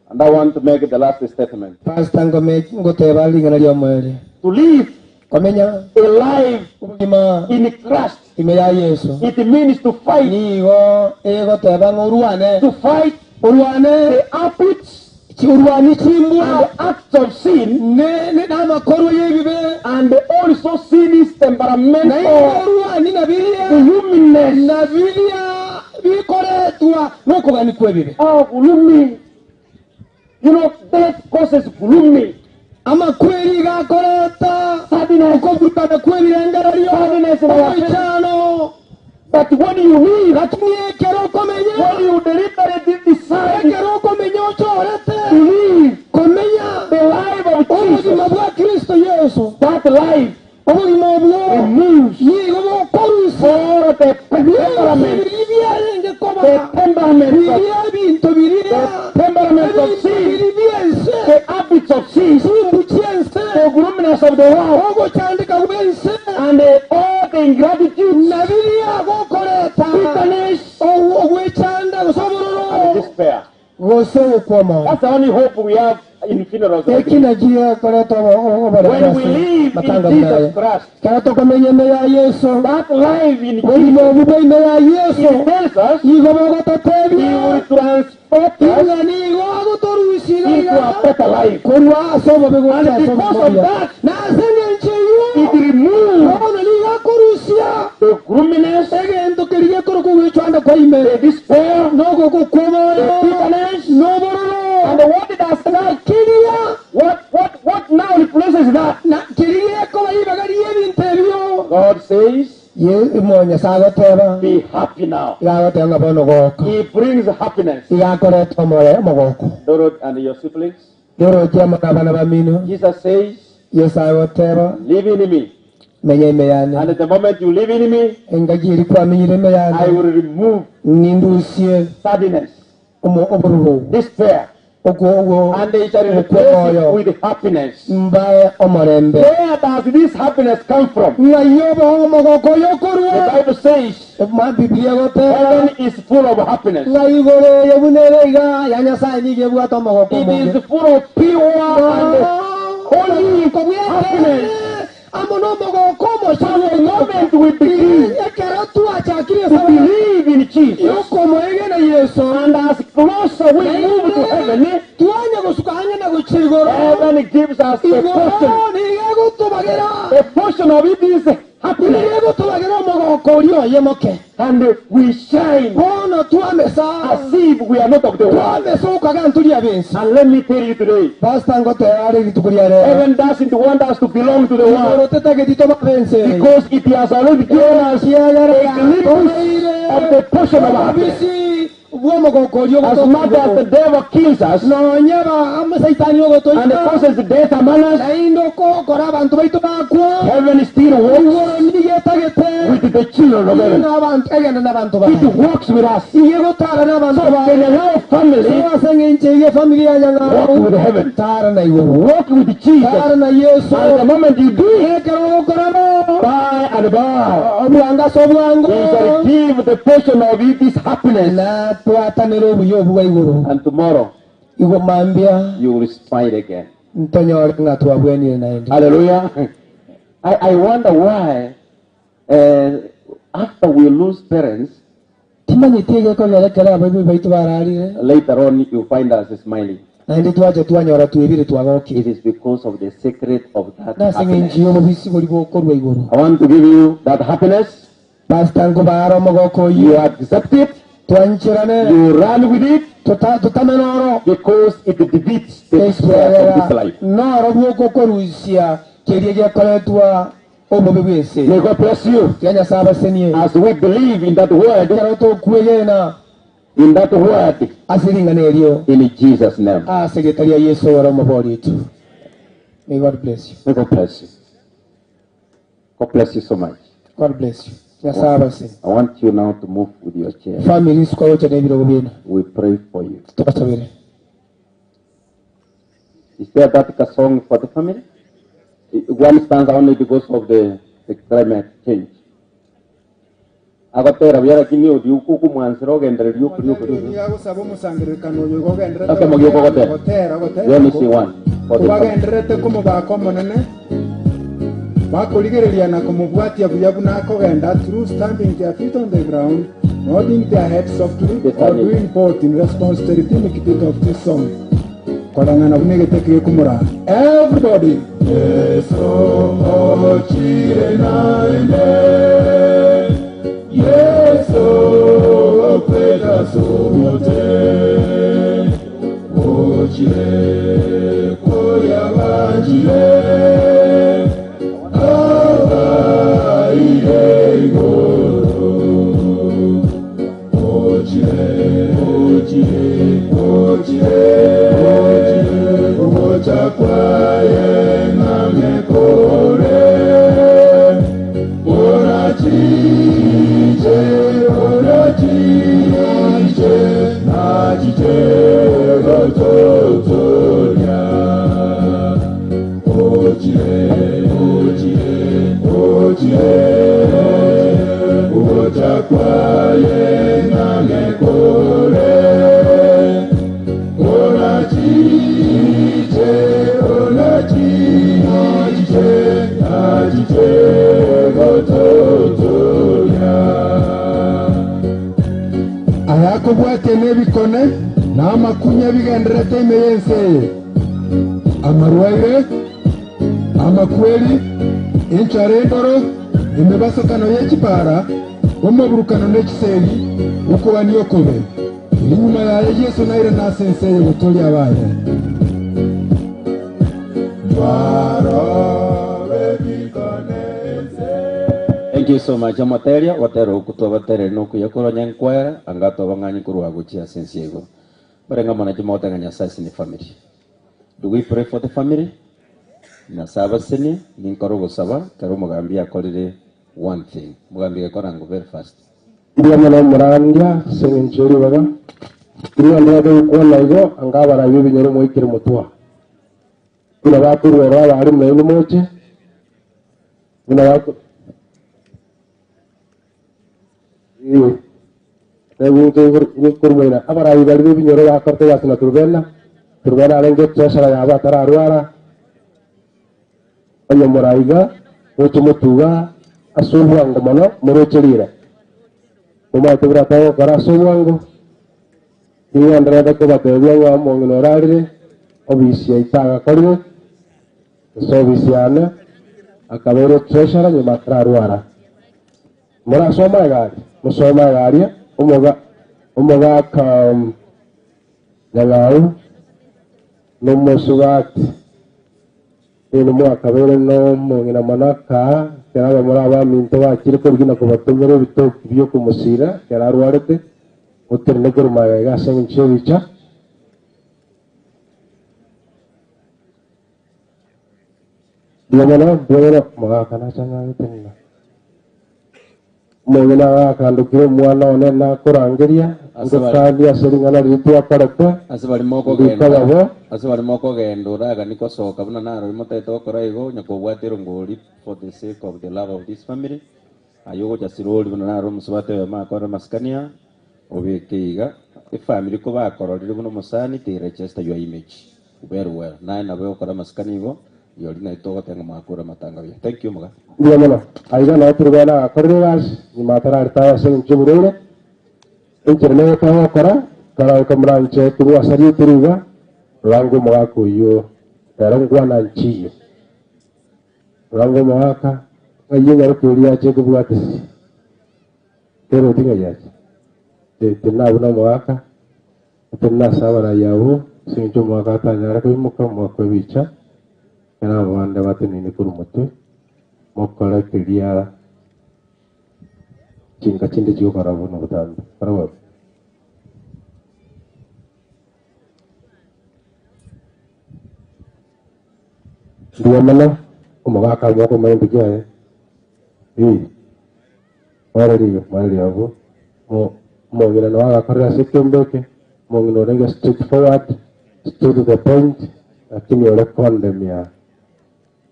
And I want to make the last statement. pastor ngome ngoteba ring'ana ria omweri To live komenya a life obogima in Christ, ime ya yesu it means to fight, nigo egoteba ng'a orwane to fight orwane the habits urwani chimbwa and the acts of sin ne ne n'amakorwa y'ebibe and also sin is naye temperamental, orwani na biria the humanness. na biria bikoretwa n'okuganikwa ebibe Oh, gloomy. You know, death causes gloomy. amakweri gakoreta Sadness. okuvutana kw'ebirengererio Sadness in our face. omoichano But when you live, lakini ekero okomenya when you deliberately decide ekero okomenya ochorete to live komenya the life of Jesus, That life Obogima obwo removes nigo bokorusia all the temperament, biria biarenge koba the temperament of, biria ebinto biria the temperament of ebinto sin, biri biense the habits of sin, chimbu chiense the gloominess of the world, ogochandika bwense and all the ingratitude, na biria gokoreta bitterness, ogwechanda gose obororo and despair. gose ogokwoma That's the only hope we have in funerals. like this. ekina giekoreta When we live in matanga Jesus mnaye Christ, kana tokomenya ime ya Yesu that life in obogima Jesus, obu bwa ime ya Yesu it tells us igo He bogototebia will transport us inga nigo agotorusia into a better life. korwa ase obobe gocha And ase because of obuya that, na ase eng'encho eywo it removes bono nigo akorusia the gloominess, egento keria gekorokwa gwechwanda kwa ime the despair, nogogokwomoyo the bitterness, nobororo and what does that? kiria What now replaces that? na kiria gekoba ibaga ria ebinto ebio God says, nyasaye agoteba be happy now. iga agoteba ng'a bono goka He brings happiness. iga akoreta omore omogoko Dorothy and your siblings. yorokia amo na abana bamino Jesus says, yesu agoteba live in me. menya ime yane And at the moment you live in me, engaki eri kwamenyire ime I yane will remove nindusie sadness, obororo despair, ogwo and they shall replace it with happiness. mbae omorembe Where does this happiness come from? ng'ai oboho omogoko The oyokorwa Bible says, ma biblia goteba heaven is full of happiness. ng'ai igoro eye buna ere iga ya nyasaye nigo ebwate omogoko It omonge is full of pure and holy happiness. amo n'omogoko So the moment we begin ekero twachakire to believe in Jesus, yokomoegena yesu and as closer we move to heaven, twanya gosuka ang'e na gochia igoro heaven gives us a igoro portion. nigo egotobagera A portion of it is happiness. nigo egotobagera omogoko oria oye moke And we shine bono twamesa as if we are not of the world. twamesa okaga nturi abensi And let me tell you today, pastor ngotera are rituko ria rero heaven doesn't want us to belong to the igoro world tetageti toba abensi because it has already given us a glimpse of the portion of happiness. obisi bw'omogoko oria As much as the devil kills us nonya ba amasaitani and ogotoita causes death among us, nainde okokora abantu baitu bakwa heaven still walks igoro nigo etagete with the children of heaven. n'abantu egenda n'abantu It bayo walks with us. iye gotara n'abantu So bayo the Nyang'au family ase eng'encho eye family ya walk Nyang'au with heaven. tara na igoro Walk with Jesus. tara na Yesu And the moment you do it, ekero ogokorano by and by, obwango ase obwango he shall give the portion of it this happiness. na twatanere obuya obu bwa igoro And tomorrow igo mambia you will smile again. ntonyore ng'a twabwenire naende Hallelujah. I wonder why after we lose parents, timanyeti egekogera ekero abaibori baitu bararire later on you find us smiling. naende twacha twanyora twebire twagokire It is because of the secret of that nase happiness. eng'encho ya obobisi bori bokorwa igoro I want to give you that happiness. pastor nkobara omogoko You oyo accept it, twancherane you run with it, tutamenoro because it defeats the despair of this ekiagera life. noro bwogokorusia keria gekoretwa obobe bwese May God bless you kia nyasaye abasenie as we believe in that word, ekero tokwegena in that word, ase ring'ana erio in Jesus' name. ase geta ria yesu ora omobori etu may god bless you May God bless you. God bless you so much. god bless you nyasaye abasenie I want you now to move with your chair. family sikwagocha na ebirogo biena We pray for you. tubasabire Is there that song for the family? One stanza only because of the climate change. Agotera buya lakini odi ukumwansira ogendereria okuri okuri. Nigagusaba omusangererekano oyo ogenderete Ase mogio ogotera. gotera gotera Let me see one. For the family. kubagenderete kumubaka omonene bakurigereria na kumubwatia buya buna akogenda through stamping their feet on the ground nodding their heads softly or doing both in response to the rhythmic beat of this song korang'ana buna egete gekumura everybody Yesu ochire naine Yesu okweta somote Ochire koya banjire Abaire igoro Ochire, ochire, ochire, ochire Ogocha kwaye ngamekore. kwaye ng'ang'ekore Onachiche, onachiche, achiche gototoria. Ayakobwatia n'ebikone n'amakunya bigenderete ime y'ense eye amarwaire amakweri enchara endoro emebasokano y'ekipara omoburukano n'ekiseri okobania okobe enyuma yaye Yesu naire nase ense eye gotoria abaye. Thank you so much omoteria gotera okutwa batereri nokuya koronya nkwera anga tobang'anyi korwa gochia ase ense igo barenga mono chimoteng'a Nyasaye ase ne family. Do we pray for the family? Nyasaye abasenie ninkore ogosaba kero omogambi akorire one thing omogambi gekora ngo very fast. Mbuya mono omorandia ase eng'encho ye ribaga. Inwe ndebe gokwana igo, anga abarai b'ebinyoro moikire motwa. Buna bakorwa oro abarimu nainwe moche, buna bako Ee, tebinto igoro abarai bari b'ebinyoro bakorete egasi na Turubena, Turubena arenge etreasurer yabo atararwara, onye moraiga gocha motuga ase obwango mono moroche rira. Momanyete buna togokora ase obwango, nigendererete kobatebia ng'a omong'ina orarire, obisi yaito agakorire, ase obisi yane, akabeire treasurer nyuma atararwara. Morasoma egari, mosome egari, omoga omogaka Nyang'au nomosubati ino mwakabeire nomong'ina mono kaa kera abamura abaminto bachire korigia na kobatomera ebitoki biokomosira kera arwarete oterine korwa magega ase eng'encho y'ebicha. Mbuya mono, mbuya mono, omogaka nachang'agete ng'a omong'ina agakandokire omwana one nakorangeria Ase bari- ngokania ase ring'ana riria twakorete ase bari ndikaba mokogenda bo ase bari mokogenda oragani kosoka buna naro motete gokora igo onye kobwate erongori for the sake of the love of this family aye ogocha sirori buna naro omosubati oyo makore masikania obeke iga efamily ko bakororire buna omosani they register your image very well naye nabo ogokora masikani igo yori naito ogotenga mwakura matanga buya. Thank you muga. Mbuya mono aiga nao Turubena agakorire egasi nyuma atararetayo ase eng'encho y'oborwaire enchera nigo togokora karaika moranche korwa ase ariete riga roranga omogaka oyio ero ngwana nchiyo roranga omogaka ng'ai enyaroka eria yache ekobwatisi keroti ng'ai yache tinabuna omogaka teri ase abarai abwo ase eng'encho omogaka atanyare koimoka omogaka ebicha era abande batenene korwa motwe mokore keria chinka chinde chigokora buno botambe karabu. Mbuya mono omogaka moko maembe kiaye mwareriga mwareri abwo omong'ina nao agakorera ase ekiombe eke omong'ina orenge straight forward, straight to the point, lakini ore kondemia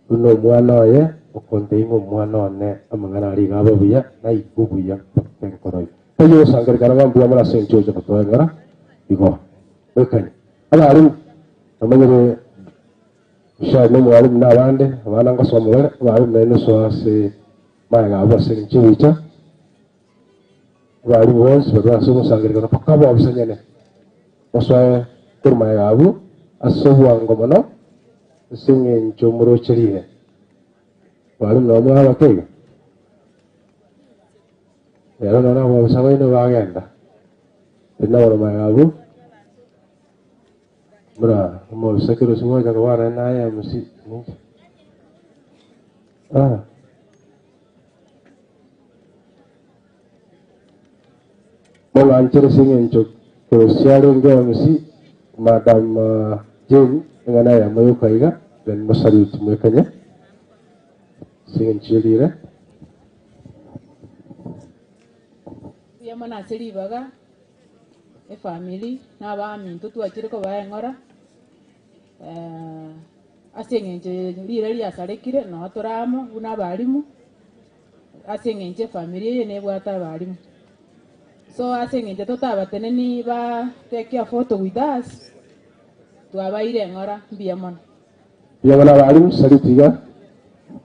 buna omwana oye okonteinga omwana one amang'ana aria iga abe buya naigwe buya mpaka enkoro ime. Taiyo gosangerekana ng'a mbuya mono ase eng'encho ocha gotoeng'ora igo mwekanye abarimu namanyire Michelle na omwalimu na abande abana ngosoma bare abarimu naende soa ase maega abo ase eng'encho ebicha abarimu bonsi barwa ase omosangererekano mpaka abobisa nyene mosoe korwa maega abwo ase obwango mono ase eng'encho morocherire abarimu nabo mwabake iga rero nonya abobisa baino bagenda tari maega abwo buna omobisa kero gocha kobana naye MC ah mong'anchere ase eng'encho kerosi arenge MC Madam Jane eng'ana eyemo yoka iga then mosalute mwekanye ase eng'encho erire. Mbuya mono ase ribaga efamily na abaminto twachire kobaeng'ora ase eng'encho rire riasarekire noo toramo buna abarimu ase eng'encho efamily eye nebwate abarimu. So ase eng'encho totabateneni ba take a photo with us, twabaire eng'ora mbuya mono. Mbuya mono abalimu, salute iga,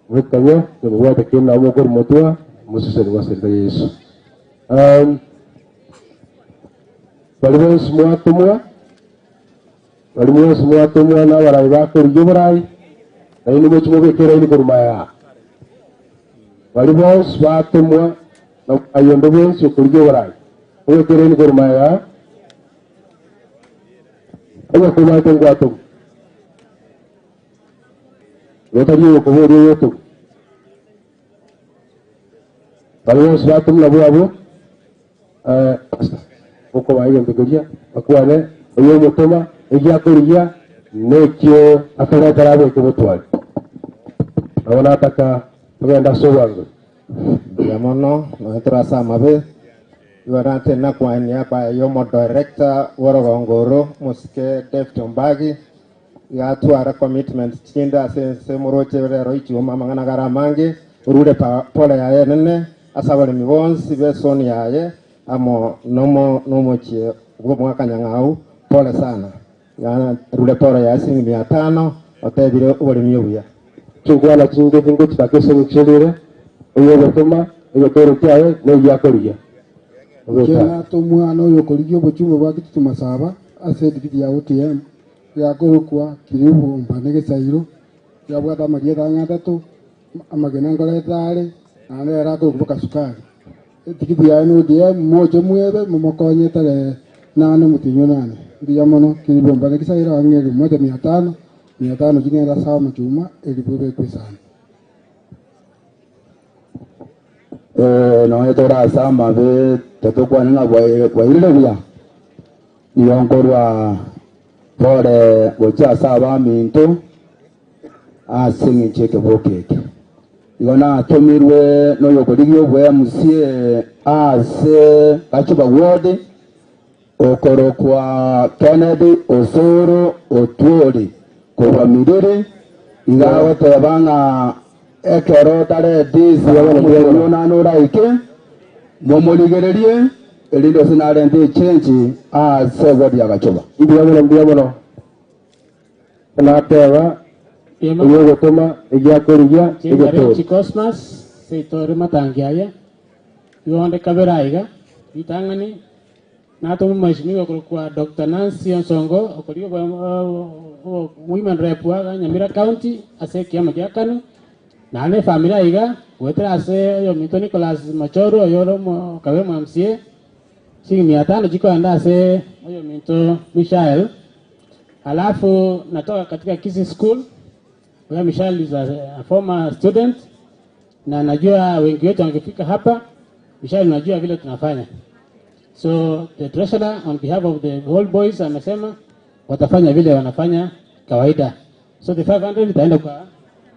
mwekanye, nimobwate kende nabo mokorwa motwa, mosesenigwe ase erieta ria Yeso. Um, baria bonsi mwatomwa, baria mwensi mwatomwa na abarai bakorigia oborai, nainwe mochie mobeke eraini korwa magega. Baria bonsi batomwa na omorai onde bwensi okorigia oborai, mobeke eraini korwa magega, onye kobaete ngwatomwa. Igo tari oyokoboria oyotomwa. Baria bonsi batomwa nabwo abwo, eh, okobaa egento keria, bakwane, oyo omotoma, egiakorigia, nekio akaretera abeke botwari. Nabo nataka togende ase obwango. Mbuya mono, nonya tore ase amabe, igo natende nakwania kwa y'omodirector bw'orogongo oro, omosike David Ombagi, iga atware commitment chinde ase ense moroche rero ichuma amang'ana gare amange, orure pa pole yaye enene ase abaremi bonsi b'esoni yaye amo nomo nomochie bw'omwaka Nyang'au, pole sana. Iga arure pole yaye siringi mia tano, otebire oboremi obuya. Chinkwana chinge tingochitaka ase eng'encho erire, oyogotoma egetoro kiaye negiakorigia. Inche natomwa noyokorigia obochumbe bwa Kitutu Masaba ase edigidi ya ODM, yakorokwa Kiribu Ombane Gesairo, yabwate amarieta ang'e atato, amagena nkoreta are, naende ere akorokwa boka Sukari. Etigiti yaye na ODM, moche mwebe momokonye tarehe nane omotienyi o nane. Mbuya mono, Kiribu Ombane Gesairo ang'e elifu moja mia tano, mia tano ching'ende ase amachuma, elifu ebekwe esani. Eh, nonye tore ase amabe totokwane ng'a bwairire buya, nigo nkorwa pore gochia ase abaminto ase eng'encho y'ekeboka eke. Igo natomirwe noyokorigia obwemusie ase Gachuba Ward, Okorokwa Kennedy Osoro Otwori korwa Miriri iga agoteba ng'a ekero tareti omotienyi onane oraike, momorigererie, erinde gose narente echenji ase ewodi ya Gachoba. Mbuya mono, mbuya mono. Nateba eyogotoma egiakorigia Chingarechi egetori. Cosmas seito ore matangi aya igo onde kabere aiga ritang'ani Natome Mheshimiwa okorokwa Doctor Nancy Onsongo okorigia Women Rep wa Nyamira County ase ekiama gia Kanu, naende efamiri aiga goetera ase oyominto Nicholas Machoru oyore okabeire omo MCA, chilingi mia tano chikoenda ase oyominto Michael. Alafu natoka katika Kisii School where Michael is a former student na najua wengi wetu wangefika hapa. Michael, unajua vile tunafanya. So the treasurer on behalf of the whole boys amesema watafanya vile wanafanya kawaida. So the 500 itaenda kwa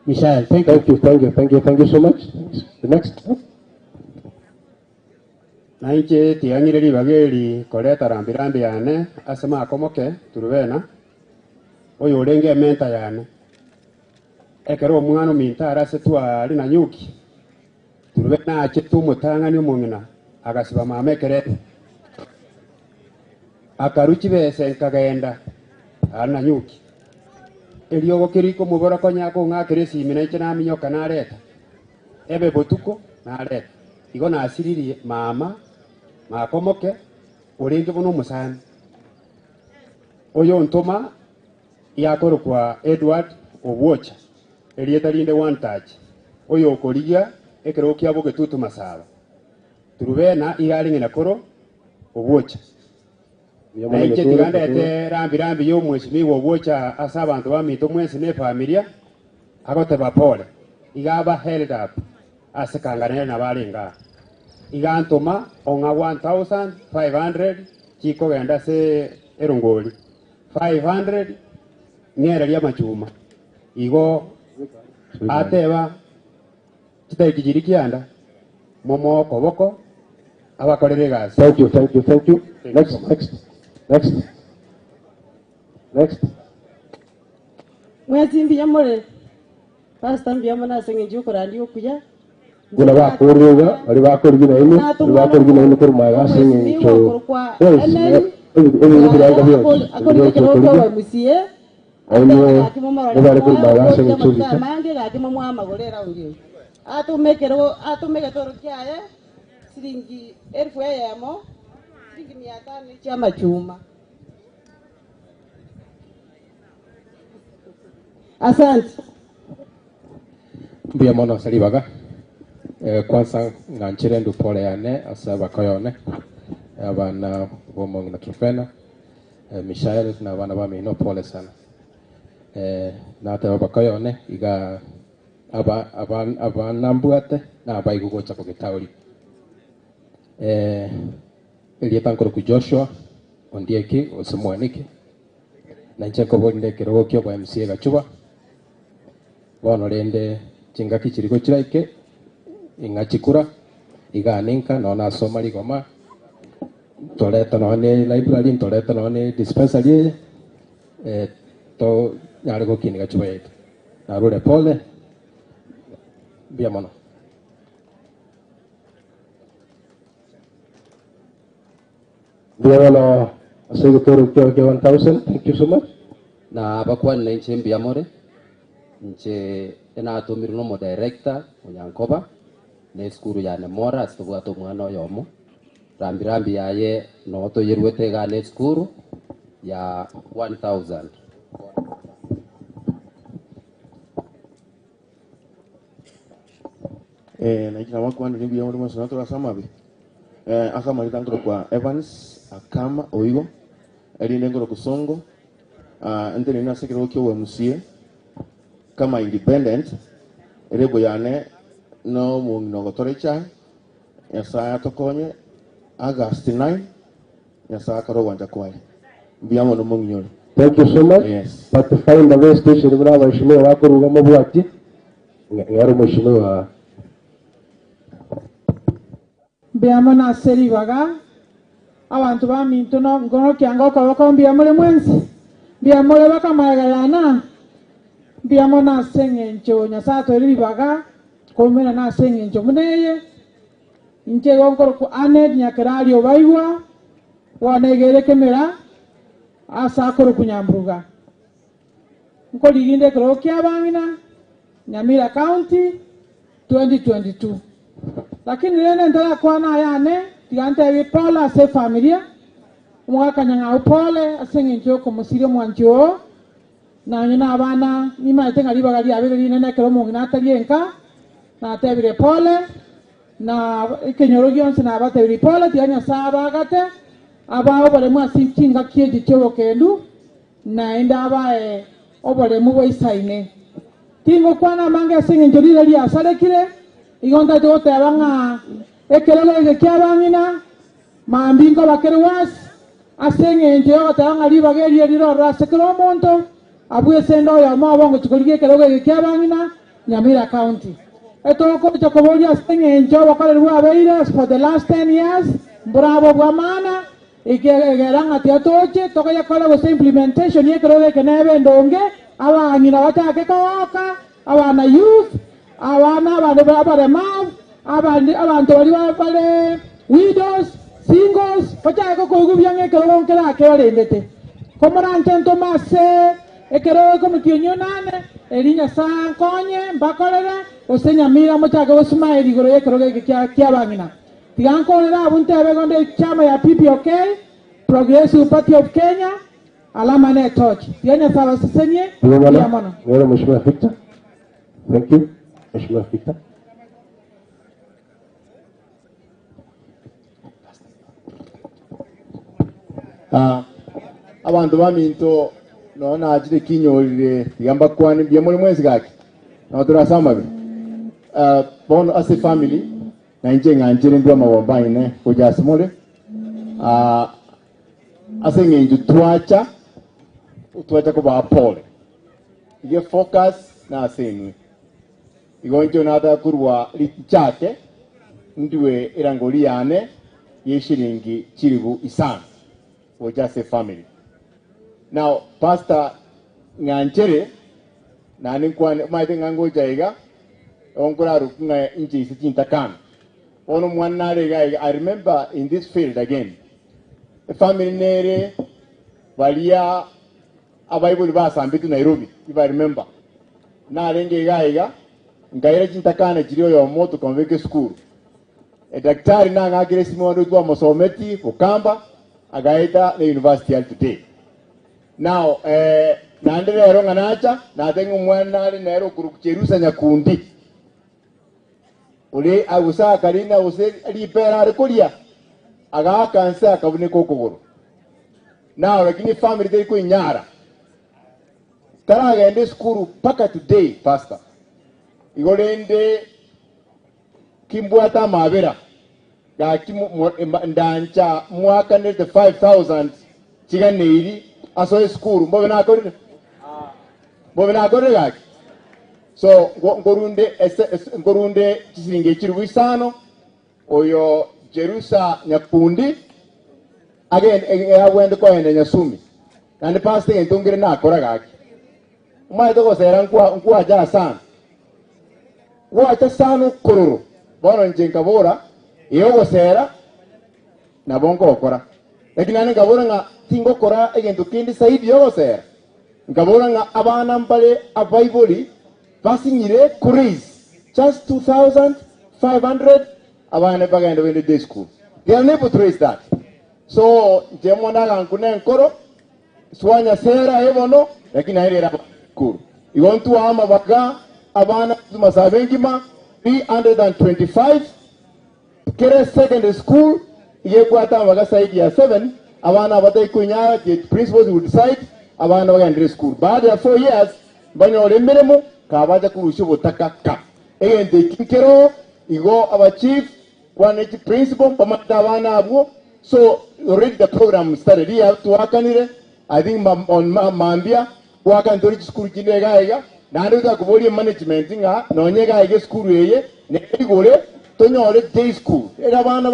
Michael. Thank you. Thank you, thank you, thank you, thank you so much. Thanks. The next. Na inche tiang'ire ribaga eri koreta rambirambi yane ase makomoke Turubena, oyorenge ementa yane. Ekero omwana ominto are ase twari na nyuki, Turubena achete omotang'ani omong'ina agasiba mama ekerebi. Akarua chibesa nkagenda are na nyuki. Eriogo keriko omobora konya akong'akera esimi nainche naminyoka nareta. Ebe botuko nareta. Igo nasiririe mama makomoke orenge buna omosani. Oyontoma yakorokwa Edward Obwocha, erieta rinde One Touch, oyokorigia ekerogo kia Bogetutu Masaba. Turubena iga are ng'ina koro Obwocha. Na inche tiga ndete rambi rambi y'omweshimiwa Obwocha ase abanto baminto mwensi na efamilia, agoteba pole. Iga aba held up ase kangana ere nabo arenge aa. Iga antoma ong'a 1500 chikogenda ase erongori. 500 ng'ererie amachuma. Igo ateba chitariki chiria kianda, momoe okoboko abakorere egasi. Thank you, thank you, thank you. Thank you Next, so much. next, next, next. Mwensi mbuya more? Pastor mbuya mono ase eng'encho y'okorandia okuya. Buna bakorire iga, baria bakorigina nainwe, baria bakorigina nainwe korwa magega ase eng'encho bonsi ebi ebirengo bionsi ebi bionsi okorigia, nainwe mobare korwa magega ase eng'encho ebicha. Asante. Mbuya mono ase ribaga. Eh, kwanza ng'anchere ndu pole yane ase abakoya one, abana b'omong'ina Trufena, eh, Mishael na abana bamino pole sana. Eh, nateba abakoya one iga aba aba abana mbwate na abaigwa gocha kogetaoria. Eh, erieta nkoroku Joshua Ondieki gose Mwaniki, na inche nkoborinde ekerogo kia obo MCA Gachuba. Bono rende chingaki chiri gochiraike, ing'a chikura, iga ninka nonya nasoma rigoma, ntorete nonya ne library, ntorete nonya ne dispensary eye, eh, tonyare gokinia Gachuba yaito. Narure pole, mbuya mono. Mbuya mono ase egetoro kiao kia 1000, thank you so much. Na abakwanire inche mbuya more, inche enatomirwe na omodirector Onyankoba, na esukuru ya Nemora ase tobwate omwana oyomo, rambi rambi yaye noo toyeruete igaa na esukuru ya 1000. Eh, nainche nabakwanire mbuya more mwensi notore ase amabe. Eh, ase amarita nkorokwa Evans Akama Oigo, erinde nkorokwa Songo, ah, ntenene ase ekerogo kia obo-MCA kama independent, erebo yane na omong'ina ogotora echae, Nyasaye atokonye, August 9, Nyasaye akore ogwancha kwaye. Mbuya mono mong'inyore. Thank you so much. Yes. Pathfinder be station buna abaheshimiwa bakoruga mobwati ng'ero mheshimiwa. Mbuya mono ase ribaga, abanto baminto no nkonokia ngokoboko mbuya more mwensi, mbuya more baka magega yana, mbuya mono ase eng'encho Nyasaye atoeire ribaga koumerana ase eng'encho buna eye, inche igo nkorokwa Annet Nyakerario Obaigwa, bono iga ere kemera ase akorokwa Nyamburuga. Nkoriginde ekerogo kia abang'ina, Nyamira County, 2022. Lakini rende ntarakwana ayane, tiga ntebie pole ase efamilia, omogaka Nyang'au pole ase eng'encho ya okomosiria omwanchi oo, nonye na abana nimaete ng'a ribaga riabeire rinene ekero omong'ina atari enka, natebire pole, na ekenyoro gionsi nabatebirie pole, tiga Nyasaye abagate, abae oboremu ase chingaki echi chia obokendu, naende abae oboremu bwa isaine. Tingokwana amange ase eng'encho rire riasarekire, igo ntaete goteba ng'a ekerogo eke kia abang'ina, mambi nkobakere wasi, ase eng'encho ya ogoteba ng'a ribaga erio rirororo ase kera omonto, abwo ase ende oyomo obo ngochia korigia ekerogo eke kia abang'ina, Nyamira County. Etogokocha koboria ase eng'encho obokoreri bwabeire for the last 10 years, mborabo bwa maana, egera ng'a tiatoche, tokoyekora gose implementation y'ekerogo eke nebe endonge, abang'ina bachake kogoka, abana youth, abana abande abaremavu, abandi abanto baria bare widows, singles, bachake koigwa ng'a ekerogo nkerake barendete. Komoranche ntome ase ekerogo ekomokionio nane, eri Nyasaye ankonye, mbakorere, gose Nyamira mochake gosmile igoro y'ekerogo eke kia abang'ina. Tiga nkorere abwo ntebe gonde chama ya PPOK, Progressive Party of Kenya, alama ne torch. Tiga Nyasaye abasesenie, Mbuya mbuya mono. mono. Ng'ero mheshimiwa Victor. Thank you. Mheshimiwa Victor. Ah, abantu baminto no nachire kinyorire tiga mbakwane mbuya more mwensi gaki no turase amabe. Ah, bono ase family na inche ng'anchire ndwa amagomba aine gocha ase more. Ah, ase eng'encho twacha twacha kobaa pole ige focus na ase enwe igo inche nataka korwa richake ndue erangori yane ya shilingi chiribu isano gocha ase family. Now pastor ng'anchere nani nkwane maete ng'a ngocha iga Igo nkorarokia ng'a inche ise chintakana. Bono omwana nare iga iga, I remember in this field again, efamily nere baria abaibori basambetwe Nairobi, if I remember. Narenge iga iga, nkaira chintakana chiria oyomo tokamobeka esukuru. Edaktari nang'akire esimo onde twamosometi Bokamba, agaeta ne university are today. Now eh, naende rero ng'a nacha, nateba ng'a omwana nare nere okorokwa Cherusa Nyakundi, ore gose akarina gose ripera are koria, agaaka nse akabuneka okogoro. Now lakini efamily teri koinyara, taragenda esukuru mpaka today pastor. Igo rende kimbwate amabera, Gaki ndancha mwakanete 5000 chiganeiri asoe esukuru mbobe nakorire? Mbobe nakorire gaki? So nkorunde ese nkorunde chisiringi chilifu isano oyo Jerusa Nyakundi agende agwende koenda Nyasumi. Naende pastor egento nkere nakora gaki. Omanyete gosera nkwacha sana. Gwacha sana okororo. Bono inche nkabora, Ee ogosera nabo ngokora. Lakini naende nkabora ng'a tingokora egento kende zaidi y'ogosera. Nkabora ng'a abana mbare abaibori basinyire koraise just 2500 abana bagende bende day school. They are unable to raise that. So inche mono agankuna enkoro. Swanyasera aye bono, lakini naye rero abakuru. Igo ntwae amabaga abana tumasabe engima 325 kere secondary school iga ebwate amabaga zaidi ya 7 abana abatari koinyara the principals will decide abana bagenderere esukuru baada ya 4 years mbanyore emeremo kabacha korusia obotaka ka egento eki nkeroo igo aba chief Kwana chi principal mbamanyete abana abwo so already the program started riya twakanire I think on mambia gwakana tore chisukuru chinde iga iga naende totakoboria management ng'a nonye iga iga esukuru eye nerigore tonyore day school ere abana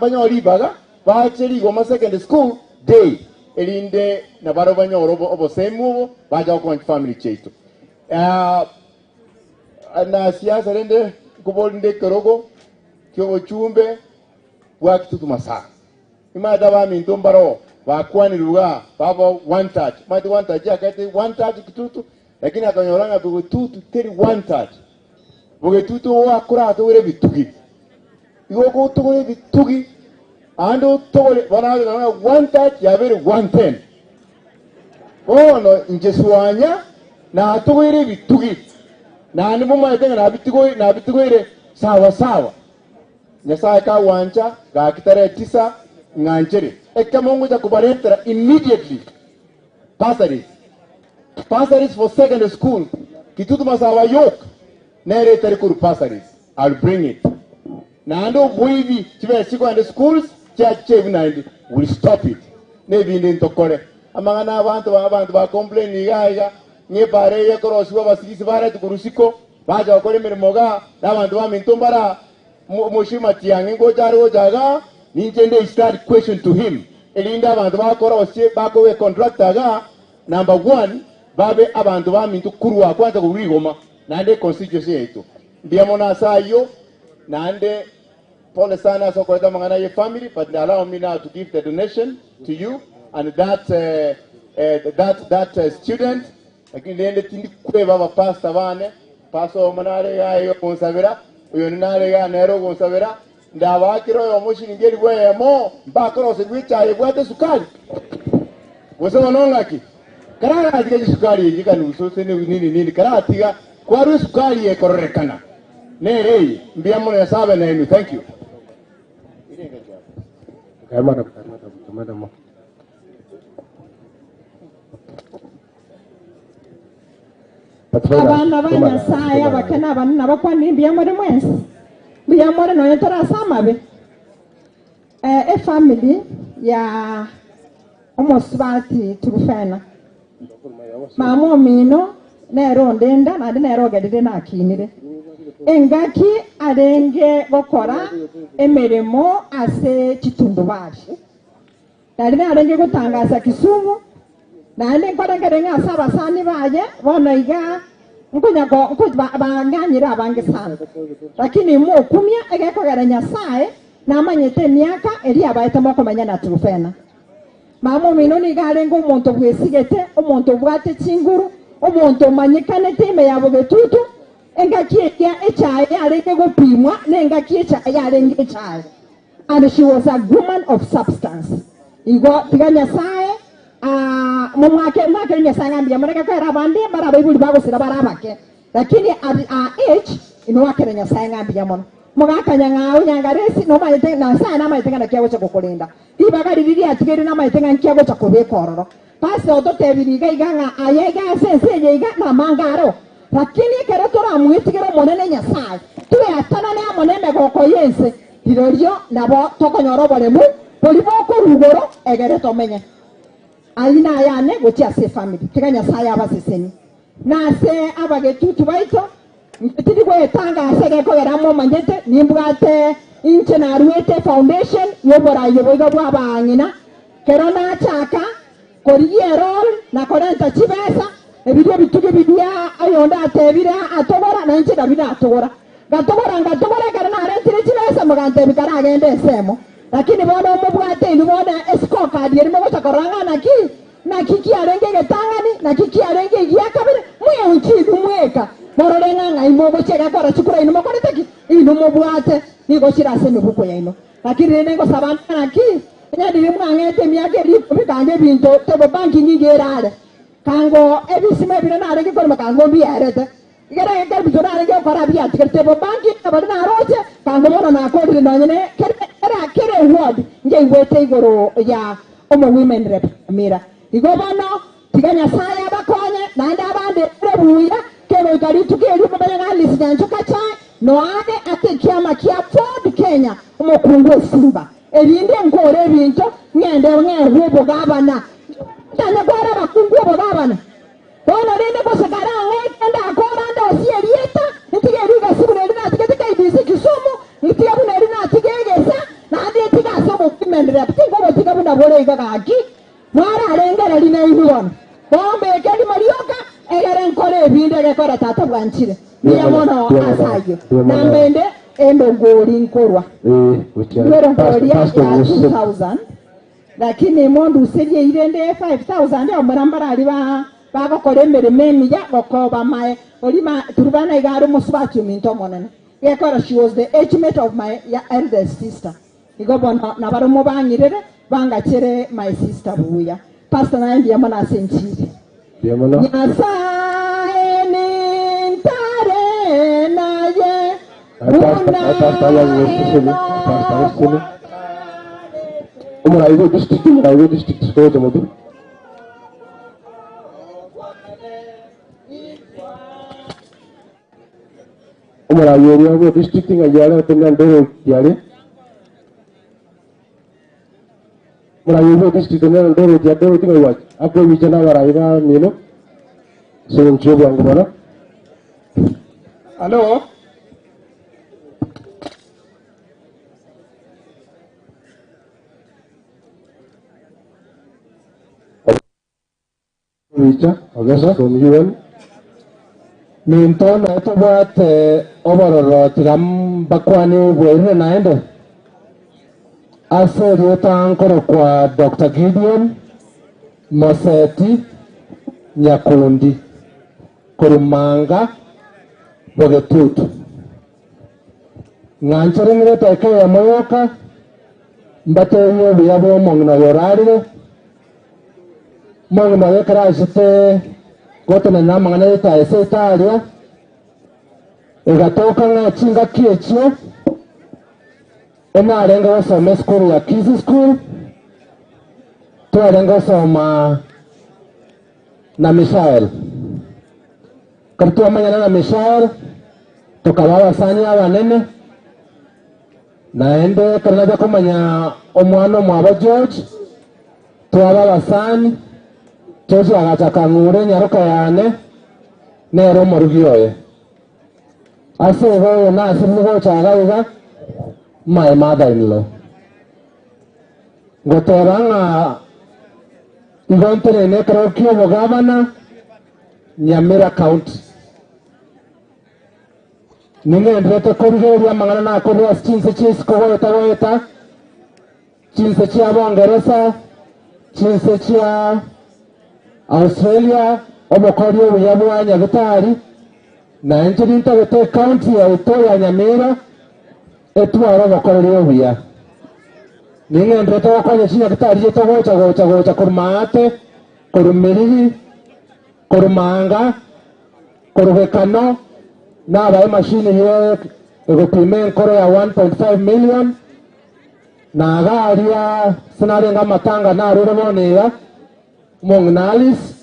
banyore ribaga bache rigoma secondary school day erinde nabarabwo banyore obosemi obo bacha gokonya chifamily chiaito. Na siasa rende nkoborinde ekerogo ki'obochumbe bwa Kitutu Masaba. Nimanyete abaminto mbaroo bakwanire igaa baba one touch. Omanyete one touch yakaete one touch Kitutu, lakini akanyora ng'a Bogetutu teri one touch. Bogetutu ogoakora atogore ebitugi. Igo ogotogora ebitugi aande otogore bono agoteba ng'a one touch yabeire one ten. Bono inche Swanya natogoire ebitugi, naende momanyete ng'a nabitigoire sawa sawa. Nyasae kagwancha, gaki tarehe tisa ng'anchere ekemo ngocha kobaretera immediately bursaries, bursaries for secondary school, Kitutu Masaba yoka nere etari korwa bursaries, I'll bring it. Naende oboibi chibesa chikogenda schools chiacha chiaibwa naende will stop it. Nebinde ntokore. Amang'ana abanto abanto ba complain iga iga ng'a ebara eye ekorosigwa abasigisi baretwe korwa isiko bacha gokora emeremo igaa na abanto baminto mbara Mheshimiwa Matiang'i ngocha are gocha igaa ninche nde start question to him erinde abanto bakora gose bakobe contractor igaa number one babe abanto baminto korwa kwanza korwa rigoma naende econstituency yaito. Mbuya mono ase ayio. Naende pole sana ase okoreta amang'ana ye family but allow me now to give the donation to you and that uh, uh, that that uh, student lakini rende tindi kweba abapastor bane pastor oyomo nare iga iga ogonsabera oyonde nare iga nere ogonsabera ndabakera oyomo shilingi elifu eyemo mbakoroserwa echae ebwate esukari gose bono ng'aki kararatiga chisukari echi ekanusu ase nini nini karatiga kwarwa esukari ekororekana Nere eye, mbuya mono Nyasae abe nainwe. Thank you. Abana ba Nyasae abake na abanene nabakwanire mbuya more mwensi, mbuya more nonya tore ase amabe. Eh, efamily ya omosubati Turufena, mama omino nere ondenda naende nere ogerire nakinire. Engaki arenge gokora emeremo ase chitundubari, nari narenge gotangasa Kisumu, naende nkorengereria ng'a ase abasani baye bono iga. Nkonya go nko ba bang'anyire abange sana. Lakini mokumia egekogera Nyasaye namanyete emiaka eria abaete mokomenya na Trufena. Mama omino nigo arenge omonto bwesigete, omonto obwate chinguru, omonto omanyekanete ime ya bogetutu, engaki eria echae yarenge gopimwa na engaki echae yarenge echae. And she was a woman of substance. Igo tiga Nyasaye momwake mwakere Nyasaye ng'a mbuya mono egekogera abande mbare abaibori bagosira bare abake. Lakini at her age inwakere Nyasaye ng'a mbuya mono. Mogakanya ng'a onyangaresi nomanyete Nyasaye namanyete ng'a naki agocha gokorenda. Ribaga riria riatigaire namanyete ng'a nki agocha kobeka ororo. Pastor ototebirie iga iga ng'a aya iga ase ense eye iga namange aro. Lakini ekero toramwetigere Omonene Nyasae, tweatanane amo nemegoko y'ense, rirorio nabo tokonyora oboremu boria bokorwa igoro egere tomenye. Ayio nayane gochia ase efamiri. Tiga Nyasae abasesenie. Na ase abagetutu baito, inche tindi gwetanga ase egekogera momanyete, nimbwate inche naruete efoundation y'oborai oboigo bw'abaang'ina. Kero nachaka korigia erori na korenta chibesa, ebiria ebitugi biria oyonde atebire atogora, na inche nabio natogora. Ngatogora, ngatogora, ekero narentire chibesa, mogantebia karagende ensemo. Lakini bono omobwate inwe bono escorecard eria mogocha korora ng'a naki Naki kiarenge egetang'ani, naki kiarenge egia kabere, mweunche inwe mweka, morore ng'a ng'ai mogochia gekora chikura inwe mokorete ki? Inwe mobwate, nigo chire ase emebuko yaino. Lakini rende ngosaba ng'a naki, onye riria mwang'ete emiaka eria ikomi kango ebinto table banking iga ere are, kango ebisima ebiria narenge korema kango mbierete. Ekero egeka ebinto narenge gokora biatigarete table banking nabare naroche, kango bono nakorire nonye ne kere kera kera eward ngeigwete igoro ya omo women rep Nyamira. Igo bono tiga Nyasaye abakonye naende abande ere buya kegoika rituko erio momanye ng'a Alice Nyanchoka Chae noane ase ekiama kia Ford Kenya omokungu esimba erinde nkore ebinto ng'ende ng'egwe obogabana. Tanya kware abakungu obogabana. Bono rende gose karang'ete ndakora ndosie erieta, ntige rigasi buna eri natigete KBC Kisumu, ntige buna eri natiga egesa, naende ntige ase obowomen rep. Tinkobotiga buna bore iga gaki. Mwararengereria nainwe bono. Bombeke rimo rioka, egere nkore ebinde egekora tata bwanchire. Mbuya mono ase ayio. Namba ende endongori nkorwa. Ndue erongori ya 2000. Lakini monduserie eira ende ye 5000 abamura mbarari ba bagokora emeremo emiya gokoba amaye. Oria ma Turubana iga are omosubati ominto omonene. Gekora she was the age mate of my eldest sister. Igo bono nabarobwo mobang'irere bangachere my sister buya. Pastor naye mbuya mono ase enchiri. Mbuya mono. Nyasae nintare naye Pastor, pastor buna pastor aguseseni. Omorai bwe district, omorai bwe district sikogocha motwe. Omorai oria bwe district ng'ai are otenya ndoro kiare. Omorai oria bwe district onye ndoro kia ndoro ting'ai gwacha. Akwebicha na abarai ba mino. Ase eng'encho y'obwango bono. Halo? Gocha, Ogesa. from UN. Minto naye tobwate obororo tiga mbakwane bwerire naende ase erieta nkorokwa Dr. Gideon Moseti Nyakundi korumanga bogetutu ng'anchere ng'irete eke eyemo yoka mbaterie obuya bwa omong'ina oyo orarire omong'ina oyo ekero achete gotenena amang'ana etaese etaria egatoka ng'a chingaki echio enarenge gosoma esukuru ya Kisii School twarenge gosoma na Misael kari twamanyana na Misael tukaba abasani abanene naende ekero nacha komanya omwana omwabo George twaba abasani George agacha akang'ura enyaroka yane nere omorugi oye ase igo oyo nasirire gocha iga iga my mother in law ngoteba ng'a igo ntenene ekero kia obogabana Nyamira County. Ning'enderete korigereria amang'ana nakorire ase chinse chi'isiko goeta goeta, chinse chia Bongeresa, chinse chia Australia, obokori obuya bwa Nyagitari, na inche nintagete ecounty yaito ya Nyamira etware obokoreri obuya. Ning'enderete gokonya chinyagitari chiaito gocha gocha gocha korwa Maate, korwa Miriri, korwa Manga, korwa Gekano, nabae emashini ye egopima enkoro ya 1.5 million, na iga aria ase narenge amatanga narure bono iga, omong'ina Alice,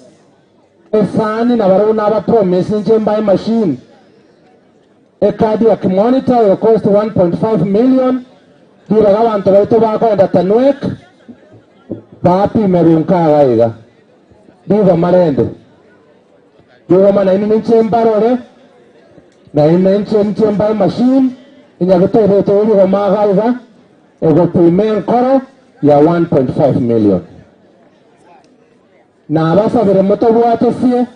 esani nabarabwo nabapromise inche mbae emashini. Ecardiac monitor egocost 1.5 million, ribaga abanto baito bakoenda Tanwek bapimerwe nkaga iga. Rigoma rende, rigoma nainwe ninche mbarore, nainwe inche ninche mbae emachine, enyagete ebete rigoma iga iga, egopima enkoro ya 1.5 million. Nabasabire motobwatesie,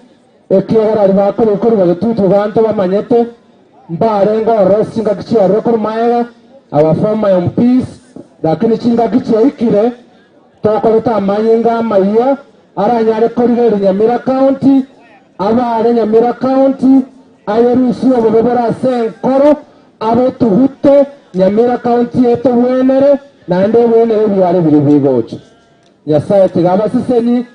ekiagera aria bakorwa korwa getutu banto bamanyete, mbarenge ororo ase chingaki chiarure korwa magega, our former MPs, lakini chingaki chiaikire, tokorete amanyinga amayia, aranyare korigereria Nyamira County, abare Nyamira County, ayerusie obobe bore ase enkoro, abotugute, Nyamira County etobwenere, naende ebwenere ebiare biria bigocha. Nyasae tiga abaseseni,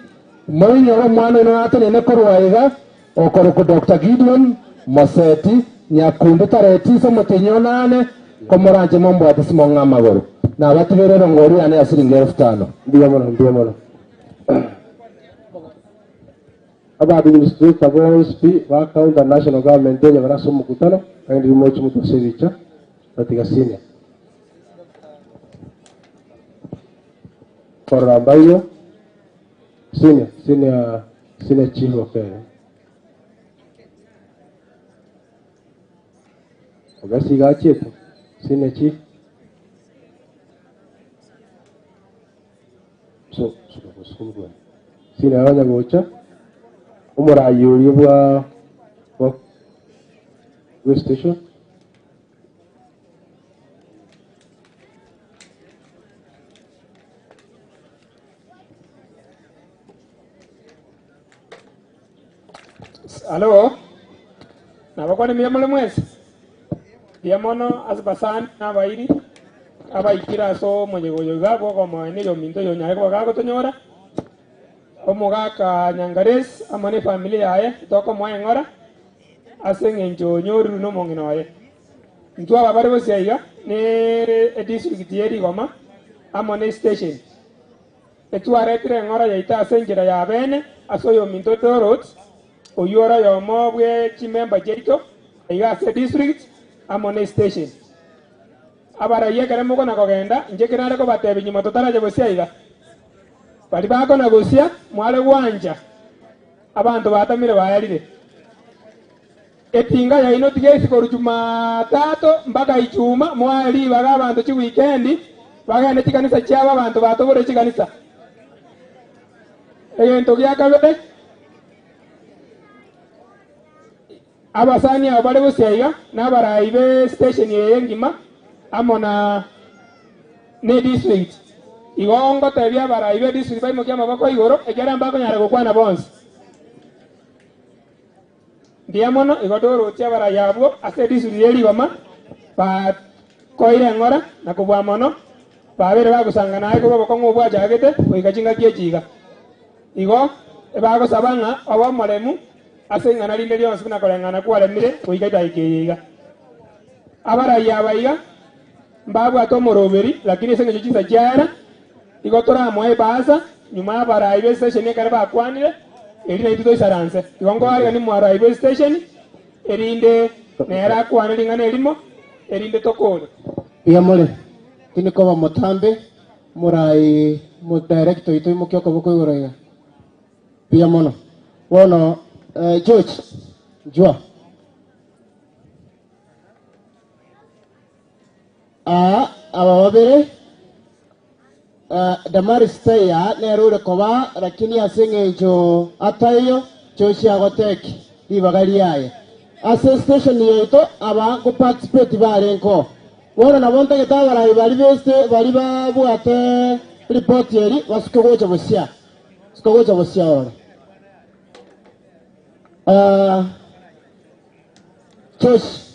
moinyore omwana oino natenene korwa aiga, okorokwa Doctor Gideon Moseti, Nyakundi tarehe tisa omotienyi o nane, komoranche mombwate simong'e amagoro. Nabatigeire erongori yane ya siringi elfu tano. Mbuya mono, mbuya mono. Aba administrator bonsi pi ba county and national government onye bare ase omokutano, naende rimoche motwe ase ebicha, batiga senior. Korora mbaiyo, senior, senior, senior chief okere. Ogasi iga achiete, senior chief. So, so, so, senior onya gocha, omorayi oria bwa bwa bwa station. Alo, nabakwane mbuya more mwensi? Mbuya mono ase basani na abairi abaikire ase omoyega oyo iga bw'okomoenia oyominto oyonyare koba gagotonyora, omogaka Nyangaresi amo na efamiri yaye tokomoa eng'ora ase eng'encho onyorirwe na omong'ina oye. Intwe aba bare bosio aiga ne edistrict ye Rigoma amo ne station. Etwaretire eng'ora yaito ase enchera ya bene ase oyominto Dorot, oyio ore oyomo bwe chimemba chiaito aiga ase edistrict amo ne station. Abaraiyo ekero mokona kogenda, inche kerare kobatebia nyuma totaracha gosia aiga. Baria bakona gosia, mware gwancha abanto batamire baerire. Etinga yaino tiga esi korwa Jumatatu mpaka Ijumaa, moae ribaga abanto chiwikendi bagende chikanisa chiabo abanto batobore chikanisa. Egento gia kabere, abasani aba bare gosia iga nabarai be station eye engima amo na ne district. Igo ngotebia abarai be district baimokie amaboko igoro ekiagera mbakonyara gokwana bonsi. Mbuya mono, igo toroche abarai abwo ase edisuri ye rigoma bakoire eng'ora na kobua mono, babeire bagosangana aye korwa obokong'u obwachagete goika chingaki echi iga. Igo ebagosaba ng'a obe omoremu ase ing'ana rinde rionsi buna koreng'ana kwaremire goika edagika eye iga. Abarai aba iga mbabwate omoroberi, lakini ase engencho chinsa chiaera, Igo toramoe ebasa nyuma y'abarai b'esitesheni ekero bakwanire, erio naintwe toisaranse. Igo nkoarigania omorai bw'esitesheni, erinde nere akwane ring'ana erimo, erinde tokore. Mbuya more. Tindi koba motambe, omorai omodirector oito oimokie okoboko igoro iga. Mbuya mono. Bono George, njwa. Aa aba babere, Damaris taiya nere ore koba, lakini ase engencho ataiyo, Joshua agoteki ribaga riaye. Ase station yaito aba go participate barenkoo. Bono nabo ntagete abarai baria beste baria babwate report eri basuke gocha bosia. Suka gocha bosia orore. Ah, Josh,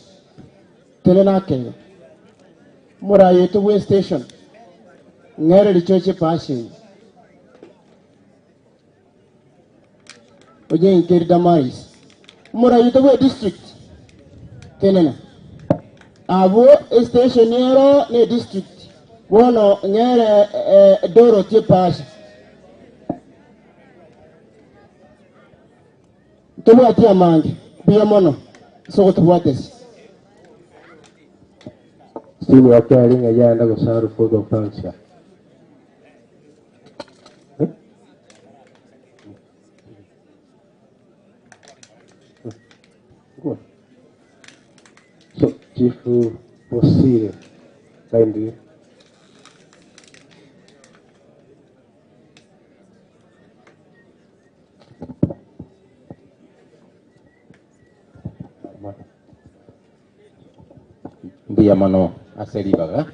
tenena ake iga. Omorai oito bwe station, ng'ere richoche epasi eye. Onyenkeri Damaris, omorai oito bwe district, tenena. Abwo estation ero ne district, bono ng'ere eh, Dorothy epasi. Ntobwati amange, mbuya mono ase ogotobwatisia. Stephen Okeri ng'a yaenda gosara vote of thanks ya. Good. So, Chief Bosire, kindly. Mbuya mono ase ribaga,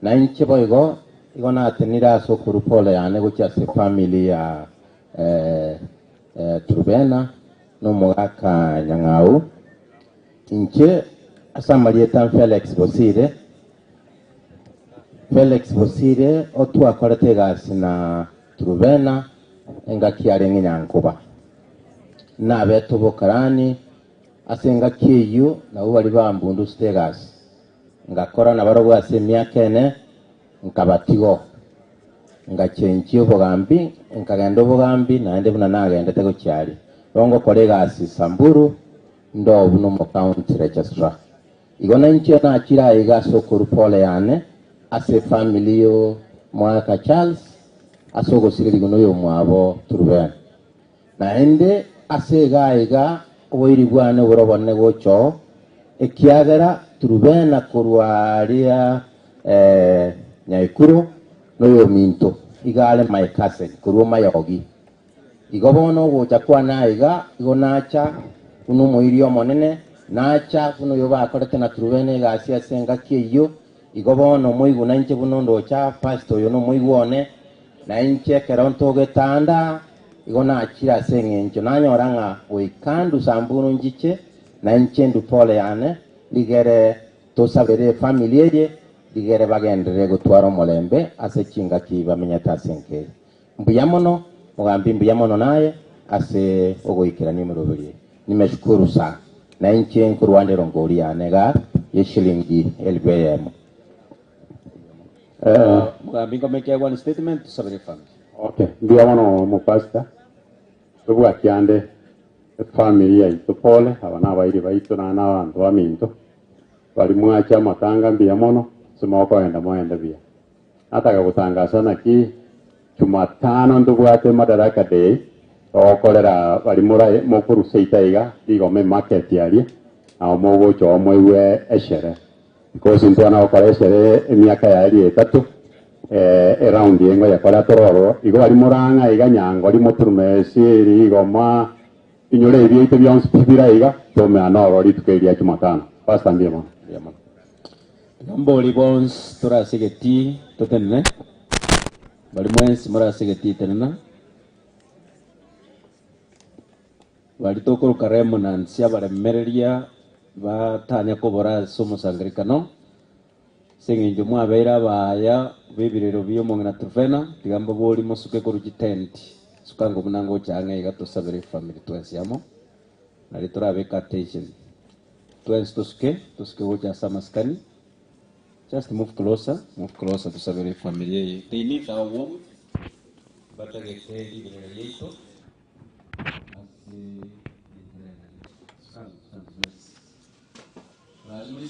na inche boigo igo natenire ase okorua pole yane gochia ase efamiri ya Trubena na omogaka Nyang'au. Inche ase amarieta Felix Bosire, Felix Bosire otwakorete egasi na Trubena engaki arenge Nyankoba. Nabete obokarani Ase engaki eyio nabwo baria bambundusete egasi, ngakora nabarabwo ase emiaka ene, nkabatiga oo. Ngachenchia obogambi, nkagenda obogambi naende buna nagendete gochia aria. Bono ngokora egasi Samburu, ndoo buna omocounty registrar. Igo nainche nachire aiga ase okorua pole yane ase efamiri y'omogaka Charles ase ogosirerigwa noyomwabo Turubena. Naende ase iga aiga oboiri bwane bore obonene gocha oo, ekiagera Turubena korwa aria Nyaikuro noyominto, iga are my cousin korwa Mayogi. Igo bono ogocha kwane aiga, igo nacha buna omoiri omonene, nacha buna oyo bakorete na Turubena egasi ase engaki eyio, igo bono moigwe nainche buna ondocha, pastor oyo nomoigwa one, na inche ekero ntogetanda, Igo nachire ase engencho nanyora ng'a goika ndusamburu nchiche, na inche ndue pole yane, rigere tosabere efamiri eye, rigere bagenderere gotwara omorembe ase chingaki bamenyete ase enka eye. Mbuya mono, mogambi mbuya mono naye ase ogoikerania emeroberi eye. Nimeshukuru sana. Na inche nkorwande erongori yane igaa ye shilingi elifu eyemo. Mogambi nkomeke one statement tusabere efamiri. Okay, mbuya mono omopastor, tobwati ande efamiri yaito pole, aba nabairi baito naende na abanto baminto, baria mwacha amatanga mbuya mono, ase mokoenda moende buya. Nataka gotangasa naki Jumatano ntobwate Madaraka Day, togokorera baria morae mokorusia ita iga rigoma emarket aria, nabo mogocha oo moigwe eshere. Because intwana gokora eshere emiaka yaye eria etato, eround eye ngoyekora tore ororo, igo baria morang'a iga nyangori moturume ase rigoma, inyore ebi biaito bionsi pi bire aiga, tomeane ororo rituko eri ria Jumatano. Pastor mbuya mono. Mbuya mono. Iga mbori bonsi tore ase egetii totenene, baria mwensi more ase egetii tenena, baria tokoroka remnants abaremereria batanya kobora ase omosangererekano, ase eng'encho mwabeire abaaya b'ebirero bi'omong'ina Trufena, tiga mbaborie mosuke korwa chitenti, suka ango buna ngocha ang'e iga tosabere efamiri twensi amo, nario torabeke attention. Twensi tosuke, tosuke gocha ase amasikani, just move closer, move closer tosabere efamiri eye, they need our warmth, batagete riberera riaito ase riberera riaito. Suka ango, suka ango twensi. Bari muri.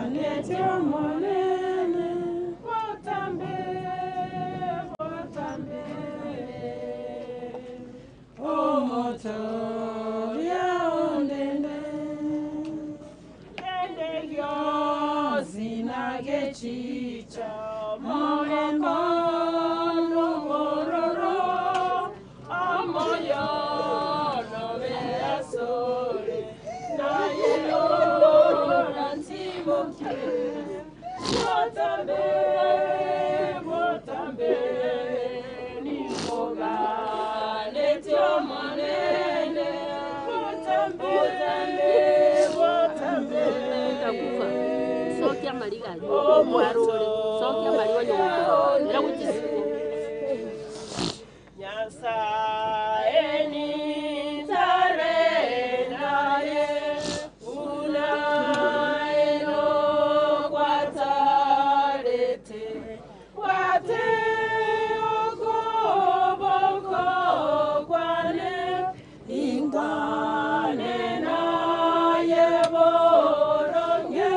Ninkoganete omonene botambe botambe omotoria ondende kende gyosi nagechicha mogoko n'obororo omoyo nobeasore naye orantimoke botambe botambe ninkoganete omonene botambe botambe Ntakufa. Sokia mariga mwarure sokia mariga nyongo era guchisiko Nyasaye nitare naye unaeno kwatarete kwate okoboko kwane ingane naye boronge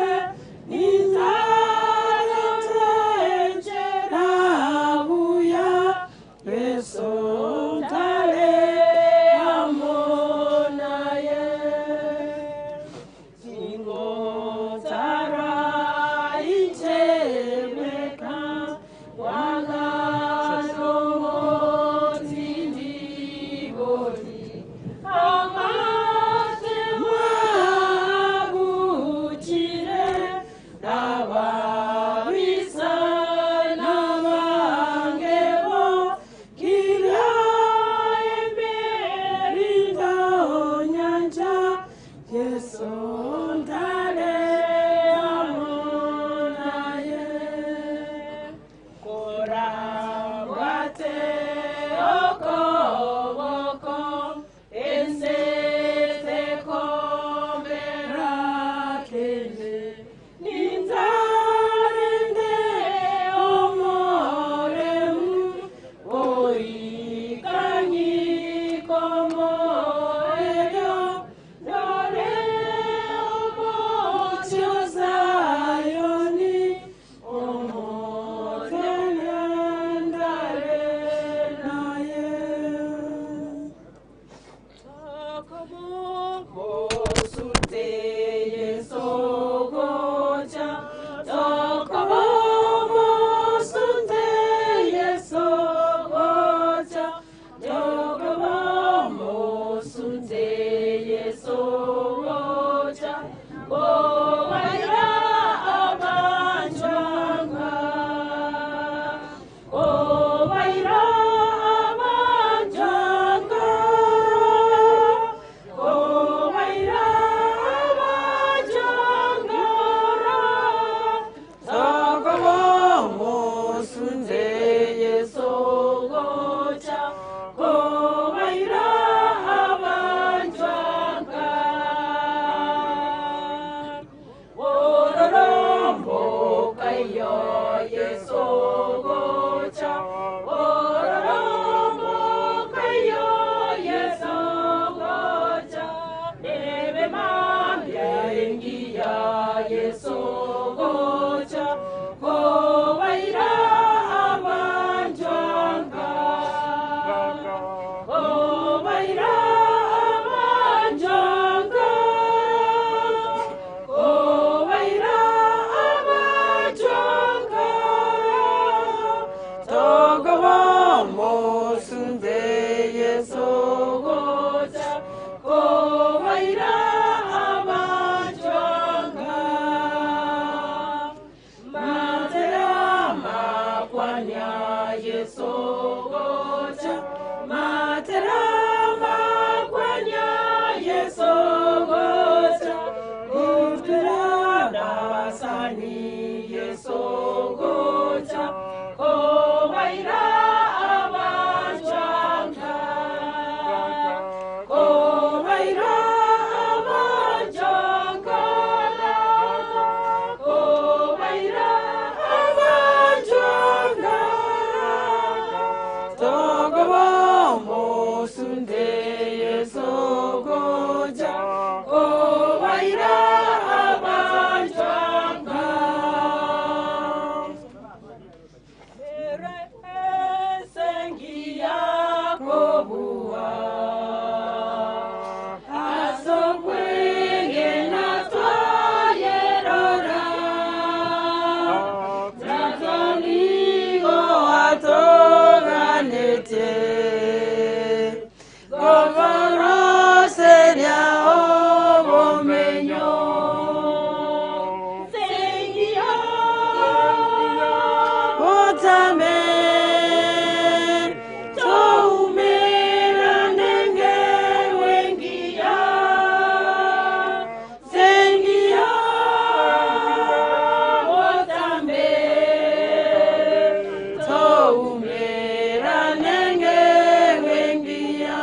nitare Goboroseria obomenyo Sengia Otame Toumera nenge wengia Sengia Otame Toumera nenge wengia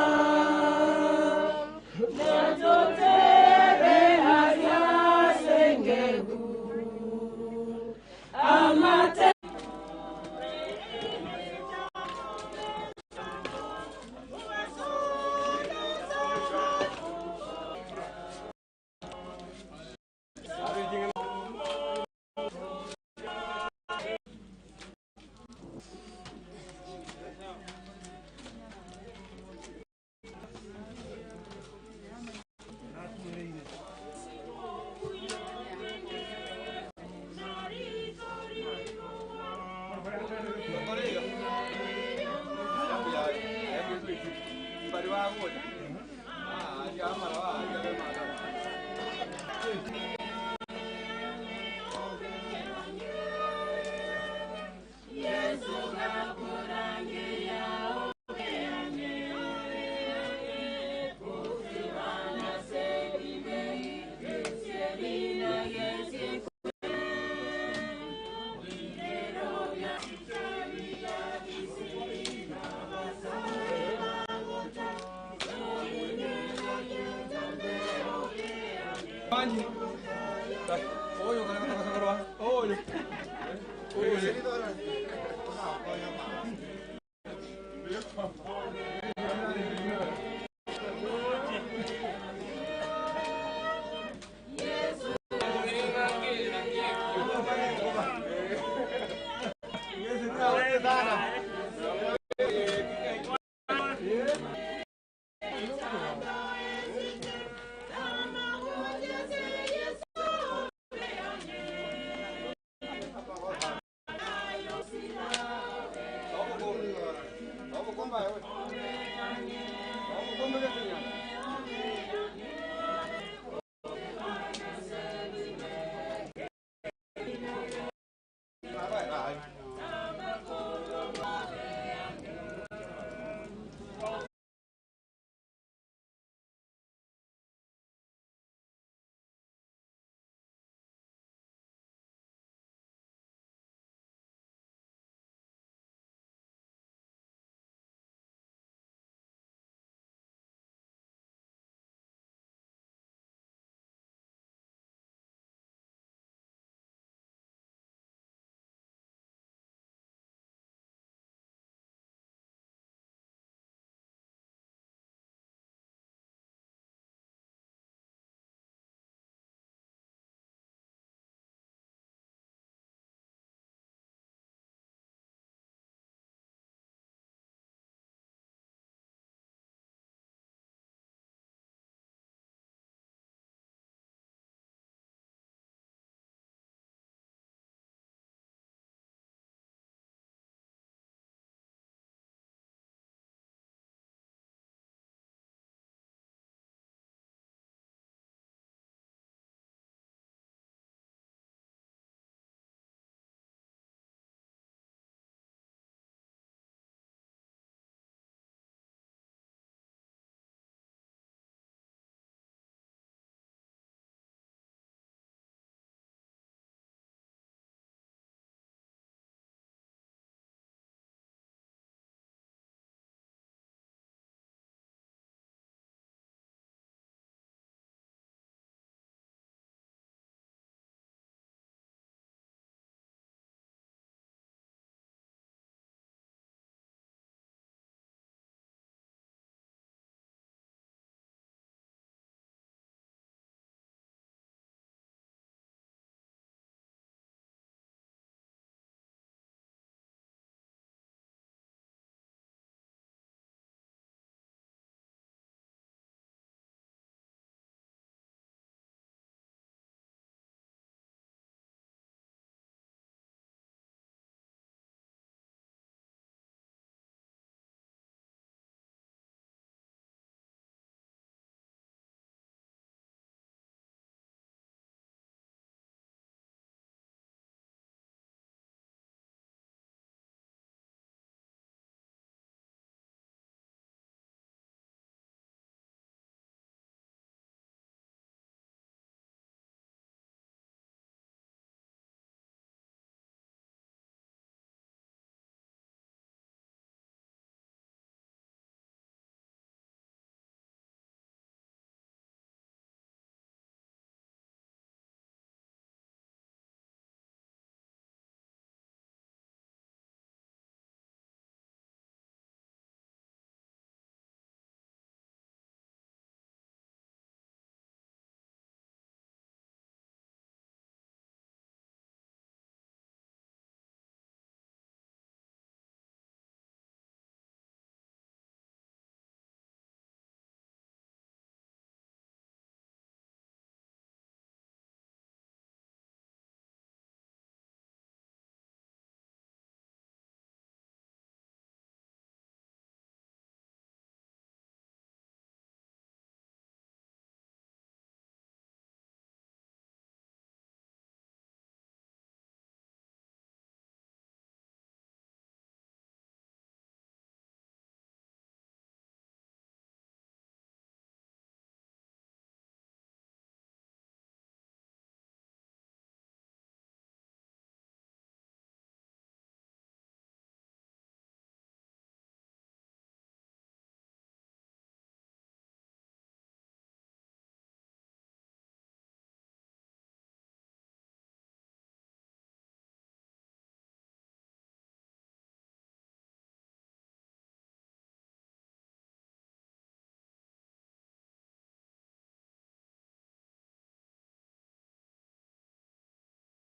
Natotere asasengegu Amate